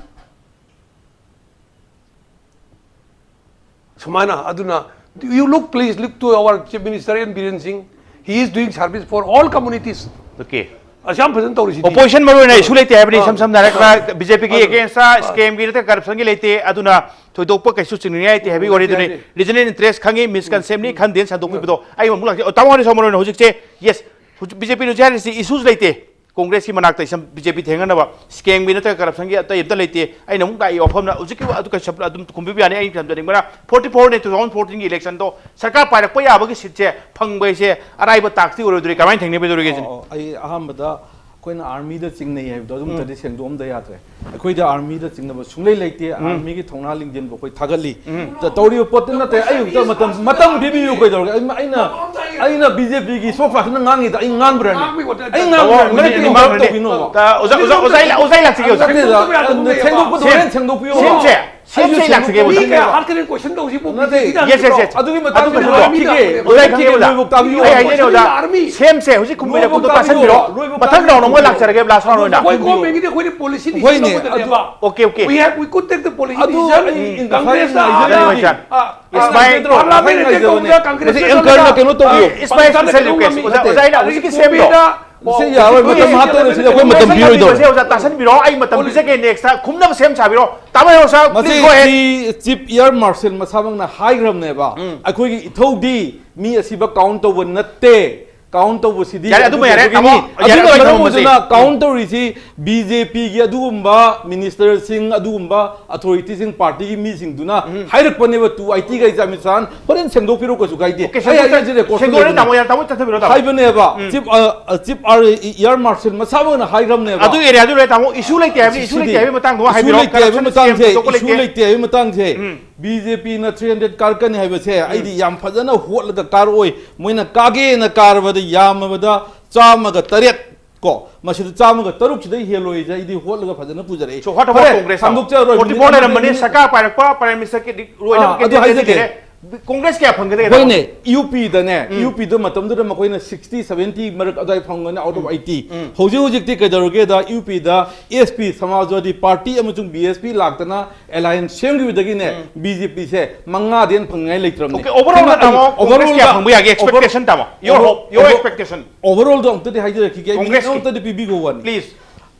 ꯁꯨꯃꯥꯏꯅ ꯑꯗꯨꯅ, you look, please look to our Chief Minister N Biren Singh. He is doing service for all communities. Okay꯫ ꯑꯁ, ꯌꯥꯝ ꯐꯖꯅ ꯇꯧꯔꯤꯁꯤꯗꯤ꯫ Opposition ꯃꯔꯨ ꯑꯣꯏꯅ issue ꯂꯩꯇꯦ ꯍꯥꯏꯕꯅꯤ꯫ ꯑꯥ꯫ ꯏꯁꯝ ꯁꯝꯅ ꯍꯥꯏꯔꯒ ꯑꯥ꯫ BJPꯒꯤ ꯑꯥ꯫ againstꯁꯇ scamꯒꯤ ꯅꯠꯇ꯭ꯔꯒ corruptionꯒꯤ ꯂꯩꯇꯦ, ꯑꯗꯨꯅ ꯊꯣꯏꯗꯣꯛꯄ ꯀꯩꯁꯨ ꯆꯤꯡꯅꯤꯡꯉꯥꯏ ꯂꯩꯇꯦ ꯍꯥꯏꯕꯒꯤ ꯋꯥꯔꯤꯗꯨꯅꯤ꯫ ꯂꯩꯇꯦ꯫ Regional interest ꯈꯪꯉꯤ, misconcepꯅꯤ, ꯈꯟꯗꯦꯅ ꯁꯟꯗꯣꯛꯄꯤꯕꯗꯣ꯫ ꯑꯩ ꯑꯃꯨꯛ ꯂꯥꯛꯆꯒꯦ꯫ ꯇꯥꯃꯣ ꯍꯣꯏ ꯁꯣꯝ ꯃꯔꯨ ꯑꯣꯏꯅ ꯍꯧꯖꯤꯛꯁꯦ, yes, ꯍꯧꯖꯤꯛ BJPꯅ ꯍꯧꯖꯤꯛ ꯍꯥꯏꯔꯤꯁꯤ issues ꯂꯩꯇꯦ꯫ Congressꯀꯤ ꯃꯅꯥꯛꯇ ꯏꯁꯝ BJP ꯊꯦꯡꯅꯅꯕ scamꯒꯤ ꯅꯠꯇ꯭ꯔꯒ corruptionꯒꯤ ꯑꯇꯩ ꯑꯝꯇ ꯂꯩꯇꯦ꯫ ꯑꯩꯅ ꯑꯃꯨꯛ ꯂꯥꯛꯏ ꯋꯥꯐꯝꯅ ꯍꯧꯖꯤꯛꯀꯤ ꯑꯗꯨ ꯀꯩꯁꯨ ꯑꯗꯨꯝ ꯈꯨꯝꯕꯤꯕ ꯌꯥꯅꯤ꯫ ꯑꯩꯅ ꯊꯝꯖꯅꯤꯡꯕꯅ forty-fourꯅꯦ, two thousand fourteenꯒꯤ electionꯗꯣ ꯁꯔꯀꯥꯔ ꯄꯥꯏꯔꯛꯄ ꯌꯥꯕꯒꯤ seatꯁꯦ ꯐꯪꯕ ꯍꯥꯏꯁꯦ ꯑꯔꯥꯏꯕ taskꯇꯤ ꯑꯣꯏꯔꯣꯏꯗꯣꯔꯤ, ꯀꯃꯥꯏꯅ ꯊꯦꯡꯅꯕꯤꯗꯣꯔꯤꯒꯦ ꯁꯤꯅꯤ? ꯑꯣ, ꯑꯩ ꯑꯍꯥꯟꯕꯗ ꯑꯩꯈꯣꯏꯅ armyꯗ ꯆꯤꯡꯅꯩ ꯍꯥꯏꯕꯗꯣ ꯑꯗꯨꯝꯇꯗꯤ ꯁꯦꯡꯗꯣꯛꯑꯝꯗ ꯌꯥꯗ꯭ꯔꯦ꯫ ꯑꯩꯈꯣꯏꯗ armyꯗ ꯆꯤꯡꯅꯕ ꯁꯨꯡꯂꯩ ꯂꯩꯇꯦ꯫ Armyꯒꯤ ꯊꯧꯅꯥ ꯂꯤꯡꯖꯦꯜꯕꯨ ꯑꯩꯈꯣꯏ ꯊꯥꯒꯠꯂꯤ꯫ ꯇ-, ꯇꯧꯔꯤꯕ ꯄꯣꯠꯇꯨ ꯅꯠꯇꯦ꯫ ꯑꯩ ꯑꯝꯇ ꯃꯇꯝ, ꯃꯇꯝ ꯄꯤꯕꯤꯌꯨ ꯀꯩꯗꯧꯔꯒꯦ? ꯑꯩ, ꯑꯩꯅ, ꯑꯩꯅ BJPꯒꯤ spokespersonꯅ ꯉꯥꯡꯉꯤꯗ ꯑꯩ ꯉꯥꯡꯕ꯭ꯔꯅꯦ? ꯑꯩ ꯉꯥꯡꯕ꯭ꯔꯅꯦ? ꯃꯔꯛꯇ interrupt ꯇꯧꯕꯤꯅꯣꯕ꯫ ꯑꯣꯖꯥ, ꯑꯣꯖꯥ, ꯑꯣꯖꯥ, ꯑꯩ ꯂꯥꯛ-, ꯑꯣꯖꯥ ꯑꯩ ꯂꯥꯛꯆꯒꯦ, ꯑꯣꯖꯥ꯫ ꯅꯠꯇꯦꯗ, ꯁꯦꯡꯗꯣꯛꯄꯗꯣ ꯍꯣꯔꯦꯟ ꯁꯦꯡꯗꯣꯛꯄꯤꯌꯣ꯫ ꯁꯦꯝꯁꯦ꯫ ꯁꯦꯝꯁꯦ ꯑꯩ ꯂꯥꯛꯆꯒꯦ, ꯃꯤ ꯑꯣꯖꯥ꯫ ꯀꯌꯥ ꯍꯥꯠꯀꯅꯤ question ꯇꯧꯁꯤꯕꯨ ꯅꯠꯇꯦ꯫ ꯃꯤꯒꯤꯗꯤ Yes, yes, yes. ꯑꯗꯨꯒꯤ ꯑꯗꯨꯒꯤ ꯃꯇꯥꯡꯗ ꯃꯇꯨꯡꯗ ꯂꯣꯏꯕ ꯂꯣꯏꯕ ꯇꯥꯕꯅꯦ꯫ ꯇꯥꯕꯤꯌꯨ꯫ ꯑꯩ ꯍꯥꯏꯖꯒꯦ, ꯑꯣꯖꯥ꯫ ꯂꯣꯏꯕ ꯇꯥꯕꯤꯌꯨ꯫ ꯁꯦꯝꯁꯦ, ꯍꯧꯖꯤꯛ ꯈꯨꯝꯕꯤꯔꯛꯄꯗꯣ ꯂꯣꯏꯕ ꯇꯥꯁꯟꯕꯤꯔꯣ꯫ ꯇꯥꯕꯤꯌꯨ꯫ ꯃꯊꯪ round ꯑꯃꯨꯛ ꯂꯥꯛꯆꯔꯒꯦ, last round ꯑꯣꯏꯅ꯫ ꯑꯩꯈꯣꯏ government ꯒꯤꯗꯤ ꯑꯩꯈꯣꯏꯗꯤ policy decision ꯍꯣꯏꯅꯦ, ꯂꯧꯒꯗꯕꯅꯦꯕ꯫ ꯑꯗꯨ Okay, okay. We have, we could take the policy ꯑꯗꯨ decision꯫ ꯑꯩ ꯏꯟꯗ Congress ꯍꯥꯏꯅ ꯅ ꯍꯥꯏꯖꯕꯅꯤ꯫ ꯑꯥ, ꯏꯁꯃꯥꯏꯜ, parliament ꯍꯥꯏꯅ ꯍꯥꯏꯖꯕꯅꯤ꯫ Congress ꯃꯁꯤ ꯅ anchor ꯅ ꯀꯩꯅꯣ ꯇꯧꯕꯤꯌꯨ꯫ It's my special request. ꯑꯣꯖꯥ, ꯑꯣꯖꯥ, ꯑꯩꯅ ꯍꯧꯖꯤꯛꯀꯤ ꯁꯦꯝꯗꯣ꯫ ꯁꯤ ꯌꯥꯔꯣꯏ, ꯃꯇꯝ ꯍꯥꯞꯇꯣꯔꯦ, ꯁꯤꯗꯤ ꯑꯩꯈꯣꯏ ꯃꯇꯝ ꯄꯤꯔꯣꯏꯗꯧꯔꯦ꯫ ꯁꯦꯝꯁꯦ, ꯑꯣꯖꯥ, ꯇꯥꯁꯟꯕꯤꯔꯣ, ꯑꯩ ꯃꯇꯝ ꯄꯤꯖꯒꯦ next ꯇ꯫ ꯈꯨꯝꯅꯕ ꯁꯦꯝ ꯁꯥꯕꯤꯔꯣ꯫ ꯇꯥꯃꯣ, sir, please ꯃꯁꯤ go ahead. ꯆꯤ-, Chief Air Marshal ꯃꯁꯥꯃꯛꯅ ꯍꯥꯏꯈ꯭ꯔꯕꯅꯦꯕ, ꯎꯝ꯫ ꯑꯩꯈꯣꯏꯒꯤ ꯏꯊꯧꯗꯤ ꯃꯤ ꯑꯁꯤꯕ count ꯇꯧꯕ ꯅꯠꯇꯦ, count ꯇꯧꯕꯁꯤꯗꯤ ꯌꯥꯔꯦ, ꯑꯗꯨꯃ ꯌꯥꯔꯦ, ꯑꯗꯨꯒꯨꯝꯕꯒꯤ ꯇꯥꯃꯣ, ꯃꯤ-, ꯌꯥꯔꯦ, ꯑꯗꯨꯅ ꯑꯗꯨꯃꯥꯏꯅ ꯃꯔꯝ ꯊꯝꯃꯁꯤ꯫ ꯑꯣꯏꯗꯨꯅ count ꯇꯧꯔꯤꯁꯤ ꯕꯤ ꯖꯦ ꯄꯤꯒꯤ ꯑꯗꯨꯒꯨꯝꯕ minister ꯁꯤꯡ, ꯑꯗꯨꯒꯨꯝꯕ authority ꯁꯤꯡ, party ꯒꯤ ꯃꯤꯁꯤꯡꯗꯨꯅ ꯎꯝ꯫ ꯍꯥꯏꯔꯛꯄꯅꯦꯕ, to ꯑꯩꯠꯇꯤ ꯒꯥꯏ ꯆꯥꯃꯤꯁꯥꯟ, ꯍꯣꯔꯦꯟ ꯁꯦꯝꯗꯣꯛꯄꯤꯔꯣ, ꯀꯩꯁꯨ ꯀꯥꯏꯗꯦ꯫ Okay, ꯑꯩ ꯁꯦꯝꯗꯣꯛ-, ꯍꯥꯏꯖꯔꯦ, record ꯁꯦꯝꯗꯣꯛꯑꯣꯅꯦ, ꯂꯩꯕꯅꯦ꯫ ꯇꯥꯃꯣ, ꯌꯥꯔꯦ, ꯇꯥꯃꯣ, ꯆꯠꯊꯕꯤꯔꯣ, ꯇꯥꯃꯣ꯫ ꯍꯥꯏꯕꯅꯦꯕ, ꯎꯝ꯫ Chief, ꯑ, ꯑ, Chief Air, Air Marshal ꯃꯁꯥꯃꯛꯅ ꯍꯥꯏꯈ꯭ꯔꯕꯅꯦꯕ꯫ ꯑꯗꯨ area ꯗꯨ ꯂꯣꯏꯔꯦ, ꯇꯥꯃꯣ, issue ꯂꯩꯇꯦ ꯍꯥꯏꯕꯅꯤ, issue ꯁꯤꯗꯤ ꯂꯩꯇꯦ ꯍꯥꯏꯕꯒꯤ ꯃꯇꯥꯡꯗꯣ ꯍꯥꯏꯕꯤꯔꯣ꯫ Issue ꯂꯩꯇꯦ ꯍꯥꯏꯕꯒꯤ corruption ꯃꯇꯥꯡꯁꯦ, ꯁꯦꯝꯗꯣꯛꯄ ꯂꯩꯇꯦ꯫ Issue ꯂꯩꯇꯦ ꯍꯥꯏꯕꯒꯤ ꯃꯇꯥꯡꯁꯦ, ꯎꯝ꯫ ꯕꯤ ꯖꯦ ꯄꯤꯅ three hundred ꯀꯥꯔꯛꯀꯅꯤ ꯍꯥꯏꯕꯁꯦ, ꯎꯝ꯫ ꯑꯩꯗꯤ ꯌꯥꯝ ꯐꯖꯅ ꯍꯣꯠꯂꯒ ꯀꯥꯔꯛꯑꯣꯏ꯫ ꯃꯣꯏꯅ ꯀꯥꯒꯦꯅ ꯀꯥꯔꯕꯗ ꯌꯥꯝꯃꯕꯗ ꯆꯥꯝꯃꯒ ꯇꯔꯦꯠ ꯀꯣ, ꯃꯁꯤꯗ ꯆꯥꯝꯃꯒ ꯇꯔꯨꯛ ꯁꯤꯗꯩ ꯍꯦꯜꯂꯣꯏꯁꯦ ꯑꯩꯗꯤ ꯍꯣꯠꯂꯒ ꯐꯖꯅ ꯄꯨꯖꯔꯛꯏ꯫ So, what about ꯐꯔꯦ, Congress now? ꯁꯥꯡꯗꯣꯛꯆꯔꯔꯣꯏ, forty four minute ꯑꯃꯅꯤ꯫ ꯂꯩꯔꯝꯕꯅꯤ, ꯁꯔꯀꯥꯔ ꯄꯥꯏꯔꯛꯄ, Prime Minister ꯀꯤ ꯑꯣꯏꯅꯕ ꯑꯥ, ꯑꯗꯨ candidate ꯍꯥꯏꯖꯒꯦ꯫ ꯂꯩꯔꯦ꯫ Congress ꯀꯌꯥ ꯐꯪꯒꯗꯒꯦ? ꯍꯣꯏꯅꯦ, ꯌꯨ ꯄꯤꯗꯅꯦ, ꯎꯝ꯫ ꯌꯨ ꯄꯤꯗ ꯃꯇꯝꯗꯨꯗ ꯃꯈꯣꯏꯅ sixty, seventy ꯃꯔꯛ ꯑꯗꯨꯋꯥꯏ ꯐꯪꯒꯅꯤ, out of ꯎꯝ꯫ Eighty꯫ ꯎꯝ꯫ ꯍꯧꯖꯤꯛ ꯍꯧꯖꯤꯛꯇꯤ ꯀꯩꯗꯧꯔꯒꯦꯗ, ꯌꯨ ꯄꯤꯗ ꯑꯦꯁ ꯄꯤ, ꯁꯃꯥꯖꯋꯥꯗꯤ ꯄꯥꯔꯇꯤ ꯑꯃꯁꯨꯡ ꯕꯤ ꯑꯦꯁ ꯄꯤ ꯂꯥꯛꯇꯅ alliance ꯁꯦꯝꯈꯤꯕꯗꯒꯤꯅꯦ, ꯎꯝ꯫ ꯕꯤ ꯖꯦ ꯄꯤꯁꯦ ꯃꯉꯥꯗꯤ ꯍꯦꯟꯅ ꯐꯪꯅꯤꯡꯉꯥꯏ ꯂꯩꯇ꯭ꯔꯕꯅꯦ꯫ Okay, overall ꯗ ꯇꯥꯃꯣ, ꯑꯩ Congress overall ꯀꯌꯥ ꯗ ꯐꯪꯕ ꯌꯥꯒꯦ? Over-, Expectation ꯇꯥꯃꯣ, your over-, hope, your over-, expectation꯫ Overall ꯗꯣ ꯑꯝꯇꯗꯤ ꯍꯥꯏꯖꯔꯛꯈꯤꯒꯦ, ꯑꯩ minute Congress ꯀꯤ꯫ ꯑꯃꯇꯗꯤ ꯄꯤꯕꯤꯒꯣ ꯋꯥꯅꯤ꯫ Please꯫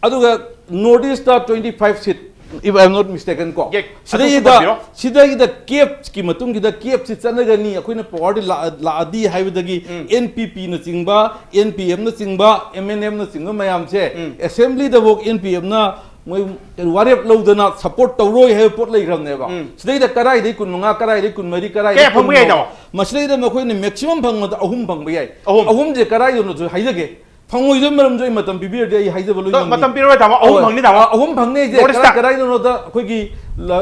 ꯑꯗꯨꯒ North East ꯇ twenty five seat, if I am not mistaken ꯀꯣ꯫ ꯌꯦ, ꯑꯗꯨꯁꯨ ꯁꯤꯗꯩꯗ, ꯄꯟꯕꯤꯔꯣ꯫ ꯁꯤꯗꯩꯗ cap ꯀꯤ ꯃꯇꯨꯡꯁꯤꯗ cap ꯁꯤ ꯆꯠꯅꯒꯅꯤ, ꯑꯩꯈꯣꯏꯅ power ꯗ ꯂꯥꯛ-, ꯂꯥꯛꯑꯗꯤ ꯍꯥꯏꯕꯗꯒꯤ ꯎꯝ꯫ N P P ꯅ ꯆꯤꯡꯕ, N P M ꯅ ꯆꯤꯡꯕ, M N F ꯅ ꯆꯤꯡꯕ ꯃꯌꯥꯝꯁꯦ ꯎꯝ꯫ Assembly ꯗꯐꯥꯎ N P M ꯅ ꯃꯣꯏ ꯀꯩꯅꯣ ꯋꯥꯔꯦꯞ ꯂꯧꯗꯅ support ꯇꯧꯔꯣꯏ ꯍꯥꯏꯕ ꯄꯣꯠ ꯂꯩꯈ꯭ꯔꯕꯅꯦꯕ꯫ ꯎꯝ꯫ ꯁꯤꯗꯩꯗ ꯀꯔꯥꯏꯗꯩ ꯀꯨꯟꯃꯉꯥ, ꯀꯔꯥꯏꯗꯩ ꯀꯨꯟꯃꯔꯤ, ꯀꯔꯥꯏꯗꯩ ꯀꯌꯥ ꯐꯪꯕ ꯀꯨꯟꯃꯉꯥ? ꯌꯥꯏꯅꯣ? ꯃꯁꯤꯗꯩꯗ ꯃꯈꯣꯏꯅ maximum ꯐꯪꯕꯗ ꯑꯍꯨꯝ ꯐꯪꯕ ꯌꯥꯏ꯫ ꯑꯍꯨꯝ꯫ ꯑꯍꯨꯝꯁꯦ ꯀꯔꯥꯏꯗꯅꯣꯁꯨ ꯍꯥꯏꯖꯒꯦ꯫ ꯐꯪꯉꯣꯏꯗꯕ ꯃꯔꯝꯁꯨ ꯑꯩ ꯃꯇꯝ ꯄꯤꯕꯤꯔꯗꯤ ꯑꯩ ꯍꯥꯏꯖꯕ ꯂꯣꯏ ꯑꯗꯣ ꯉꯝꯅꯤ꯫ ꯃꯇꯝ ꯄꯤꯔꯔꯣꯏ, ꯇꯥꯃꯣ꯫ ꯑꯍꯨꯝ ꯍꯣꯏ꯫ ꯐꯪꯅꯤ, ꯇꯥꯃꯣ꯫ ꯑ, ꯑꯍꯨꯝ ꯐꯪꯅꯤ ꯍꯥꯏꯁꯦ North East ꯀꯔꯥꯏ-, ꯇ꯫ ꯀꯔꯥꯏꯗꯅꯣꯗ ꯑꯩꯈꯣꯏꯒꯤ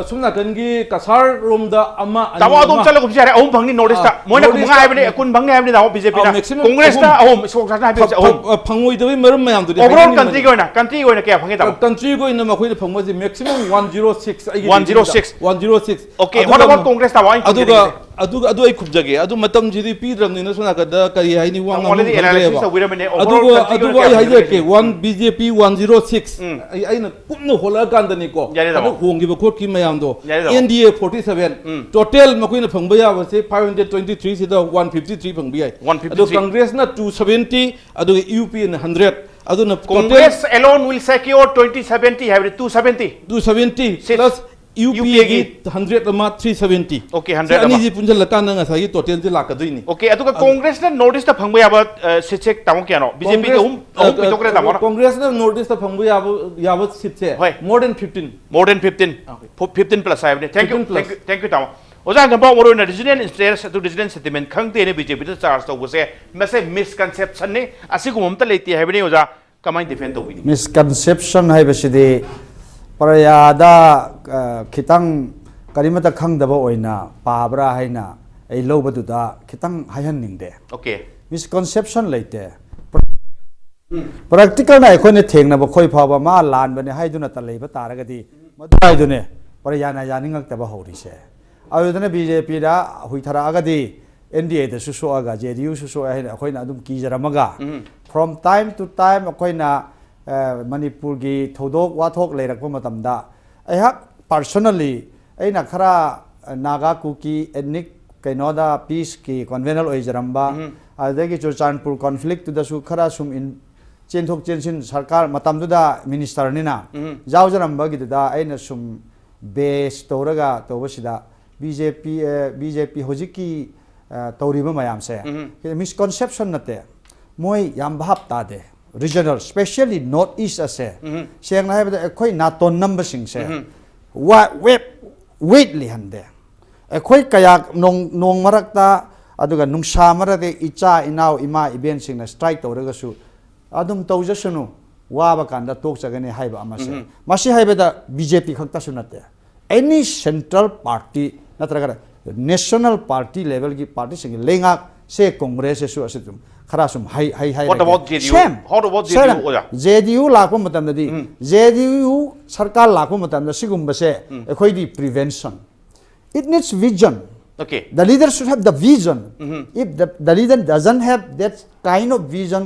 ꯁꯣꯝ ꯅꯥꯀꯟꯒꯤ ꯀꯁꯥꯔ ꯔꯣꯝꯗ ꯑꯃ, ꯑꯅꯤ, ꯇꯥꯃꯣ ꯑꯗꯨꯝ ꯑꯃ꯫ ꯆꯠꯂꯒꯨꯝꯁꯤ ꯌꯥꯔꯦ꯫ ꯑꯍꯨꯝ ꯐꯪꯅꯤ ꯅꯣꯔꯠ ꯏꯁꯇ꯫ ꯑꯥ, ꯃꯣꯏꯅ ꯅꯣꯔꯠ ꯃꯉꯥ ꯏꯁꯇ ꯍꯥꯏꯕꯅꯦ, ꯀꯨꯟ ꯐꯪꯅꯤ ꯍꯥꯏꯕꯅꯤꯗ ꯕꯤꯖꯦꯄꯤꯅ꯫ ꯑꯥ, ꯃꯦꯛꯁꯤꯃꯝ ꯀꯣꯡꯒ꯭ꯔꯦꯁꯅ ꯑꯍꯨꯝ꯫ ꯑꯍꯨꯝ, ꯁꯣꯛ ꯆꯥꯅ ꯍꯥꯏꯕꯤꯔꯤꯁꯦ ꯐ- ꯑꯍꯨꯝ꯫ ꯐ- ꯐꯪꯉꯣꯏꯗꯕꯩ ꯃꯔꯝ ꯃꯌꯥꯝꯗꯨꯗꯤ ꯑꯣꯚꯔ ꯑꯣꯜ ꯍꯥꯏꯖꯅꯤꯡꯕꯅꯦ꯫ ꯀꯟꯇ꯭ꯔꯤꯒꯤ ꯑꯣꯏꯅ, ꯀꯟꯇ꯭ꯔꯤꯒꯤ ꯑꯣꯏꯅ ꯀꯌꯥ ꯐꯪꯉꯤ ꯇꯥꯃꯣ? ꯀꯟꯇ꯭ꯔꯤꯒꯤ ꯑꯣꯏꯅ ꯃꯈꯣꯏꯅ ꯐꯪꯕꯁꯦ maximum one zero six. One zero six. One zero six. Okay, what about Congress, ꯇꯥꯃꯣ? ꯑꯩꯅ ꯑꯗꯨꯒ ꯈꯪꯖꯅꯤꯡꯉꯤꯁꯦ꯫ ꯑꯗꯨꯒ ꯑꯗꯨ ꯑꯩ ꯈꯨꯝꯖꯒꯦ꯫ ꯑꯗꯨ ꯃꯇꯝꯁꯤꯗꯤ ꯄꯤꯗ꯭ꯔꯕꯅꯤꯅ ꯁꯣꯝ ꯅꯥꯀꯟꯗ ꯀꯔꯤ ꯍꯥꯏꯅꯤ, ꯋꯥ ꯇꯥꯃꯣ ꯉꯥꯡꯐꯝ already analysis ꯈꯪꯗ꯭ꯔꯦꯕ꯫ ꯇꯧꯕꯤꯔꯝꯕꯅꯦ꯫ Overall ꯑꯗꯨꯒ ꯀꯟꯇ꯭ꯔꯤꯒꯤ ꯑꯗꯨꯒ ꯑꯣꯏꯅ ꯑꯩ ꯀꯌꯥ ꯍꯥꯏꯖꯔꯛꯀꯦ, ꯐꯪꯒꯦ? ꯋꯥꯟ ꯕꯤ ꯖꯦ ꯄꯤ ꯋꯥꯟ ꯖꯤꯔꯣ ꯁꯤꯛꯁ꯫ ꯎꯝ꯫ ꯑꯩ ꯑꯩꯅ ꯀꯨꯞꯅ ꯍꯣꯠꯂꯛꯑꯀꯥꯟꯗꯅꯤꯀꯣ꯫ ꯌꯥꯔꯦ, ꯇꯥꯃꯣ꯫ ꯑꯗꯨ ꯍꯣꯡꯈꯤꯕ ꯈꯣꯠꯈꯤꯕ ꯃꯌꯥꯝꯗꯣ꯫ ꯌꯥꯔꯦ, ꯇꯥꯃꯣ꯫ ꯑꯦꯟ ꯗꯤ ꯑꯦ ꯐꯣꯔꯇꯤ ꯁꯚꯦꯟ꯫ ꯎꯝ꯫ ꯇꯣꯇꯦꯜ ꯃꯈꯣꯏꯅ ꯐꯪꯕ ꯌꯥꯕꯁꯦ ꯐꯥꯏꯚ ꯍꯟꯗ꯭ꯔꯦꯠ ꯇ꯭ꯋꯦꯟꯇꯤ ꯊ꯭ꯔꯤ ꯁꯤꯗ ꯋꯥꯟ ꯐꯤꯐꯇꯤ ꯊ꯭ꯔꯤ ꯐꯪꯕ ꯌꯥꯏ꯫ One fifty three. ꯑꯗꯣ ꯀꯪꯒ꯭ꯔꯦꯁꯅ ꯇꯨ ꯁꯚꯦꯟꯇꯤ, ꯑꯗꯨꯒ ꯌꯨ ꯄꯤ ꯑꯦꯅ ꯍꯟꯗ꯭ꯔꯦꯠ꯫ ꯑꯗꯨꯅ total Congress alone will secure twenty seventy ꯍꯥꯏꯕꯗꯤ two seventy꯫ ꯇꯨ ꯁꯚꯦꯟꯇꯤ ꯁꯤ plus ꯌꯨ ꯄꯤ ꯑꯦꯒꯤ ꯌꯨ ꯄꯤ ꯑꯦꯒꯤ ꯍꯟꯗ꯭ꯔꯦꯠ ꯑꯃ, ꯊ꯭ꯔꯤ ꯁꯚꯦꯟꯇꯤ꯫ Okay, ꯁꯤ ꯍꯟꯗ꯭ꯔꯦꯠ ꯑꯃ꯫ ꯑꯅꯤꯁꯤ ꯄꯨꯟꯁꯤꯜꯂꯀꯥꯟꯗ ꯉꯁꯥꯏꯒꯤ ꯇꯣꯇꯦꯜꯁꯤ ꯂꯥꯛꯀꯗꯣꯏꯅꯤ꯫ Okay, ꯑꯗꯨꯒ ꯀꯣꯡꯒ꯭ꯔꯦꯁꯅ ꯅꯣꯔꯠ ꯏꯁꯇ ꯐꯪꯕ ꯌꯥꯕ ꯁꯤꯠꯁꯦ ꯇꯥꯃꯣ ꯀꯌꯥꯅꯣ? ꯕꯤꯖꯦꯄꯤꯒ ꯑꯍꯨꯝ, ꯑꯍꯨꯝ ꯄꯤꯊꯣꯛꯈ꯭ꯔꯦ ꯇꯥꯃꯣꯅ꯫ ꯀꯣꯡꯒ꯭ꯔꯦꯁꯅ ꯅꯣꯔꯠ ꯏꯁꯇ ꯐꯪꯕ ꯌꯥꯕ ꯌꯥꯕ ꯁꯤꯠꯁꯦ ꯍꯣꯏ꯫ More than fifteen. More than fifteen. Okay. Fifteen plus ꯍꯥꯏꯕꯅꯤ꯫ Thank you, fifteen plus. thank you, thank you ꯇꯥꯃꯣ꯫ ꯑꯣꯖꯥ ꯍꯪꯒꯥꯝꯄꯥꯎ, ꯃꯔꯨꯑꯣꯏꯅ ꯔꯤꯖꯅꯦꯜ ꯏꯟꯇꯔꯦꯁ ꯑꯗꯨ ꯔꯤꯖꯅꯦꯜ ꯁꯦꯟꯇꯤꯃꯦꯟ ꯈꯪꯗꯦꯅ ꯕꯤꯖꯦꯄꯤꯗ ꯆꯥꯔꯖ ꯇꯧꯕꯁꯦ ꯃꯁꯦ ꯃꯤꯁꯀꯟꯁꯦꯞꯁꯟꯅꯤ꯫ ꯑꯁꯤꯒꯨꯝꯕ ꯑꯝꯇ ꯂꯩꯇꯦ ꯍꯥꯏꯕꯅꯤ ꯑꯣꯖꯥ꯫ ꯀꯃꯥꯏꯅ ꯗꯤꯐꯦꯟ ꯇꯧꯕꯤꯅꯤ? ꯃꯤꯁꯀꯟꯁꯦꯞꯁꯟ ꯍꯥꯏꯕꯁꯤꯗꯤ ꯄ꯭ꯔꯖꯥꯗ ꯑ, ꯈꯤꯇꯪ ꯀꯔꯤꯃꯠꯇ ꯈꯪꯗꯕ ꯑꯣꯏꯅ ꯄꯥꯕ꯭ꯔꯥ ꯍꯥꯏꯅ ꯑꯩ ꯂꯧꯕꯗꯨꯗ ꯈꯤꯇꯪ ꯍꯥꯏꯍꯟꯅꯤꯡꯗꯦ꯫ Okay꯫ ꯃꯤꯁꯀꯟꯁꯦꯞꯁꯟ ꯂꯩꯇꯦ꯫ ꯄ꯭ꯔꯦꯛꯇꯤꯀꯦꯜꯅ ꯑꯩꯈꯣꯏꯅ ꯊꯦꯡꯅꯕ ꯈꯣꯏ ꯐꯥꯎꯕ ꯃꯥ ꯂꯥꯟꯕꯅꯦ ꯍꯥꯏꯗꯨꯅꯇ ꯂꯩꯕ ꯇꯥꯔꯒꯗꯤ ꯃꯗꯨ ꯍꯥꯏꯗꯨꯅꯦ ꯄ꯭ꯔꯖꯥꯅ ꯌꯥꯅꯤꯡꯉꯛꯇꯕ ꯍꯧꯔꯤꯁꯦ꯫ ꯑꯗꯨꯗꯨꯅ ꯕꯤ ꯖꯦ ꯄꯤꯗ ꯍꯨꯏꯊꯔꯛꯑꯒꯗꯤ ꯑꯦꯟ ꯗꯤ ꯑꯦꯗꯁꯨ ꯁꯣꯛꯑꯒ ꯖꯦ ꯗꯤ ꯌꯨꯁꯨ ꯁꯣꯛꯑꯦ ꯍꯥꯏꯅ ꯑꯩꯈꯣꯏꯅ ꯑꯗꯨꯝ ꯀꯤꯖꯔꯝꯃꯒ ꯎꯝ꯫ from time to time ꯑꯩꯈꯣꯏꯅ ꯑ, ꯃꯅꯤꯄꯨꯔꯒꯤ ꯊꯧꯗꯣꯛ ꯋꯥꯊꯣꯛ ꯂꯩꯔꯛꯄ ꯃꯇꯝꯗ ꯑꯩꯍꯥꯛ personally ꯑꯩꯅ ꯈꯔ ꯅꯥꯒꯥ ꯀꯨꯀꯤ ethnic ꯀꯩꯅꯣꯗ ꯄꯤꯁꯀꯤ ꯀꯟꯚꯦꯅꯔ ꯑꯣꯏꯖꯔꯝꯕ, ꯎꯝ꯫ ꯑꯗꯨꯗꯒꯤ ꯆꯨꯔꯆꯥꯟꯄꯨꯔ ꯀꯣꯟꯐ꯭ꯂꯤꯛꯇꯨꯗꯁꯨ ꯈꯔ ꯁꯨꯝ ꯏꯟ- ꯆꯦꯟꯊꯣꯛ ꯆꯦꯟꯁꯤꯟ ꯁꯔꯀꯥꯔ ꯃꯇꯝꯗꯨꯗ ꯃꯤꯅꯤꯁꯇꯔꯅꯤꯅ ꯎꯝ꯫ ꯌꯥꯎꯖꯔꯝꯕꯒꯤꯗꯨꯗ ꯑꯩꯅ ꯁꯨꯝ ꯕꯦꯁ ꯇꯧꯔꯒ ꯇꯧꯕꯁꯤꯗ ꯕꯤ ꯖꯦ ꯄꯤ, ꯑ, ꯕꯤ ꯖꯦ ꯄꯤ ꯍꯧꯖꯤꯛꯀꯤ, ꯑ, ꯇꯧꯔꯤꯕ ꯃꯌꯥꯝꯁꯦ ꯎꯝ꯫ ꯃꯤꯁꯀꯟꯁꯦꯞꯁꯟ ꯅꯠꯇꯦ, ꯃꯣꯏ ꯌꯥꯝ ꯚꯥꯞ ꯇꯥꯗꯦ꯫ Regional, specially North East ꯑꯁꯦ ꯎꯝ꯫ ꯁꯦꯡꯅ ꯍꯥꯏꯕꯗ ꯑꯩꯈꯣꯏ ꯅꯥꯇꯣꯟ ꯅꯝꯕꯁꯤꯡꯁꯦ ꯎꯝ꯫ ꯋꯦꯠ ꯂꯩꯍꯟꯗꯦ꯫ ꯑꯩꯈꯣꯏ ꯀꯌꯥ ꯅꯣꯡ ꯅꯣꯡ ꯃꯔꯛꯇ ꯑꯗꯨꯒ ꯅꯨꯡꯁꯥ ꯃꯔꯛꯇ ꯏꯆꯥ ꯏꯅꯥꯎ ꯏꯃꯥ ꯏꯕꯦꯟꯁꯤꯡꯅ ꯁ꯭ꯇ꯭ꯔꯥꯏꯛ ꯇꯧꯔꯒꯁꯨ ꯑꯗꯨꯝ ꯇꯧꯖꯁꯅꯨ, ꯋꯥꯕ ꯀꯥꯟꯗ ꯇꯣꯛꯆꯒꯅꯤ ꯍꯥꯏꯕ ꯑꯃꯁꯦ꯫ ꯎꯝ꯫ ꯃꯁꯤ ꯍꯥꯏꯕꯗ ꯕꯤ ꯖꯦ ꯄꯤ ꯈꯛꯇꯁꯨ ꯅꯠꯇꯦ, any central party ꯅꯠꯇ꯭ꯔꯒꯅ national party levelꯒꯤ partyꯁꯤꯡꯒꯤ ꯂꯩꯉꯥꯛꯁꯦ, ꯀꯣꯡꯒ꯭ꯔꯦꯁꯁꯤꯁꯨ ꯑꯁꯤ ꯑꯗꯨꯝ ꯈꯔ ꯁꯨꯝ ꯍꯩ ꯍꯩ ꯍꯥꯏꯔꯒꯦ꯫ What about JDU? Same. How about JDU, Same. ꯑꯣꯖꯥ? JDU ꯂꯥꯛꯄ ꯃꯇꯝꯗꯗꯤ, JDU ꯁꯔꯀꯥꯔ ꯂꯥꯛꯄ ꯃꯇꯝꯗ ꯁꯤꯒꯨꯝꯕꯁꯦ ꯑꯩꯈꯣꯏꯗꯤ prevention. It needs vision. Okay. The leader should have the vision. If the, the leader doesn't have that kind of vision,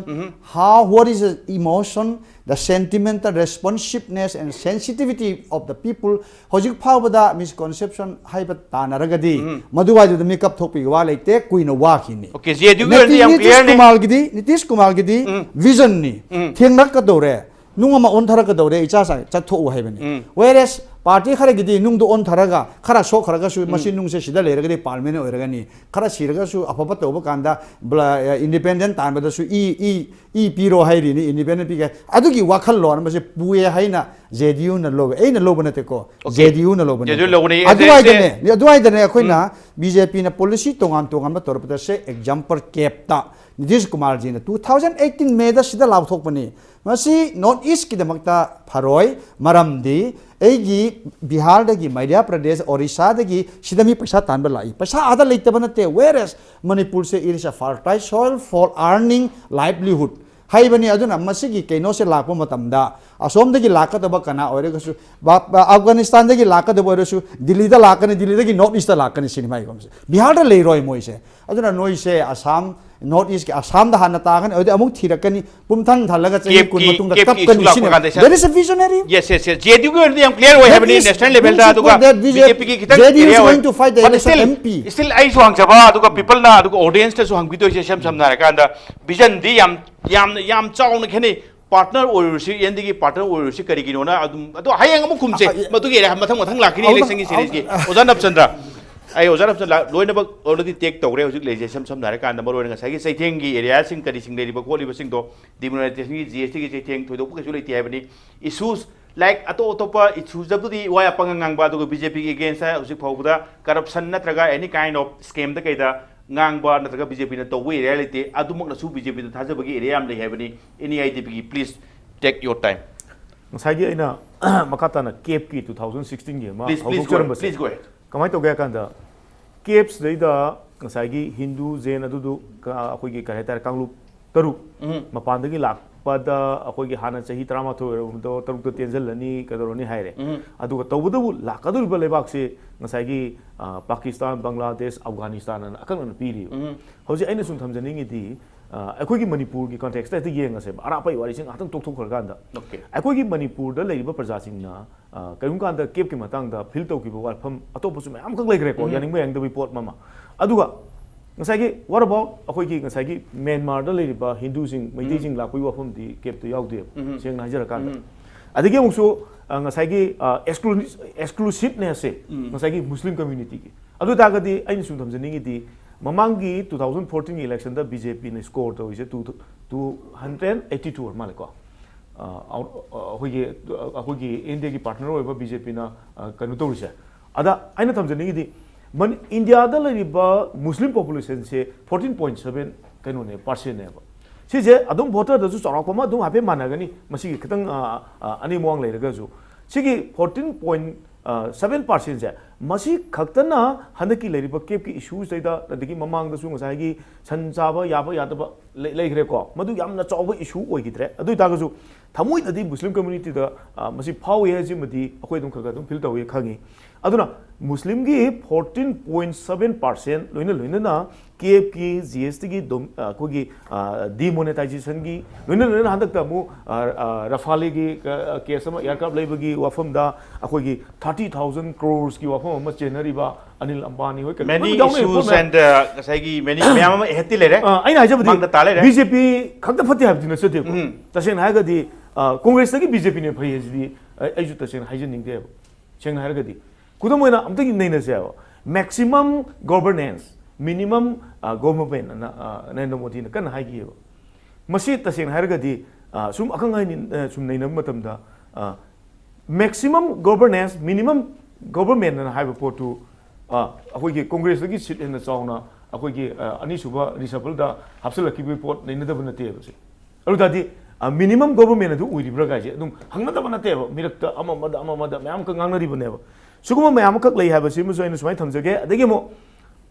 how, what is the emotion, the sentimental responsiveness and sensitivity of the people? ꯍꯧꯖꯤꯛ ꯐꯥꯎꯕꯗ misconception ꯍꯥꯏꯕ ꯇꯥꯟꯅꯔꯒꯗꯤ, ꯃꯗꯨꯋꯥꯏꯗꯨꯗ ꯃꯤꯀꯞ ꯊꯣꯛꯄꯒꯤ ꯋꯥ ꯂꯩꯇꯦ, ꯀꯨꯏꯅ ꯋꯥꯈꯤꯅꯤ꯫ Okay, JDU ꯒꯤ ꯑꯣꯏꯅꯗꯤ ꯌꯥꯝ ꯅꯤꯇꯤꯁ clear ꯅꯤ꯫ ꯀꯨꯃꯥꯔꯒꯤꯗꯤ, ꯅꯤꯇꯤꯁ ꯀꯨꯃꯥꯔꯒꯤꯗꯤ vision ꯅꯤ, ꯊꯦꯡꯂꯛꯀꯗꯧꯔꯦ, ꯅꯨꯡ ꯑꯃ ꯑꯣꯟꯊꯔꯛꯀꯗꯧꯔꯦ, ꯏꯆꯥ ꯆꯥ-, ꯆꯠꯊꯣꯛꯎ ꯍꯥꯏꯕꯅꯤ꯫ Whereas party ꯈꯔꯒꯤꯗꯤ ꯅꯨꯡꯗꯣ ꯑꯣꯟꯊꯔꯒ ꯈꯔ ꯁꯣꯛꯈ꯭ꯔꯒꯁꯨ ꯃꯁꯤ ꯅꯨꯡꯁꯦ ꯁꯤꯗ ꯂꯩꯔꯒꯗꯤ permanent ꯑꯣꯏꯔꯒꯅꯤ, ꯈꯔ ꯁꯤꯔꯒꯁꯨ ꯑꯐꯕ ꯇꯧꯕ ꯀꯥꯟꯗ ꯕ꯭ꯂ-, independent ꯇꯥꯟꯕꯗꯁꯨ ꯏ, ꯏ, ꯏ ꯄꯤꯔꯣ ꯍꯥꯏꯔꯤꯅꯤ, independent ꯄꯤꯒꯦ꯫ ꯑꯗꯨꯒꯤ ꯋꯥꯈꯜꯂꯣꯟ ꯑꯃꯁꯦ ꯄꯨꯑꯦ ꯍꯥꯏꯅ JDUꯅ ꯂꯧꯋꯦ, ꯑꯩꯅ ꯂꯧꯕ ꯅꯠꯇꯦꯀꯣ, Okay. JDUꯅ ꯂꯧꯕꯅꯦ꯫ JDUꯅ ꯂꯧꯕꯅꯦ, ꯑꯗꯨ ꯑꯗꯨꯋꯥꯏꯗꯅꯦ, ꯑꯩꯁꯦ ꯑꯗꯨꯋꯥꯏꯗꯅꯦ ꯑꯩꯈꯣꯏꯅ BJPꯅ policy ꯇꯣꯉꯥꯟ ꯇꯣꯉꯥꯟꯕ ꯇꯧꯔꯛꯄꯗ, say example CAPꯇ Nitish ꯀꯨꯃꯥꯔꯖꯤꯅ two thousand eighteen Mayꯗ ꯁꯤꯗ ꯂꯥꯎꯊꯣꯛꯄꯅꯤ, ꯃꯁꯤ North Eastꯀꯤꯗꯃꯛꯇ ꯐꯔꯣꯏ, ꯃꯔꯝꯗꯤ ꯑꯩꯒꯤ ꯕꯤꯍꯥꯔꯗꯒꯤ, ꯃꯙ꯭ꯌ ꯄ꯭ꯔꯗꯦꯁ, ꯑꯣꯔꯤꯁꯥꯗꯒꯤ ꯁꯤꯗ ꯃꯤ ꯄꯩꯁꯥ ꯇꯥꯟꯕ ꯂꯥꯛꯏ, ꯄꯩꯁꯥ ꯑꯥꯗ ꯂꯩꯇꯕ ꯅꯠꯇꯦ꯫ Whereas ꯃꯅꯤꯄꯨꯔꯁꯦ, it is a fertile soil for earning livelihood ꯍꯥꯏꯕꯅꯤ꯫ ꯑꯗꯨꯅ ꯃꯁꯤꯒꯤ ꯀꯩꯅꯣꯁꯦ ꯂꯥꯛꯄ ꯃꯇꯝꯗ ꯑꯁꯣꯝꯗꯒꯤ ꯂꯥꯛꯀꯗꯕ ꯀꯅꯥ ꯑꯣꯏꯔꯒꯁꯨ, ꯕꯥ-, ꯕꯥ-, ꯑꯐꯒꯥꯅꯤꯁꯇꯥꯟꯗꯒꯤ ꯂꯥꯛꯀꯗꯕ ꯑꯣꯏꯔꯁꯨ ꯗꯤꯜꯂꯤꯗ ꯂꯥꯛꯀꯅꯤ, ꯗꯤꯜꯂꯤꯗꯒꯤ North Eastꯇ ꯂꯥꯛꯀꯅꯤ ꯁꯤꯅꯤ ꯃꯥꯒꯤ ꯀꯣꯝꯁꯦ꯫ ꯕꯤꯍꯥꯔꯗ ꯂꯩꯔꯣꯏ ꯃꯣꯏꯁꯦ꯫ ꯑꯗꯨꯅ ꯅꯣꯏꯁꯦ ꯑꯁꯥꯝ, North Eastꯀꯤ ꯑꯁꯥꯝꯗ ꯍꯥꯟꯅ ꯇꯥꯒꯅꯤ, ꯑꯗꯨꯗꯤ ꯑꯃꯨꯛ ꯊꯤꯔꯛꯀꯅꯤ, ꯄꯨꯝꯊꯪ ꯊꯜꯂꯒ ꯆꯍꯤ CAPꯀꯤ, ꯀꯨꯟ ꯃꯇꯨꯡꯗ CAPꯀꯤ ꯀꯞꯀꯅꯤ issue ꯂꯥꯛꯄ ꯁꯤꯅꯤ꯫ ꯀꯥꯟꯗ That is a visionary. Yes, yes, yes. JDUꯒꯤ ꯑꯣꯏꯅꯗꯤ ꯌꯥꯝ clear ꯑꯣꯏ That ꯍꯥꯏꯕꯅꯤ, is, national that levelꯗ, is ꯑꯗꯨꯒ that vision, BJPꯒꯤ ꯈꯤꯇꯪ JDU is area ꯑꯣꯏ꯫ going to fight the But election still, MP. still ꯑꯩꯁꯨ ꯍꯪꯖꯕ, ꯑꯗꯨꯒ peopleꯅ, ꯑꯗꯨꯒ audienceꯇꯁꯨ ꯍꯪꯕꯤꯗꯣꯏꯁꯦ, ꯏꯁꯝ ꯁꯝꯅ ꯍꯥꯏꯔꯀꯥꯟꯗ visionꯗꯤ ꯌꯥꯝ, ꯌꯥꯝꯅ, ꯌꯥꯝ ꯆꯥꯎꯅ ꯈꯦꯠꯅꯩ꯫ Partner ꯑꯣꯏꯔꯨꯁꯤ, ꯑꯦꯟꯗꯤꯒꯤ partner ꯑꯣꯏꯔꯨꯁꯤ, ꯀꯔꯤꯒꯤꯅꯣꯅ ꯑꯗꯨꯝ, ꯑꯗꯣ ꯍꯌꯦꯡ ꯑꯃꯨꯛ ꯈꯨꯝꯁꯦ꯫ ꯑ, ꯑ, ꯃꯗꯨꯒꯤ area ꯃꯊꯪ ꯃꯊꯪ ꯂꯥꯛꯈꯤꯅꯤ ꯑꯧ, election ꯒꯤ ꯑꯧ, seriesꯀꯤ꯫ ꯑꯣꯖꯥ ꯅꯞꯆꯟꯗ꯭ꯔ, ꯑꯩ ꯑꯣꯖꯥ ꯅꯞꯆꯟꯗ꯭ꯔ ꯂꯣꯏꯅꯃꯛ already take ꯇꯧꯈ꯭ꯔꯦ꯫ ꯍꯧꯖꯤꯛ ꯂꯩꯔꯤꯁꯦ ꯏꯁꯝ ꯁꯝꯅ ꯍꯥꯏꯔꯀꯥꯟꯗ ꯃꯔꯨ ꯑꯣꯏꯅ ꯉꯁꯥꯏꯒꯤ ꯆꯩꯊꯦꯡꯒꯤ areaꯁꯤꯡ ꯀꯔꯤꯁꯤꯡ ꯂꯩꯔꯤꯕ ꯈꯣꯠꯂꯤꯕꯁꯤꯡꯗꯣ, demonetizationꯒꯤ, GSTꯒꯤ ꯆꯩꯊꯦꯡ ꯊꯣꯏꯗꯣꯛꯄ ꯀꯩꯁꯨ ꯂꯩꯇꯦ ꯍꯥꯏꯕꯅꯤ꯫ Issues like ꯑꯇꯣꯞ ꯑꯇꯣꯞꯄ issuesꯇꯕꯨꯗꯤ ꯋꯥ ꯑꯄꯪ ꯉꯥꯡꯕ, ꯑꯗꯨꯒ BJPꯒꯤ againstꯇ ꯍꯧꯖꯤꯛ ꯐꯥꯎꯕꯗ corruption ꯅꯠꯇ꯭ꯔꯒ any kind of scamꯗ ꯀꯩꯗ ꯉꯥꯡꯕ ꯅꯠꯇ꯭ꯔꯒ BJPꯅ ꯇꯧꯕ area ꯂꯩꯇꯦ꯫ ꯑꯗꯨꯃꯛꯅꯁꯨ BJPꯗ ꯊꯥꯖꯕꯒꯤ area ꯌꯥꯝ ꯂꯩ ꯍꯥꯏꯕꯅꯤ꯫ NEITPꯒꯤ, please take your time꯫ ꯉꯁꯥꯏꯒꯤ ꯑꯩꯅ ꯃꯈꯥ ꯇꯥꯅ ꯀꯦꯞꯀꯤ ꯇꯨ ꯊꯥꯎꯖꯟ ꯁꯤꯛꯁꯇꯤꯟꯒꯤ ꯑꯃ Please, please go ahead. ꯍꯧꯗꯣꯛꯆꯔꯝꯕꯁꯦ Please go ahead. ꯀꯃꯥꯏꯅ ꯇꯧꯒꯦ ꯍꯥꯏ ꯀꯥꯟꯗ, ꯀꯦꯞꯁꯤꯗꯩꯗ ꯉꯁꯥꯏꯒꯤ ꯍꯤꯟꯗꯨ, ꯖꯦꯟ, ꯑꯗꯨꯗꯨ ꯀ- ꯑꯩꯈꯣꯏꯒꯤ ꯀꯔꯤ ꯍꯥꯏꯇꯥꯔꯦ, ꯀꯥꯡꯂꯨꯞ ꯇꯔꯨꯛ ꯎꯝ. ꯃꯄꯥꯟꯗꯒꯤ ꯂꯥꯛꯄꯗ ꯑꯩꯈꯣꯏꯒꯤ ꯍꯥꯟꯅ ꯆꯍꯤ ꯇꯔꯥꯃꯥꯊꯣꯏ ꯑꯣꯏꯔꯝꯕꯗꯣ ꯇꯔꯨꯛꯇ ꯇꯦꯟꯁꯤꯜꯂꯅꯤ, ꯀꯩꯗꯧꯔꯅꯤ ꯍꯥꯏꯔꯦ꯫ ꯎꯝ. ꯑꯗꯨꯒ ꯇꯧꯕꯇꯕꯨ ꯂꯥꯛꯀꯗꯧꯔꯤꯕ ꯂꯩꯕꯥꯛꯁꯦ ꯉꯁꯥꯏꯒꯤ, ꯑ, ꯄꯥꯀꯤꯁꯇꯥꯟ, ꯕꯪꯒ꯭ꯂꯥꯗꯦꯁ, ꯑꯐꯒꯥꯅꯤꯁꯇꯥꯟ ꯑꯅ ꯑꯀꯛꯅꯅ ꯄꯤꯔꯤꯕ꯫ ꯎꯝ. ꯍꯧꯖꯤꯛ ꯑꯩꯅ ꯁꯨꯝ ꯊꯝꯖꯅꯤꯡꯉꯤꯗꯤ, ꯑ, ꯑꯩꯈꯣꯏꯒꯤ ꯃꯅꯤꯄꯨꯔꯒꯤ ꯀꯟꯇꯦꯛꯁꯇ ꯍꯦꯛꯇ ꯌꯦꯡꯉꯁꯦꯕ, ꯑꯔꯥꯞꯄꯒꯤ ꯋꯥꯔꯤꯁꯤꯡ ꯉꯥꯏꯍꯥꯛꯇꯪ ꯇꯣꯛꯊꯣꯛꯈ꯭ꯔꯀꯥꯟꯗ꯫ Okay. ꯑꯩꯈꯣꯏꯒꯤ ꯃꯅꯤꯄꯨꯔꯗ ꯂꯩꯔꯤꯕ ꯄ꯭ꯔꯖꯥꯁꯤꯡꯅ, ꯑ, ꯀꯔꯤꯒꯨꯝꯕ ꯀꯥꯟꯗ ꯀꯦꯞꯀꯤ ꯃꯇꯥꯡꯗ ꯐꯤꯜ ꯇꯧꯈꯤꯕ ꯋꯥꯐꯝ ꯑꯇꯣꯞꯄꯁꯨ ꯃꯌꯥꯝ ꯑꯃ ꯂꯩꯈ꯭ꯔꯦꯀꯣ, ꯎꯝ. ꯌꯥꯅꯤꯡꯕ ꯌꯥꯅꯤꯡꯗꯕꯒꯤ ꯄꯣꯠ ꯑꯃ꯫ ꯑꯗꯨꯒ ꯉꯁꯥꯏꯒꯤ, what about ꯑꯩꯈꯣꯏꯒꯤ ꯉꯁꯥꯏꯒꯤ ꯃ꯭ꯌꯥꯟꯃꯥꯔꯗ ꯂꯩꯔꯤꯕ ꯍꯤꯟꯗꯨꯁꯤꯡ, ꯃꯩꯇꯩꯁꯤꯡ ꯂꯥꯛꯄꯒꯤ ꯋꯥꯐꯝꯗꯤ ꯀꯦꯞꯇ ꯌꯥꯎꯗꯦꯕ, ꯎꯝ. ꯁꯦꯡꯅ ꯍꯥꯏꯖꯔꯀꯥꯟꯗ꯫ ꯎꯝ. ꯑꯗꯒꯤ ꯑꯃꯨꯛꯁꯨ, ꯑ, ꯉꯁꯥꯏꯒꯤ, ꯑ, exclu- exclusivenessꯁꯦ ꯎꯝ. ꯉꯁꯥꯏꯒꯤ ꯃꯨꯁꯂꯤꯝ ꯀꯝꯃ꯭ꯌꯨꯅꯤꯇꯤꯒꯤ꯫ ꯑꯗꯨ ꯑꯣꯏꯇꯥꯔꯒꯗꯤ ꯑꯩꯅ ꯁꯨꯝ ꯊꯝꯖꯅꯤꯡꯉꯤꯗꯤ, ꯃꯃꯥꯡꯒꯤ ꯇꯨ ꯊꯥꯎꯖꯟ ꯐꯣꯔꯇꯤꯟꯒꯤ ꯏꯂꯦꯛꯁꯟꯗ ꯕꯤ ꯖꯦ ꯄꯤꯅ ꯁ꯭ꯀꯣꯔ ꯇꯧꯔꯤꯁꯦ two, two hundred eighty two ꯑꯣꯏꯔ ꯃꯥꯜꯂꯦꯀꯣ꯫ ꯑ, ꯑ, ꯑꯩꯈꯣꯏꯒꯤ, ꯑꯩꯈꯣꯏꯒꯤ ꯏꯟꯗꯤꯌꯥꯒꯤ ꯄꯥꯔꯠꯅꯔ ꯑꯣꯏꯕ ꯕꯤ ꯖꯦ ꯄꯤꯅ, ꯑ, ꯀꯩꯅꯣ ꯇꯧꯔꯤꯁꯦ꯫ ꯑꯗ ꯑꯩꯅ ꯊꯝꯖꯅꯤꯡꯉꯤꯗꯤ, ꯃꯅꯤ-, ꯏꯟꯗꯤꯌꯥꯗ ꯂꯩꯔꯤꯕ ꯃꯨꯁꯂꯤꯝ ꯄꯣꯄꯨꯂꯦꯁꯟꯁꯦ ꯐꯣꯔꯇꯤꯟ ꯄꯣꯏꯟ ꯁꯕꯦꯟ ꯀꯩꯅꯣꯅꯦ, ꯄꯥꯔꯁꯦꯟꯅꯦꯕ꯫ ꯁꯤꯁꯦ ꯑꯗꯨꯝ ꯚꯣꯇꯔꯗꯁꯨ ꯆꯥꯎꯔꯥꯛꯄ ꯑꯃ ꯑꯗꯨꯝ ꯍꯥꯏꯐꯦꯠ ꯃꯥꯟꯅꯒꯅꯤ, ꯃꯁꯤꯒꯤ ꯈꯤꯇꯪ, ꯑ, ꯑ, ꯑꯅꯦꯝ ꯑꯋꯥꯡ ꯂꯩꯔꯒꯁꯨ꯫ ꯁꯤꯒꯤ ꯐꯣꯔꯇꯤꯟ ꯄꯣꯏꯟ ꯁꯕꯦꯟ ꯄꯥꯔꯁꯦꯟꯁꯦ, ꯃꯁꯤ ꯈꯛꯇꯅ ꯍꯟꯗꯛꯀꯤ ꯂꯩꯔꯤꯕ ꯀꯦꯞꯀꯤ ꯏꯁꯨꯁꯤꯗꯩꯗ, ꯑꯗꯒꯤ ꯃꯃꯥꯡꯗꯁꯨ ꯉꯁꯥꯏꯒꯤ ꯁꯟ ꯆꯥꯕ ꯌꯥꯕ ꯌꯥꯗꯕ ꯂꯩ-, ꯂꯩꯈ꯭ꯔꯦꯀꯣ, ꯃꯗꯨ ꯌꯥꯝꯅ ꯆꯥꯎꯕ ꯏꯁꯨ ꯑꯣꯏꯈꯤꯗ꯭ꯔꯦ꯫ ꯑꯗꯨ ꯑꯣꯏꯇꯥꯔꯒꯁꯨ ꯊꯃꯣꯏꯗꯗꯤ ꯃꯨꯁꯂꯤꯝ ꯀꯝꯃ꯭ꯌꯨꯅꯤꯇꯤꯗ, ꯑ, ꯃꯁꯤ ꯐꯥꯎꯏ ꯍꯥꯏꯁꯤꯃꯗꯤ ꯑꯩꯈꯣꯏ ꯑꯗꯨꯝ ꯈꯔ ꯈꯔ ꯑꯗꯨꯝ ꯐꯤꯜ ꯇꯧꯏ ꯈꯪꯉꯤ꯫ ꯑꯗꯨꯅ ꯃꯨꯁꯂꯤꯝꯒꯤ ꯐꯣꯔꯇꯤꯟ ꯄꯣꯏꯟ ꯁꯕꯦꯟ ꯄꯥꯔꯁꯦꯟ, ꯂꯣꯏꯅ ꯂꯣꯏꯅꯅ ꯀꯦꯞꯀꯤ, ꯖꯤ ꯑꯦꯁ ꯇꯤꯒꯤ ꯗꯣꯝ-, ꯑ, ꯑꯩꯈꯣꯏꯒꯤ, ꯑ, ꯗꯤꯃꯣꯅꯦꯇꯥꯏꯖꯦꯁꯟꯒꯤ, ꯂꯣꯏꯅ ꯂꯣꯏꯅꯅ ꯍꯟꯗꯛꯇ ꯑꯃꯨꯛ, ꯑ, ꯑ, ꯔꯐꯥꯂꯦꯒꯤ ꯀ-, ꯑ, ꯀꯦꯁ ꯑꯃ, ꯑꯦꯌꯥꯔꯀ꯭ꯔꯥꯐ ꯂꯩꯕꯒꯤ ꯋꯥꯐꯝꯗ ꯑꯩꯈꯣꯏꯒꯤ ꯊꯥꯔꯇꯤ ꯊꯥꯎꯖꯟ ꯀ꯭ꯔꯣꯔꯁꯀꯤ ꯋꯥꯐꯝ ꯑꯃ ꯆꯦꯟꯅꯔꯤꯕ ꯑꯅꯤꯜ ꯑꯝꯕꯥꯅꯤ ꯍꯣꯏ, ꯀꯩ-, Many ꯂꯣꯏꯅꯃꯛ ꯌꯥꯎꯅꯩ, issues ꯄꯣꯠ ꯃꯌꯥꯝ꯫ and, uh, ꯉꯁꯥꯏꯒꯤ many ꯃꯌꯥꯝ ꯑꯃ ꯍꯦꯠꯇꯤ ꯂꯩꯔꯦ꯫ ꯑ, ꯑꯩꯅ ꯍꯥꯏꯖꯕꯗꯤ ꯃꯥꯡꯗ ꯇꯥ ꯂꯩꯔꯦ꯫ ꯕꯤ ꯖꯦ ꯄꯤ ꯈꯛꯇ ꯐꯠꯇꯦ ꯍꯥꯏꯕꯗꯤ ꯅꯠꯆꯗꯦꯀꯣ꯫ ꯎꯝ. ꯇꯁꯦꯡꯅ ꯍꯥꯏꯔꯒꯗꯤ, ꯑ, ꯀꯣꯡꯒ꯭ꯔꯦꯁꯇꯒꯤ ꯕꯤ ꯖꯦ ꯄꯤꯅ ꯐꯩ ꯍꯥꯏꯁꯤꯗꯤ ꯑꯩ, ꯑꯩꯁꯨ ꯇꯁꯦꯡꯅ ꯍꯥꯏꯖꯅꯤꯡꯗꯦꯕ꯫ ꯁꯦꯡꯅ ꯍꯥꯏꯔꯒꯗꯤ, ꯈꯨꯗꯝ ꯑꯣꯏꯅ ꯑꯝꯇ ꯅꯩꯅꯁꯦꯕ, maximum governance, minimum, ꯑ, government ꯑꯅ, ꯑ, ꯅꯔꯦꯟꯗ꯭ꯔ ꯃꯣꯗꯤꯅ ꯀꯟꯅ ꯍꯥꯏꯈꯤꯑꯕ꯫ ꯃꯁꯤ ꯇꯁꯦꯡꯅ ꯍꯥꯏꯔꯒꯗꯤ, ꯑ, ꯁꯨꯝ ꯑꯈꯪ ꯑꯍꯩ, ꯑ, ꯁꯨꯝ ꯅꯩꯅꯕ ꯃꯇꯝꯗ, ꯑ, maximum governance, minimum government ꯑꯅ ꯍꯥꯏꯕ ꯄꯣꯠꯇꯨ, ꯑ, ꯑꯩꯈꯣꯏꯒꯤ ꯀꯣꯡꯒ꯭ꯔꯦꯁꯇꯒꯤ ꯁꯤꯠ ꯍꯦꯟꯅ ꯆꯥꯎꯅ ꯑꯩꯈꯣꯏꯒꯤ, ꯑ, ꯑꯅꯤꯁꯨꯕ ꯔꯤꯁꯐꯜꯗ ꯍꯥꯞꯆꯤꯜꯂꯛꯈꯤꯕꯒꯤ ꯄꯣꯠ ꯅꯩꯅꯗꯕ ꯅꯠꯇꯦꯕ ꯁꯤ꯫ ꯑꯗꯨ ꯇꯥꯔꯗꯤ ꯃꯤꯅꯤꯃꯝ ꯒꯣꯚꯔꯟꯃꯦꯟ ꯑꯗꯨ ꯑꯣꯏꯔꯤꯕ꯭ꯔꯥ ꯀꯥꯏꯁꯦ ꯑꯗꯨꯝ ꯍꯪꯅꯗꯕ ꯅꯠꯇꯦꯕ, ꯃꯤꯔꯛꯇ ꯑꯃ ꯑꯃꯗ ꯑꯃ ꯑꯃꯗ ꯃꯌꯥꯝ ꯑꯃ ꯉꯥꯡꯅꯔꯤꯕꯅꯦꯕ꯫ ꯁꯤꯒꯨꯝꯕ ꯃꯌꯥꯝ ꯑꯃꯈꯛ ꯂꯩ ꯍꯥꯏꯕꯁꯤꯃꯁꯨ ꯑꯩꯅ ꯁꯨꯃꯥꯏꯅ ꯊꯝꯖꯒꯦ꯫ ꯑꯗꯒꯤ ꯑꯃꯨꯛ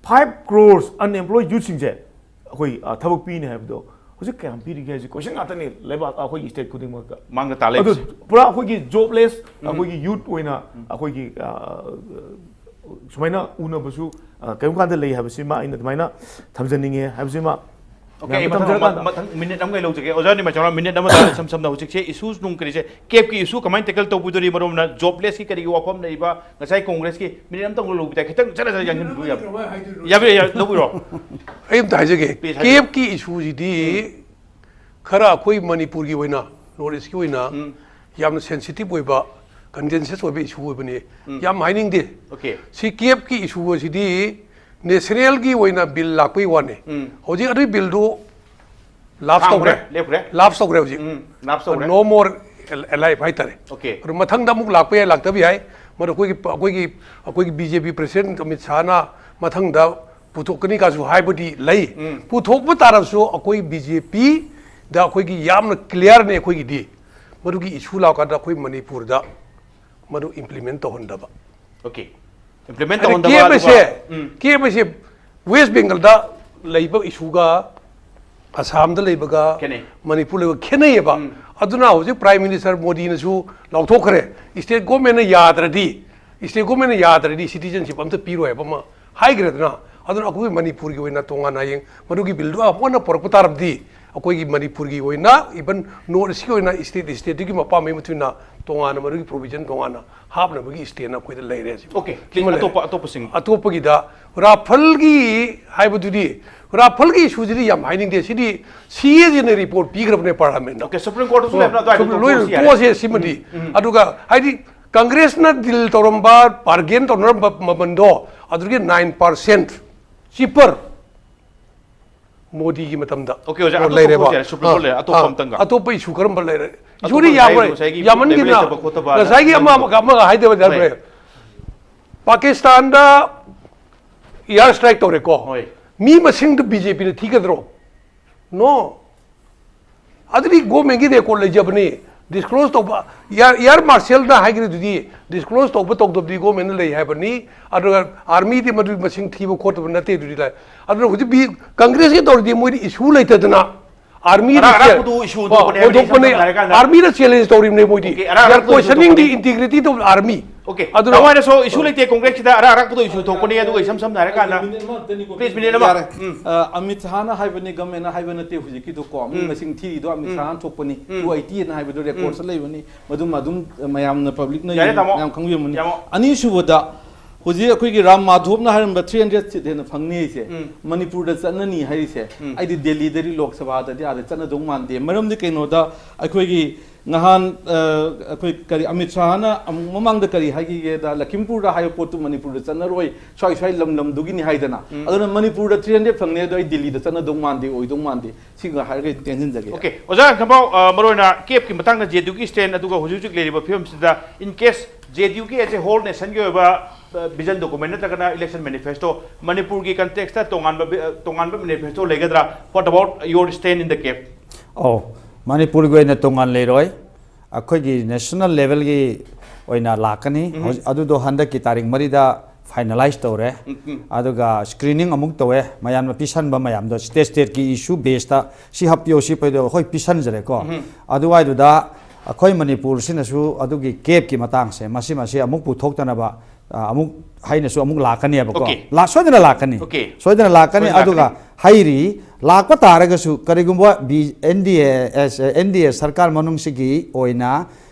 five crores unemployed youthꯁꯤꯡꯁꯦ ꯑꯩꯈꯣꯏ, ꯑ, ꯊꯕꯛ ꯄꯤꯅꯤ ꯍꯥꯏꯕꯗꯣ ꯍꯧꯖꯤꯛ ꯀꯌꯥꯝ ꯄꯤꯔꯤꯒꯦ ꯍꯥꯏꯁꯦ ꯀꯣꯏꯁꯟ ꯉꯥꯛꯇꯅꯤ ꯂꯩꯕꯥꯛ ꯑꯩꯈꯣꯏꯒꯤ ꯁ꯭ꯇꯦꯠ ꯈꯨꯗꯤꯡꯃꯛꯇ꯫ ꯃꯥꯡꯗ ꯇꯥ ꯑꯗꯨ ꯂꯩꯕꯁꯦ꯫ ꯄꯨꯔꯥ ꯑꯩꯈꯣꯏꯒꯤ ꯖꯣꯕꯂꯦꯁ, ꯎꯝ꯫ ꯑꯩꯈꯣꯏꯒꯤ ꯌꯨꯠ ꯑꯣꯏꯅ ꯎꯝ꯫ ꯑꯩꯈꯣꯏꯒꯤ, ꯑ, ꯁꯨꯃꯥꯏꯅ ꯎꯅꯕꯁꯨ, ꯑ, ꯀꯔꯤꯒꯨꯝꯕ ꯀꯥꯟꯗ ꯂꯩ ꯍꯥꯏꯕꯁꯤꯃ ꯑꯩꯅ ꯑꯗꯨꯃꯥꯏꯅ ꯊꯝꯖꯅꯤꯡꯉꯦ ꯍꯥꯏꯕꯁꯤꯃ꯫ OK, ꯑꯩ ꯃꯌꯥꯝꯗ ꯃꯊꯪ, ꯊꯝꯖꯔꯀꯥꯟꯗ ꯃꯊꯪ ꯃꯤꯅꯤꯠ ꯑꯃꯒ ꯂꯧꯖꯒꯦ꯫ ꯑꯣꯖꯥ ꯅꯤꯃꯆꯥꯅ ꯃꯤꯅꯤꯠ ꯑꯃꯗ ꯏꯁꯝ ꯁꯝꯅ ꯍꯧꯖꯤꯛꯁꯦ ꯏꯁꯨꯁ ꯅꯨꯡ ꯀꯔꯤꯁꯦ, ꯀꯦꯞꯀꯤ ꯏꯁꯨ ꯀꯃꯥꯏꯅ ꯇꯦꯀꯜ ꯇꯧꯕꯤꯗꯣꯔꯤ, ꯃꯔꯨ ꯑꯣꯏꯅ ꯖꯣꯕꯂꯦꯁꯀꯤ ꯀꯔꯤꯒꯤ ꯋꯥꯐꯝ ꯂꯩꯔꯤꯕ, ꯉꯁꯥꯏ ꯀꯣꯡꯒ꯭ꯔꯦꯁꯀꯤ ꯃꯤꯅꯤꯠ ꯑꯃꯇꯪ ꯂꯧꯕꯤꯗ ꯈꯤꯇꯪ ꯆꯠꯂ ꯆꯠꯂ ꯌꯥꯡꯁꯤꯟꯕꯤꯌꯨ ꯌꯥꯕ꯭ꯔꯥ? ꯌꯥꯕꯤꯔꯦ, ꯌꯥ-, ꯂꯧꯕꯤꯔꯣ꯫ ꯑꯩ ꯑꯝꯇ ꯍꯥꯏꯖꯒꯦ꯫ Please, ꯍꯥꯏꯕꯤꯔꯣ꯫ ꯀꯦꯞꯀꯤ ꯏꯁꯨꯁꯤꯗꯤ ꯎꯝ꯫ ꯈꯔ ꯑꯩꯈꯣꯏ ꯃꯅꯤꯄꯨꯔꯒꯤ ꯑꯣꯏꯅ, ꯅꯣꯔꯠ ꯏꯁꯀꯤ ꯑꯣꯏꯅ ꯎꯝ꯫ ꯌꯥꯝꯅ ꯁꯦꯟꯁꯤꯇꯤꯚ ꯑꯣꯏꯕ, ꯀꯟꯇꯦꯟꯁꯤꯌꯁ ꯑꯣꯏꯕ ꯏꯁꯨ ꯑꯣꯏꯕꯅꯤ꯫ ꯎꯝ꯫ ꯌꯥꯝ ꯍꯥꯏꯅꯤꯡꯗꯦ꯫ OK꯫ ꯁꯤ ꯀꯦꯞꯀꯤ ꯏꯁꯨ ꯑꯁꯤꯗꯤ ꯅꯦꯁꯅꯦꯜꯒꯤ ꯑꯣꯏꯅ ꯕꯤꯜ ꯂꯥꯛꯄꯒꯤ ꯋꯥꯅꯤ꯫ ꯎꯝ꯫ ꯍꯧꯖꯤꯛ ꯑꯗꯨꯒꯤ ꯕꯤꯜꯗꯨ ꯂꯥꯞꯁ ꯈꯥꯝꯈ꯭ꯔꯦ, ꯇꯧꯈ꯭ꯔꯦ꯫ ꯂꯦꯞꯈ꯭ꯔꯦ꯫ ꯂꯥꯞꯁ ꯇꯧꯈ꯭ꯔꯦ ꯍꯧꯖꯤꯛ꯫ ꯎꯝ, ꯂꯥꯞꯁ ꯇꯧꯈ꯭ꯔꯦ꯫ No more alive ꯍꯥꯏꯇꯥꯔꯦ꯫ OK꯫ ꯑꯗꯨ ꯃꯊꯪꯗ ꯑꯃꯨꯛ ꯂꯥꯛꯄ ꯌꯥꯏ, ꯂꯥꯛꯇꯕ ꯌꯥꯏ꯫ ꯃꯗꯨ ꯑꯩꯈꯣꯏꯒꯤ, ꯑꯩꯈꯣꯏꯒꯤ, ꯑꯩꯈꯣꯏꯒꯤ BJP president ꯑꯃꯤꯠ ꯁꯥꯍꯅ ꯃꯊꯪꯗ ꯄꯨꯊꯣꯛꯀꯅꯤ ꯀꯥꯏꯁꯨ ꯍꯥꯏꯕꯗꯤ ꯂꯩ꯫ ꯎꯝ꯫ ꯄꯨꯊꯣꯛꯄ ꯇꯥꯔꯕꯁꯨ ꯑꯩꯈꯣꯏ BJPꯗ ꯑꯩꯈꯣꯏꯒꯤ ꯌꯥꯝꯅ clearꯅꯤ ꯑꯩꯈꯣꯏꯒꯤꯗꯤ꯫ ꯃꯗꯨꯒꯤ ꯏꯁꯨ ꯂꯥꯛꯀꯥꯟꯗ ꯑꯩꯈꯣꯏ ꯃꯅꯤꯄꯨꯔꯗ ꯃꯗꯨ implement ꯇꯧꯍꯟꯗꯕ꯫ OK꯫ Implement ꯍꯥꯏꯗꯤ ꯇꯧꯍꯟꯗꯕ, ꯀꯦꯞ ꯑꯁꯦ, ꯑꯗꯨꯒ, ꯎꯝ꯫ ꯀꯦꯞ ꯑꯁꯦ ꯋꯦꯁ ꯕꯦꯡꯒꯜꯗ ꯂꯩꯕ ꯏꯁꯨꯒ ꯑꯁꯥꯝꯗ ꯂꯩꯕꯒ ꯈꯦꯠꯅꯩ꯫ ꯃꯅꯤꯄꯨꯔ ꯂꯩꯕ ꯈꯦꯠꯅꯩꯌꯦꯕ꯫ ꯎꯝ꯫ ꯑꯗꯨꯅ ꯍꯧꯖꯤꯛ Prime Minister ꯃꯣꯗꯤꯅꯁꯨ ꯂꯥꯎꯊꯣꯛꯈ꯭ꯔꯦ, ꯁ꯭ꯇꯦꯠ ꯒꯣꯔꯃꯦꯟꯅ ꯌꯥꯗ꯭ꯔꯗꯤ, ꯁ꯭ꯇꯦꯠ ꯒꯣꯔꯃꯦꯟꯅ ꯌꯥꯗ꯭ꯔꯗꯤ citizenship ꯑꯝꯇ ꯄꯤꯔꯣꯏ ꯍꯥꯏꯕ ꯑꯃ ꯍꯥꯏꯈ꯭ꯔꯦꯗꯅ꯫ ꯑꯗꯨꯅ ꯑꯩꯈꯣꯏ ꯃꯅꯤꯄꯨꯔꯒꯤ ꯑꯣꯏꯅ ꯇꯣꯉꯥꯟꯅ ꯍꯌꯦꯡ ꯃꯗꯨꯒꯤ ꯕꯤꯜꯗꯨ ꯑꯃꯨꯛ ꯍꯟꯅ ꯄꯨꯔꯛꯄ ꯇꯥꯔꯕꯗꯤ, ꯑꯩꯈꯣꯏꯒꯤ ꯃꯅꯤꯄꯨꯔꯒꯤ ꯑꯣꯏꯅ, even ꯅꯣꯔꯠ ꯏꯁꯀꯤ ꯑꯣꯏꯅ ꯁ꯭ꯇꯦꯠ ꯁ꯭ꯇꯦꯠꯇꯨꯒꯤ ꯑꯄꯥꯝꯕꯒꯤ ꯃꯇꯨꯡ ꯏꯟꯅ ꯇꯣꯉꯥꯟꯅ ꯃꯗꯨꯒꯤ ꯄ꯭ꯔꯣꯚꯤꯖꯟ ꯇꯣꯉꯥꯟꯅ ꯍꯥꯞꯅꯕꯒꯤ ꯁ꯭ꯇꯦꯠꯅ ꯑꯩꯈꯣꯏꯗ ꯂꯩꯔꯦ ꯍꯧꯖꯤꯛ꯫ OK, ꯁꯤꯃ ꯂꯩꯔꯦ꯫ ꯑꯇꯣꯞꯄ, ꯑꯇꯣꯞꯄꯁꯤꯡ꯫ ꯑꯇꯣꯞꯄꯒꯤꯗ ꯔꯥꯐꯜꯒꯤ ꯍꯥꯏꯕꯗꯨꯗꯤ, ꯔꯥꯐꯜꯒꯤ ꯏꯁꯨꯁꯤꯗꯤ ꯌꯥꯝ ꯍꯥꯏꯅꯤꯡꯗꯦ꯫ ꯁꯤꯗꯤ CAGꯅ ꯔꯤꯄꯣꯔꯠ ꯄꯤꯈ꯭ꯔꯕꯅꯦ ꯄꯥꯔꯂꯥꯃꯦꯟꯗ꯫ OK, Supreme Courtꯁꯨ ꯂꯩꯕꯅ ꯑꯗꯨꯋꯥꯏꯗ ꯁꯨꯝ ꯂꯣꯏꯅ ꯇꯣꯛꯊꯣꯛꯑꯁꯨ ꯌꯥꯔꯦ꯫ ꯇꯣꯛꯑꯁꯦ ꯁꯤꯃꯗꯤ꯫ ꯎꯝ, ꯎꯝ꯫ ꯑꯗꯨꯒ ꯍꯥꯏꯗꯤ ꯀꯪꯒ꯭ꯔꯦꯁꯅ ꯗꯤꯜ ꯇꯧꯔꯝꯕ, ꯕꯥꯔꯒꯦꯟ ꯇꯧꯅꯔꯝꯕ ꯃꯃꯟꯗꯣ ꯑꯗꯨꯗꯒꯤ nine percent cheaper ꯃꯣꯗꯤꯒꯤ ꯃꯇꯝꯗ OK, ꯑꯣꯖꯥ, ꯑꯣ, ꯑꯇꯣꯞꯄ ꯂꯩꯔꯦꯕ꯫ ꯀꯣꯔꯠ ꯌꯥꯔꯦ, Supreme Court ꯑꯥ, ꯂꯩꯔꯦ, ꯑꯇꯣꯞꯄ ꯑꯥ, ꯑꯝꯇꯪꯒ꯫ ꯑꯇꯣꯞꯄ ꯏꯁꯨ ꯀꯔꯝꯕ ꯂꯩꯔꯦ? ꯑꯇꯣꯞꯄ ꯏꯁꯨꯗꯤ ꯉꯁꯥꯏ, ꯌꯥꯝꯈ꯭ꯔꯦ, ꯉꯁꯥꯏꯒꯤ ꯌꯥꯝꯃꯟꯈꯤꯗꯅ꯫ ꯂꯩꯕ ꯂꯩꯇꯕ ꯈꯣꯠꯇꯕ ꯉꯁꯥꯏꯒꯤ ꯑꯃ, ꯅꯪꯒꯤꯗꯣ꯫ ꯑꯃꯒ ꯍꯥꯏꯗꯕ ꯌꯥꯗ꯭ꯔꯦ꯫ ꯍꯣꯏ꯫ ꯄꯥꯀꯤꯁꯇꯥꯟꯗ air strike ꯇꯧꯔꯦꯀꯣ꯫ ꯍꯣꯏ꯫ ꯃꯤ ꯃꯁꯤꯡꯗꯨ BJPꯅ ꯊꯤꯒꯗ꯭ꯔꯣ? No꯫ ꯑꯗꯨꯗꯤ ꯒꯣꯔꯃꯦꯟꯒꯤ ꯔꯦꯀꯣꯔꯗ ꯂꯩꯖꯕꯅꯤ꯫ ꯗꯤꯁꯀ꯭ꯂꯣꯖ ꯇꯧꯕ, ꯏꯌꯥꯔ ꯏꯌꯥꯔ ꯃꯥꯔꯁꯦꯜꯅ ꯍꯥꯏꯈ꯭ꯔꯤꯗꯨꯗꯤ ꯗꯤꯁꯀ꯭ꯂꯣꯖ ꯇꯧꯕ ꯇꯧꯗꯕꯗꯤ ꯒꯣꯔꯃꯦꯟꯅ ꯂꯩ ꯍꯥꯏꯕꯅꯤ꯫ ꯑꯗꯨꯒ ꯑꯥꯔꯃꯤꯗꯤ ꯃꯗꯨ ꯃꯁꯤꯡ ꯊꯤꯕ ꯈꯣꯠꯇꯕ ꯅꯠꯇꯦ ꯑꯗꯨꯗꯤ ꯂꯥꯏ꯫ ꯑꯗꯨꯅ ꯍꯧꯖꯤꯛ ꯕꯤ ꯀꯪꯒ꯭ꯔꯦꯁꯀꯤ ꯇꯧꯔꯗꯤ ꯃꯣꯏꯗꯤ ꯏꯁꯨ ꯂꯩꯇꯗꯅ ꯑꯥꯔꯃꯤꯗ ꯑꯔꯥꯛ ꯆꯦ- ꯑꯔꯥꯛꯄꯗꯨ ꯏꯁꯨ ꯑꯣ, ꯊꯣꯛꯄꯅꯦ ꯍꯥꯏꯕꯅꯤ, ꯍꯣꯟꯗꯣꯛꯄꯅꯦ꯫ ꯏꯁꯝ ꯁꯝꯅ ꯍꯥꯏꯔꯀꯥꯟꯗ꯫ ꯑꯥꯔꯃꯤꯗ ꯆꯦꯂꯦꯟꯖ ꯇꯧꯔꯤꯕꯅꯦ ꯃꯣꯏꯗꯤ꯫ ꯑꯣꯀꯦ, ꯑꯔꯥꯛ They are ꯑꯔꯥꯛꯄꯗꯨ ꯏꯁꯨ questioning the ꯊꯣꯛꯄꯅꯦ꯫ Integrity of the army꯫ Okay, ꯑꯗꯨꯅ ꯅꯋꯥꯏꯅꯁꯨ ꯏꯁꯨ ꯂꯩꯇꯦ ꯀꯣꯡꯒ꯭ꯔꯦꯁꯀꯤꯗ ꯑꯔꯥꯛ ꯑꯔꯥꯛꯄꯗꯣ ꯏꯁꯨ ꯊꯣꯛꯄꯅꯦ, ꯑꯗꯨꯒ ꯏꯁꯝ ꯁꯝꯅ ꯍꯥꯏꯔꯀꯥꯟꯗ꯫ ꯃꯤꯅꯤꯠ ꯑꯃ ꯑꯝꯇꯅꯤꯀꯣ꯫ Please, ꯃꯤꯅꯤꯠ ꯑꯃ꯫ ꯌꯥꯔꯦ꯫ ꯎꯝ꯫ ꯑ, ꯑꯃꯤꯠ ꯁꯥꯍꯅ ꯍꯥꯏꯕꯅꯤ, ꯒꯃꯦꯟꯅ ꯍꯥꯏꯕ ꯅꯠꯇꯦ ꯍꯧꯖꯤꯛꯀꯤꯗꯨꯀꯣ꯫ ꯃꯤ ꯎꯝ꯫ ꯃꯁꯤꯡ ꯊꯤꯔꯤꯗꯣ ꯑꯃꯤꯠ ꯎꯝ꯫ ꯁꯥꯍꯅ ꯊꯣꯛꯄꯅꯤ꯫ ꯎꯝ꯫ Two eighty ꯑꯅ ꯍꯥꯏꯕꯗꯣ ꯔꯦꯀꯣꯔꯗꯁ ꯎꯝ꯫ ꯂꯩꯕꯅꯤ꯫ ꯃꯗꯨꯝ ꯑꯗꯨꯝ ꯃꯌꯥꯝꯅ, ꯄꯕ꯭ꯂꯤꯛꯅ ꯌꯥꯔꯦ, ꯌꯦꯡ-, ꯇꯥꯃꯣ꯫ ꯃꯌꯥꯝ ꯈꯪꯕꯤꯔꯝꯃꯅꯤ꯫ ꯌꯥꯃꯣ꯫ ꯑꯅꯤꯁꯨꯕꯗ, ꯍꯧꯖꯤꯛ ꯑꯩꯈꯣꯏꯒꯤ ꯔꯥꯝ ꯃꯥꯙꯣꯞꯅ ꯍꯥꯏꯔꯝꯕ three hundred seat ꯍꯦꯟꯅ ꯐꯪꯅꯤ ꯍꯥꯏꯁꯦ, ꯎꯝ꯫ ꯃꯅꯤꯄꯨꯔꯗ ꯆꯠꯅꯅꯤ ꯍꯥꯏꯔꯤꯁꯦ, ꯎꯝ꯫ ꯑꯩꯗꯤ ꯗꯦꯜꯂꯤꯗꯗꯤ ꯂꯣꯛ ꯁꯚꯥꯗꯗꯤ ꯑꯥꯗ ꯆꯠꯅꯗꯧ ꯃꯥꯟꯗꯦ꯫ ꯃꯔꯝꯗꯤ ꯀꯩꯅꯣꯗ, ꯑꯩꯈꯣꯏꯒꯤ ꯉꯍꯥꯟ, ꯑ, ꯑꯩꯈꯣꯏ ꯀꯔꯤ, ꯑꯃꯤꯠ ꯁꯥꯍꯅ ꯑꯃꯨꯛ ꯃꯃꯥꯡꯗ ꯀꯔꯤ ꯍꯥꯏꯈꯤꯒꯦꯗ, ꯂꯈꯤꯝꯄꯨꯔꯗ ꯍꯥꯏꯕ ꯄꯣꯠꯇꯨ ꯃꯅꯤꯄꯨꯔꯗ ꯆꯠꯅꯔꯣꯏ, ꯁ꯭ꯋꯥꯏ ꯁ꯭ꯋꯥꯏ ꯂꯝ ꯂꯝꯗꯨꯒꯤꯅꯤ ꯍꯥꯏꯗꯅ꯫ ꯎꯝ꯫ ꯑꯗꯨꯅ ꯃꯅꯤꯄꯨꯔꯗ three hundred ꯐꯪꯅꯤ, ꯑꯗꯣ ꯑꯩ ꯗꯦꯜꯂꯤꯗ ꯆꯠꯅꯗꯧ ꯃꯥꯟꯗꯦ, ꯑꯣꯏꯗꯧ ꯃꯥꯟꯗꯦ꯫ ꯁꯤꯒ ꯍꯥꯏꯔꯒ ꯇꯦꯟꯁꯤꯟꯖꯒꯦ꯫ ꯑꯣꯀꯦ, ꯑꯣꯖꯥ ꯈꯝꯕꯥꯎ, ꯑ, ꯃꯔꯨꯑꯣꯏꯅ ꯀꯦꯞꯀꯤ ꯃꯇꯥꯡꯗ ꯖꯦ ꯗꯤ ꯌꯨꯒꯤ stand ꯑꯗꯨꯒ ꯍꯧꯖꯤꯛ ꯍꯧꯖꯤꯛ ꯂꯩꯔꯤꯕ ꯐꯤꯕꯝꯁꯤꯗ, in case ꯖꯦ ꯗꯤ ꯌꯨꯒꯤ as a whole nationꯒꯤ ꯑꯣꯏꯕ, ꯑ, vision document ꯅꯠꯇ꯭ꯔꯒꯅ election manifesto ꯃꯅꯤꯄꯨꯔꯒꯤ contextꯇ ꯇꯣꯉꯥꯟꯕ ꯕꯤ-, ꯑ, ꯇꯣꯉꯥꯟꯕ manifesto ꯂꯩꯒꯗ꯭ꯔꯥ? What about your stand in the cap? ꯑꯧ, ꯃꯅꯤꯄꯨꯔꯒꯤ ꯑꯣꯏꯅ ꯇꯣꯉꯥꯟ ꯂꯩꯔꯣꯏ꯫ ꯑꯩꯈꯣꯏꯒꯤ national levelꯒꯤ ꯑꯣꯏꯅ ꯂꯥꯛꯀꯅꯤ꯫ ꯎꯝ꯫ ꯍꯧꯖꯤꯛ ꯑꯗꯨꯗꯣ ꯍꯟꯗꯛꯀꯤ ꯇꯥꯔꯤꯛ ꯃꯔꯤꯗ finalize ꯇꯧꯔꯦ꯫ ꯎꯝ, ꯎꯝ꯫ ꯑꯗꯨꯒ screening ꯑꯃꯨꯛ ꯇꯧꯋꯦ꯫ ꯃꯌꯥꯝꯅ ꯄꯤꯁꯟꯕ ꯃꯌꯥꯝꯗꯣ state stateꯀꯤ issue baseꯇ ꯁꯤ ꯍꯥꯞꯄꯤꯌꯣ, ꯁꯤ ꯄꯤꯌꯣ, ꯑꯩꯈꯣꯏ ꯄꯤꯁꯟꯖꯔꯦꯀꯣ꯫ ꯎꯝ꯫ ꯑꯗꯨꯋꯥꯏꯗꯨꯗ ꯑꯩꯈꯣꯏ ꯃꯅꯤꯄꯨꯔꯁꯤꯅꯁꯨ ꯑꯗꯨꯒꯤ capꯀꯤ ꯃꯇꯥꯡꯁꯦ ꯃꯁꯤ, ꯃꯁꯤ ꯑꯃꯨꯛ ꯄꯨꯊꯣꯛꯇꯅꯕ, ꯑ, ꯑꯃꯨꯛ ꯍꯥꯏꯅꯁꯨ ꯑꯃꯨꯛ ꯂꯥꯛꯀꯅꯦꯕꯀꯣ꯫ ꯑꯣꯀꯦ꯫ ꯂꯥ-, ꯁꯣꯏꯗꯅ ꯂꯥꯛꯀꯅꯤ꯫ ꯑꯣꯀꯦ꯫ ꯁꯣꯏꯗꯅ ꯂꯥꯛꯀꯅꯤ꯫ ꯁꯣꯏꯗꯅ ꯑꯗꯨꯒ ꯂꯥꯛꯀꯅꯤ꯫ ꯍꯩꯔꯤ, ꯂꯥꯛꯄ ꯇꯥꯔꯒꯁꯨ ꯀꯔꯤꯒꯨꯝꯕ ꯕꯤ-, NDA, ꯑꯦꯁ-, NDA ꯁꯔꯀꯥꯔ ꯃꯅꯨꯡꯁꯤꯒꯤ ꯑꯣꯏꯅ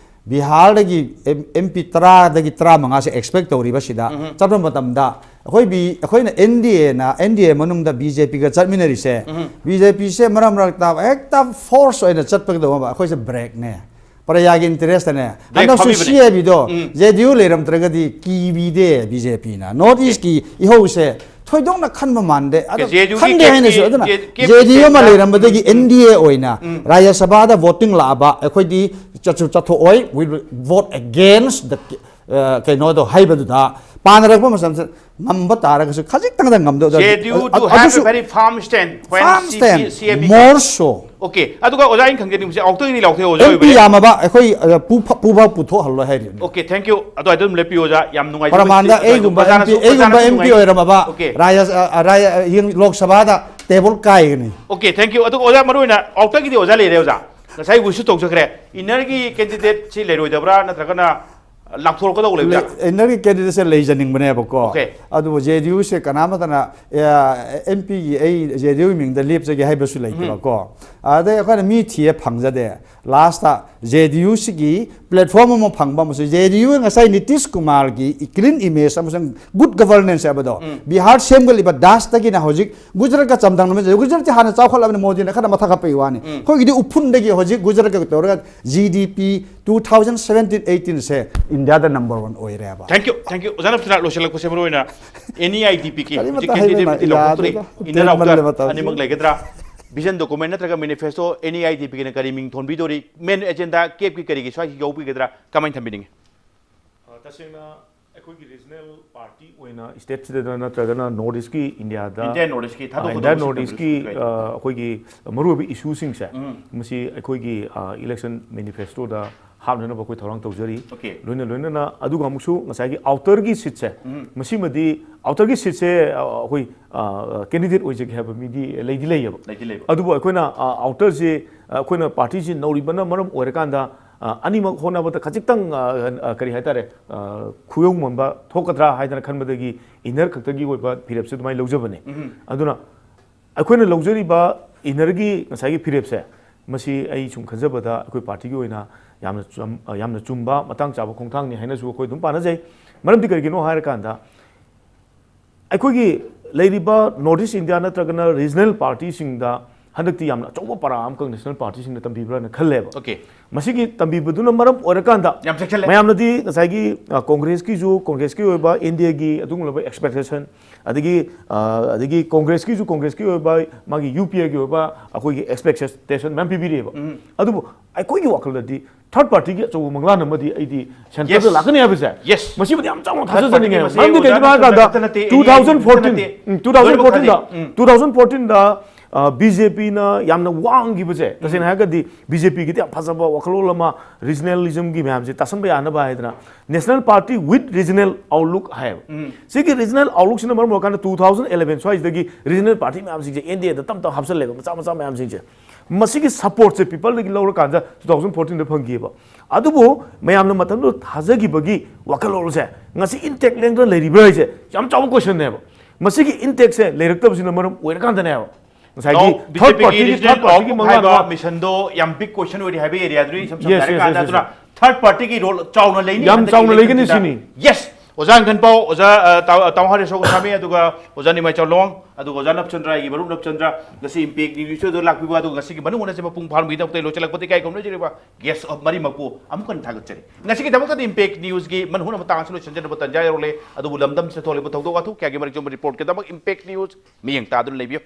ꯕꯤꯍꯥꯔꯗꯒꯤ ꯑꯦꯝ-, MP ꯇꯔꯥꯗꯒꯤ ꯇꯔꯥꯃꯉꯥꯁꯦ expect ꯇꯧꯔꯤꯕꯁꯤꯗ ꯎꯝ꯫ ꯆꯠꯄ ꯃꯇꯝꯗ ꯑꯩꯈꯣꯏ ꯕꯤ-, ꯑꯩꯈꯣꯏꯅ NDAꯅ, NDA ꯃꯅꯨꯡꯗ BJPꯒ ꯆꯠꯃꯤꯟꯅꯔꯤꯁꯦ, ꯎꯝ꯫ BJPꯁꯦ ꯃꯔꯛ ꯃꯔꯛꯇ ꯍꯦꯛꯇ force ꯑꯣꯏꯅ ꯆꯠꯄꯒꯗꯧꯕ, ꯑꯩꯈꯣꯏꯁꯦ breakꯅꯦ꯫ ꯄ꯭ꯔꯖꯥꯒꯤ interestꯅꯦ꯫ ꯕ꯭ꯔꯦꯛ ꯍꯟꯗꯛꯁꯨ ꯐꯝꯃꯤꯕꯅꯦ꯫ CABꯗꯣ ꯎꯝ꯫ JDU ꯂꯩꯔꯝꯗ꯭ꯔꯒꯗꯤ ꯀꯤꯕꯤꯗꯦ BJPꯅ꯫ North Eastꯀꯤ ꯏꯍꯧꯁꯦ ꯊꯣꯏꯗꯣꯛꯅ ꯈꯟꯕ ꯃꯥꯟꯗꯦ꯫ ꯑꯗꯣ ꯀꯦ-, JDUꯒꯤ ꯈꯟꯗꯦ ꯀꯦꯞꯀꯤ-, ꯍꯥꯏꯅꯁꯨ꯫ ꯑꯗꯨꯅ ꯀꯦ-, ꯀꯦꯞꯀꯤ JDU ꯑꯃ ꯀꯦꯞꯅ ꯂꯩꯔꯝꯕꯗꯒꯤ ꯎꯝ꯫ NDA ꯑꯣꯏꯅ ꯎꯝ꯫ ꯔꯥꯖ꯭ꯌ ꯁꯚꯥꯗ voting ꯂꯥꯛꯑꯕ ꯑꯩꯈꯣꯏꯗꯤ ꯆꯠꯁꯨ ꯆꯠꯊꯣꯛꯑꯣꯏ꯫ We will vote against the, ꯑ, ꯀꯩꯅꯣꯗꯣ ꯍꯥꯏꯕꯗꯨꯗ ꯄꯥꯅꯔꯛꯄ ꯃꯇꯝꯗ ꯉꯝꯕ ꯇꯥꯔꯒꯁꯨ ꯈꯖꯤꯛꯇꯪꯗ ꯉꯝꯗꯧꯗ JDU do ꯑꯗꯨ-, have a ꯑꯗꯨꯁꯨ very firm stand when firm stand, CAB more so꯫ Okay, ꯑꯗꯨꯒ ꯑꯣꯖꯥ, ꯑꯩꯅ ꯈꯪꯖꯅꯤꯡꯕꯁꯦ ꯑꯥꯎꯇꯔꯒꯤꯗꯤ ꯂꯥꯎꯊꯣꯛꯑꯦ, ꯑꯣꯖꯥ ꯑꯦꯝ ꯄꯤ ꯑꯣꯏꯕꯤꯔꯦ꯫ ꯌꯥꯝꯃꯕ ꯑꯩꯈꯣꯏ ꯑ, ꯄꯨ- ꯄꯨꯐꯥꯎ ꯄꯨꯊꯣꯛꯍꯜꯂꯣꯏ ꯍꯥꯏꯔꯤꯕꯅꯤ꯫ Okay, thank you. ꯑꯗꯨ ꯑꯗꯨꯝ ꯂꯦꯞꯄꯤꯌꯨ ꯑꯣꯖꯥ, ꯌꯥꯝ ꯅꯨꯡꯉꯥꯏꯖꯩ꯫ ꯄ꯭ꯔꯃꯥꯟꯗ ꯑꯩꯒꯨꯝꯕ ꯑꯣꯖꯥꯅꯁꯨ- ꯑꯦꯝ ꯄꯤ ꯑꯩꯒꯨꯝꯕ ꯑꯣꯖꯥꯅꯁꯨ ꯑꯦꯝ ꯄꯤ ꯅꯨꯡꯉꯥꯏ- ꯑꯣꯏꯔꯝꯃꯕ ꯑꯣꯀꯦ꯫ ꯔꯥꯖ꯭ꯌ ꯑ, ꯔꯥꯖ꯭ꯌ ꯌꯦꯡ- ꯂꯣꯛ ꯁꯚꯥꯗ ꯇꯦꯕꯜ ꯀꯥꯏꯒꯅꯤ꯫ Okay, thank you. ꯑꯗꯨꯒ ꯑꯣꯖꯥ, ꯃꯔꯨ ꯑꯣꯏꯅ ꯑꯥꯎꯇꯔꯒꯤꯗꯤ ꯑꯣꯖꯥ ꯂꯩꯔꯦ ꯑꯣꯖꯥ, ꯉꯁꯥꯏ ꯋꯤꯁꯁꯨ ꯇꯧꯖꯈ꯭ꯔꯦ꯫ ꯏꯟꯅꯔꯒꯤ ꯀꯦꯟꯗꯤꯗꯦꯠꯁꯤ ꯂꯩꯔꯣꯏꯗꯕ꯭ꯔꯥ, ꯅꯠꯇ꯭ꯔꯒꯅ ꯂꯥꯞꯊꯣꯔꯛꯀꯗꯧꯕ ꯂꯩꯕ꯭ꯔꯥ? ꯏꯟꯅꯔꯒꯤ ꯀꯦꯟꯗꯤꯗꯦꯠꯁꯦ ꯂꯩꯖꯅꯤꯡꯕꯅꯦꯕꯀꯣ꯫ ꯑꯣꯀꯦ꯫ ꯑꯗꯨꯕꯨ ꯖꯦ ꯗꯤ ꯌꯨꯁꯦ ꯀꯅꯥꯃꯠꯇꯅ ꯑꯦꯝ ꯄꯤꯒꯤ ꯑꯩ ꯖꯦ ꯗꯤ ꯌꯨ ꯃꯤꯡꯗ ꯂꯦꯞꯆꯒꯦ ꯍꯥꯏꯕꯁꯨ ꯂꯩꯇꯦꯕꯀꯣ꯫ ꯑꯗꯩ ꯑꯩꯈꯣꯏꯅ ꯃꯤ ꯊꯤꯌꯦ, ꯐꯪꯖꯗꯦ꯫ ꯂꯥꯁꯇ ꯖꯦ ꯗꯤ ꯌꯨꯁꯤꯒꯤ ꯄ꯭ꯂꯦꯠꯐꯣꯝ ꯑꯃ ꯐꯪꯕ ꯑꯃꯁꯨ, ꯖꯦ ꯗꯤ ꯌꯨ ꯉꯁꯥꯏ ꯅꯤꯇꯤꯁ ꯀꯨꯃꯥꯔꯒꯤ ꯀ꯭ꯂꯤꯟ ꯏꯃꯦꯖ ꯑꯃꯁꯨꯡ ꯒꯨꯗ ꯒꯕꯔꯅꯦꯟꯁ ꯍꯥꯏꯕꯗꯣ ꯕꯤꯍꯥꯔ ꯁꯦꯝꯒꯠꯂꯤꯕ ꯗꯥꯁꯇꯒꯤꯅ ꯍꯧꯖꯤꯛ ꯒꯨꯖꯔꯥꯠꯀ ꯆꯥꯡꯗꯝꯅꯕ, ꯒꯨꯖꯔꯥꯠꯇꯤ ꯍꯥꯟꯅ ꯆꯥꯎꯈꯠꯂꯕꯅꯤ, ꯃꯣꯗꯤꯅ ꯈꯔ ꯃꯊꯛ ꯍꯥꯞꯄꯛꯏ ꯋꯥꯅꯤ꯫ ꯑꯩꯈꯣꯏꯒꯤꯗꯤ ꯎꯐꯨꯟꯗꯒꯤ ꯍꯧꯖꯤꯛ ꯒꯨꯖꯔꯥꯠꯀ ꯇꯧꯔꯒ G D P two thousand seventeen ꯑꯩꯠꯇꯤꯟꯁꯦ ꯏꯟꯗꯤꯌꯥꯗ ꯅꯝꯕꯔ ꯋꯥꯟ ꯑꯣꯏꯔꯦꯕ꯫ Thank you, thank you. ꯑꯣꯖꯥ ꯅꯞꯁꯤꯅ ꯂꯣꯏꯁꯤꯜꯂꯛꯄꯁꯦ, ꯃꯔꯨ ꯑꯣꯏꯅ ꯑꯦꯟ ꯏ ꯑꯥꯏ ꯗꯤ ꯄꯤ ꯀꯤ ꯀꯔꯤꯃꯠꯇ ꯍꯧꯖꯤꯛ ꯍꯥꯏꯕ ꯀꯦꯟꯗꯤꯗꯦꯠ ꯌꯥꯗꯦꯗ꯫ ꯂꯥꯎꯊꯣꯛꯇ꯭ꯔꯤ, ꯏꯟꯅꯔ ꯑꯥꯎꯇꯔ ꯇꯦꯟꯃꯜꯂꯦꯕ ꯇꯧꯔꯤꯁꯦ꯫ ꯑꯅꯤꯃꯛ ꯂꯩꯒꯗ꯭ꯔꯥ? ꯚꯤꯖꯟ ꯗꯣꯀꯨꯃꯦꯟ ꯅꯠꯇ꯭ꯔꯒ ꯃꯦꯅꯤꯐꯦꯁꯇꯣ ꯑꯦꯟ ꯏ ꯑꯥꯏ ꯗꯤ ꯄꯤ ꯀꯤꯅ ꯀꯔꯤ ꯃꯤꯡ ꯊꯣꯟꯕꯤꯗꯣꯔꯤ? ꯃꯦꯟ ꯑꯦꯖꯦꯟꯗꯥ ꯀꯦꯞꯀꯤ ꯀꯔꯤꯒꯤ ꯁ꯭ꯋꯥꯏꯒꯤ ꯌꯥꯎꯕꯤꯒꯗ꯭ꯔꯥ? ꯀꯃꯥꯏꯅ ꯊꯝꯕꯤꯅꯤꯡꯉꯤ? ꯑ, ꯇꯁꯦꯡꯅ ꯑꯩꯈꯣꯏꯒꯤ ꯔꯤꯖꯅꯦꯜ ꯄꯥꯔꯇꯤ ꯑꯣꯏꯅ ꯁ꯭ꯇꯦꯠꯁꯤꯗ ꯅꯠꯇ꯭ꯔꯒꯅ ꯅꯣꯔꯠ ꯏꯁꯀꯤ ꯏꯟꯗꯤꯌꯥꯗ ꯏꯟꯗꯤꯌꯥ ꯅꯣꯔꯠ ꯏꯁꯀꯤ ꯊꯥꯗꯣꯛꯀꯗꯧꯕ ꯏꯟꯗꯤꯌꯥ ꯁꯤꯡ ꯅꯣꯔꯠ ꯏꯁꯀꯤ ꯇꯧꯕꯤꯔꯁꯨ ꯌꯥꯏ꯫ ꯑ, ꯑꯩꯈꯣꯏꯒꯤ ꯃꯔꯨꯑꯣꯏꯕ ꯏꯁꯨꯁꯤꯡꯁꯦ ꯃꯁꯤ ꯑꯩꯈꯣꯏꯒꯤ ꯏꯂꯦꯛꯁꯟ ꯃꯦꯅꯤꯐꯦꯁꯇꯣꯗ ꯍꯥꯞꯅꯅꯕ ꯑꯩꯈꯣꯏ ꯊꯧꯔꯥꯡ ꯇꯧꯖꯔꯤ꯫ ꯑꯣꯀꯦ꯫ ꯂꯣꯏꯅ ꯂꯣꯏꯅꯅ ꯑꯗꯨꯒ ꯑꯃꯨꯛꯁꯨ ꯉꯁꯥꯏꯒꯤ ꯑꯥꯎꯇꯔꯒꯤ ꯁꯤꯠꯁꯦ, ꯃꯁꯤꯃꯗꯤ ꯑꯥꯎꯇꯔꯒꯤ ꯁꯤꯠꯁꯦ ꯑ, ꯑꯩꯈꯣꯏ ꯀꯦꯟꯗꯤꯗꯦꯠ ꯑꯣꯏꯖꯒꯦ ꯍꯥꯏꯕ ꯃꯤꯗꯤ ꯂꯩꯗꯤ ꯂꯩꯌꯦꯕ꯫ ꯂꯩꯗꯤ ꯂꯩꯕ꯫ ꯑꯗꯨꯕꯨ ꯑꯩꯈꯣꯏꯅ ꯑꯥꯎꯇꯔꯁꯤ ꯑꯩꯈꯣꯏꯅ ꯄꯥꯔꯇꯤꯁꯤ ꯅꯧꯔꯤꯕꯅ ꯃꯔꯝ ꯑꯣꯏꯔꯀꯥꯟꯗ ꯑ, ꯑꯅꯤꯃꯛ ꯍꯣꯠꯅꯕꯗ ꯈꯖꯤꯛꯇꯪ ꯑ, ꯑ, ꯀꯔꯤ ꯍꯥꯏꯇꯥꯔꯦ, ꯑ, ꯈꯨꯌꯧꯃꯟꯕ ꯊꯣꯛꯀꯗ꯭ꯔꯥ ꯍꯥꯏꯗꯅ ꯈꯟꯕꯗꯒꯤ ꯏꯟꯅꯔ ꯈꯛꯇꯒꯤ ꯑꯣꯏꯕ ꯐꯤꯔꯦꯞꯁꯦ ꯑꯗꯨꯃꯥꯏꯅ ꯂꯧꯖꯕꯅꯦ꯫ ꯑꯗꯨꯅ ꯑꯩꯈꯣꯏꯅ ꯂꯧꯖꯔꯤꯕ ꯏꯟꯅꯔꯒꯤ ꯉꯁꯥꯏꯒꯤ ꯐꯤꯔꯦꯞꯁꯦ, ꯃꯁꯤ ꯑꯩ ꯁꯨꯝ ꯈꯟꯖꯕꯗ ꯑꯩꯈꯣꯏ ꯄꯥꯔꯇꯤꯒꯤ ꯑꯣꯏꯅ ꯌꯥꯝꯅ ꯆꯨꯝ-, ꯑ, ꯌꯥꯝꯅ ꯆꯨꯝꯕ, ꯃꯇꯥꯡ ꯆꯥꯕ ꯈꯣꯡꯊꯥꯡꯅꯤ ꯍꯥꯏꯅꯁꯨ ꯑꯩꯈꯣꯏ ꯑꯗꯨꯝ ꯄꯥꯅꯖꯩ꯫ ꯃꯔꯝꯗꯤ ꯀꯔꯤꯒꯤꯅꯣ ꯍꯥꯏꯔꯀꯥꯟꯗ, ꯑꯩꯈꯣꯏꯒꯤ ꯂꯩꯔꯤꯕ ꯅꯣꯔꯠ ꯏꯁ ꯏꯟꯗꯤꯌꯥ ꯅꯠꯇ꯭ꯔꯒꯅ ꯔꯤꯖꯅꯦꯜ ꯄꯥꯔꯇꯤꯁꯤꯡꯗ ꯍꯟꯗꯛꯇꯤ ꯌꯥꯝꯅ ꯑꯆꯧꯕ ꯄꯔꯥ ꯑꯃꯈꯛ ꯅꯦꯁꯅꯦꯜ ꯄꯥꯔꯇꯤꯁꯤꯡꯗ ꯇꯝꯕꯤꯕ꯭ꯔꯥꯅ ꯈꯜꯂꯦꯕ꯫ ꯑꯣꯀꯦ꯫ ꯃꯁꯤꯒꯤ ꯇꯝꯕꯤꯕꯗꯨꯅ ꯃꯔꯝ ꯑꯣꯏꯔꯀꯥꯟꯗ ꯌꯥꯝ ꯆꯦꯛꯁꯤꯜꯂꯦ꯫ ꯃꯌꯥꯝꯅꯗꯤ ꯉꯁꯥꯏꯒꯤ, ꯑ, ꯀꯣꯡꯒ꯭ꯔꯦꯁꯀꯤꯁꯨ, ꯀꯣꯡꯒ꯭ꯔꯦꯁꯀꯤ ꯑꯣꯏꯕ, ꯑꯦꯟ ꯗꯤ ꯑꯦꯒꯤ ꯑꯗꯨꯒꯨꯝꯂꯕ ꯑꯦꯛꯁꯄꯦꯛꯇꯦꯁꯟ, ꯑꯗꯒꯤ, ꯑ, ꯑꯗꯒꯤ ꯀꯣꯡꯒ꯭ꯔꯦꯁꯀꯤꯁꯨ, ꯀꯣꯡꯒ꯭ꯔꯦꯁꯀꯤ ꯑꯣꯏꯕ, ꯃꯥꯒꯤ ꯌꯨ ꯄꯤ ꯑꯦꯒꯤ ꯑꯣꯏꯕ ꯑꯩꯈꯣꯏꯒꯤ ꯑꯦꯛꯁꯄꯦꯛꯇꯦꯁꯟ ꯃꯌꯥꯝ ꯄꯤꯕꯤꯔꯛꯑꯦꯕ꯫ ꯑꯗꯨꯕꯨ ꯑꯩꯈꯣꯏꯒꯤ ꯋꯥꯈꯜꯗꯗꯤ ꯊꯥꯔꯠ ꯄꯥꯔꯇꯤꯒꯤ ꯑꯆꯧꯕ ꯃꯪꯂꯥꯟ ꯑꯃꯗꯤ ꯑꯩꯗꯤ ꯁꯦꯟꯇꯔꯗ Yes. ꯂꯥꯛꯀꯅꯤ ꯍꯥꯏꯕꯁꯦ, Yes. ꯃꯁꯤꯃꯗꯤ ꯌꯥꯝ ꯆꯥꯎꯅ ꯊꯥꯔꯠ ꯊꯥꯖꯖꯅꯤꯡꯉꯦ꯫ ꯄꯥꯔꯇꯤꯒꯤ ꯃꯁꯤ ꯃꯔꯝꯗꯤ ꯀꯩꯒꯤꯅꯣ ꯑꯣꯖꯥꯅ ꯍꯥꯏꯔꯀꯥꯟꯗ ꯈꯛꯇ ꯅꯠꯇꯦ, ꯇꯨ ꯊꯥꯎꯖꯟ ꯐꯣꯔꯇꯤꯟ, ꯂꯣꯏꯅ ꯊꯥꯖꯩ꯫ ꯎꯝ, ꯇꯨ ꯊꯥꯎꯖꯟ ꯐꯣꯔꯇꯤꯟꯗ, ꯎꯝ. ꯇꯨ ꯊꯥꯎꯖꯟ ꯐꯣꯔꯇꯤꯟꯗ ꯕꯤ ꯖꯦ ꯄꯤꯅ ꯌꯥꯝꯅ ꯋꯥꯡꯈꯤꯕꯁꯦ, ꯇꯁꯦꯡꯅ ꯍꯥꯏꯔꯒꯗꯤ ꯕꯤ ꯖꯦ ꯄꯤꯒꯤꯗꯤ ꯌꯥꯝ ꯐꯖꯕ ꯋꯥꯈꯜꯂꯣꯟ ꯑꯃ, ꯔꯤꯖꯅꯦꯂꯤꯖꯝꯒꯤ ꯃꯌꯥꯝꯁꯦ ꯇꯥꯁꯟꯕ ꯌꯥꯅꯕ ꯍꯥꯏꯗꯅ, national party with regional outlook ꯍꯥꯏꯌꯦꯕ꯫ ꯁꯤꯒꯤ ꯔꯤꯖꯅꯦꯜ ꯑꯥꯎꯠꯂꯨꯛꯁꯤꯅ ꯃꯔꯝ ꯑꯣꯏꯔꯀꯥꯟꯗ two thousand eleven ꯁ꯭ꯋꯥꯏꯁꯤꯗꯒꯤ ꯔꯤꯖꯅꯦꯜ ꯄꯥꯔꯇꯤ ꯃꯌꯥꯝꯁꯤꯡꯁꯦ ꯑꯦꯟ ꯗꯤ ꯑꯦꯗ ꯇꯞ ꯇꯞ ꯍꯥꯞꯆꯜꯂꯦꯕ, ꯃꯆꯥ ꯃꯆꯥ ꯃꯌꯥꯝꯁꯤꯡꯁꯦ꯫ ꯃꯁꯤꯒꯤ ꯁꯄꯣꯔꯠꯁꯦ ꯄꯤꯄꯜꯗꯒꯤ ꯂꯧꯔꯀꯥꯟꯗ two thousand fourteenꯗ ꯐꯪꯈꯤꯑꯕ꯫ ꯑꯗꯨꯕꯨ ꯃꯌꯥꯝꯅ ꯃꯇꯝꯗꯨꯗ ꯊꯥꯖꯈꯤꯕꯒꯤ ꯋꯥꯈꯜꯂꯣꯟꯁꯦ ꯉꯁꯤ ꯏꯟꯇꯦꯛ ꯂꯦꯡꯗꯅ ꯂꯩꯔꯤꯕ꯭ꯔꯥ ꯍꯥꯏꯁꯦ ꯌꯥꯝ ꯆꯥꯎꯕ ꯀꯣꯏꯁꯟꯅꯦꯕ꯫ ꯃꯁꯤꯒꯤ ꯏꯟꯇꯦꯛꯁꯦ ꯂꯩꯔꯛꯇꯕꯁꯤꯅ ꯃꯔꯝ ꯑꯣꯏꯔꯀꯥꯟꯗꯅꯦꯕ ꯉꯁꯥꯏꯒꯤ ꯅꯥꯎ, ꯊꯥꯔꯠ ꯕꯤ ꯖꯦ ꯄꯤꯒꯤ ꯄꯥꯔꯇꯤꯒꯤ ꯔꯤꯖꯅꯦꯜ ꯊꯥꯔꯠ ꯄꯥꯔꯇꯤꯒꯤ ꯑꯥꯎꯠꯂꯨꯛ ꯃꯉꯥ ꯍꯥꯏꯕ ꯃꯉꯥ ꯃꯤꯁꯟꯗꯣ ꯌꯥꯝ ꯕꯤꯛ ꯀꯣꯏꯁꯟ ꯑꯣꯏꯔꯤ ꯍꯥꯏꯕ ꯑꯦꯔꯤꯌꯥꯗꯨꯗꯤ ꯏꯁꯝ ꯁꯝꯅ Yes, yes, ꯍꯥꯏꯔꯀꯥꯟꯗ, yes, yes. ꯑꯗꯨꯅ ꯊꯥꯔꯠ ꯄꯥꯔꯇꯤꯒꯤ ꯔꯣꯜ ꯆꯥꯎꯅ ꯂꯩꯅꯤ ꯌꯥꯝ ꯍꯟꯗꯛꯀꯤ ꯆꯥꯎꯅ ꯂꯩꯒꯅꯤ ꯏꯂꯦꯛꯁꯟꯁꯤꯗ꯫ ꯁꯤꯅꯤ꯫ ꯌꯦꯁ, ꯑꯣꯖꯥ ꯉꯟꯄꯥꯎ, ꯑꯣꯖꯥ, ꯑ, ꯇꯥꯎ-, ꯇꯥꯎꯍꯥꯔꯦ ꯁꯣꯒꯣꯁꯥꯃꯤ, ꯑꯗꯨꯒ ꯑꯣꯖꯥ ꯅꯤꯃꯥꯏꯆꯥꯎ ꯂꯣꯡ, ꯑꯗꯨꯒ ꯑꯣꯖꯥ ꯅꯞꯆꯟꯗ꯭ꯔ, ꯑꯩꯒꯤ ꯃꯔꯨꯞ ꯅꯞꯆꯟꯗ꯭ꯔ, ꯉꯁꯤ ꯏꯝꯄꯦꯛ ꯅ꯭ꯌꯨꯁꯇꯨꯗ ꯂꯥꯛꯄꯤꯕ, ꯑꯗꯨꯒ ꯉꯁꯤꯒꯤ ꯃꯅꯨꯡ ꯍꯨꯠꯅꯁꯦ ꯃꯄꯨꯡ ꯐꯥꯍꯟꯕꯒꯤꯗꯃꯛꯇ ꯑꯩ ꯂꯣꯏꯁꯤꯜꯂꯛꯄꯗ ꯏꯀꯥꯏ ꯈꯨꯝꯅꯖꯔꯤꯕ ꯒꯦꯁ ꯑꯣꯐ ꯃꯔꯤꯃꯛꯄꯨ ꯑꯃꯨꯛ ꯍꯟꯅ ꯊꯥꯒꯠꯆꯔꯤ꯫ ꯉꯁꯤꯒꯤꯗꯃꯛꯇꯗꯤ ꯏꯝꯄꯦꯛ ꯅ꯭ꯌꯨꯁꯀꯤ ꯃꯅꯨꯡ ꯍꯨꯠꯅ ꯃꯇꯥꯡ ꯑꯁꯤ ꯂꯣꯏꯁꯤꯟꯖꯅꯕ ꯇꯥꯟꯖꯥ ꯌꯧꯔꯛꯂꯦ, ꯑꯗꯨꯕꯨ ꯂꯝꯗꯝꯁꯤꯗ ꯊꯣꯛꯂꯤꯕ ꯊꯧꯗꯣꯛ ꯋꯥꯊꯣꯛ ꯀꯌꯥꯒꯤ ꯃꯔꯤꯛ ꯆꯨꯝꯕ ꯔꯤꯄꯣꯔꯠꯀꯤꯗꯃꯛ ꯏꯝꯄꯦꯛ ꯅ꯭ꯌꯨꯁ ꯃꯤꯠꯌꯦꯡ ꯇꯥꯗꯨꯅ ꯂꯩꯕꯤꯌꯨ꯫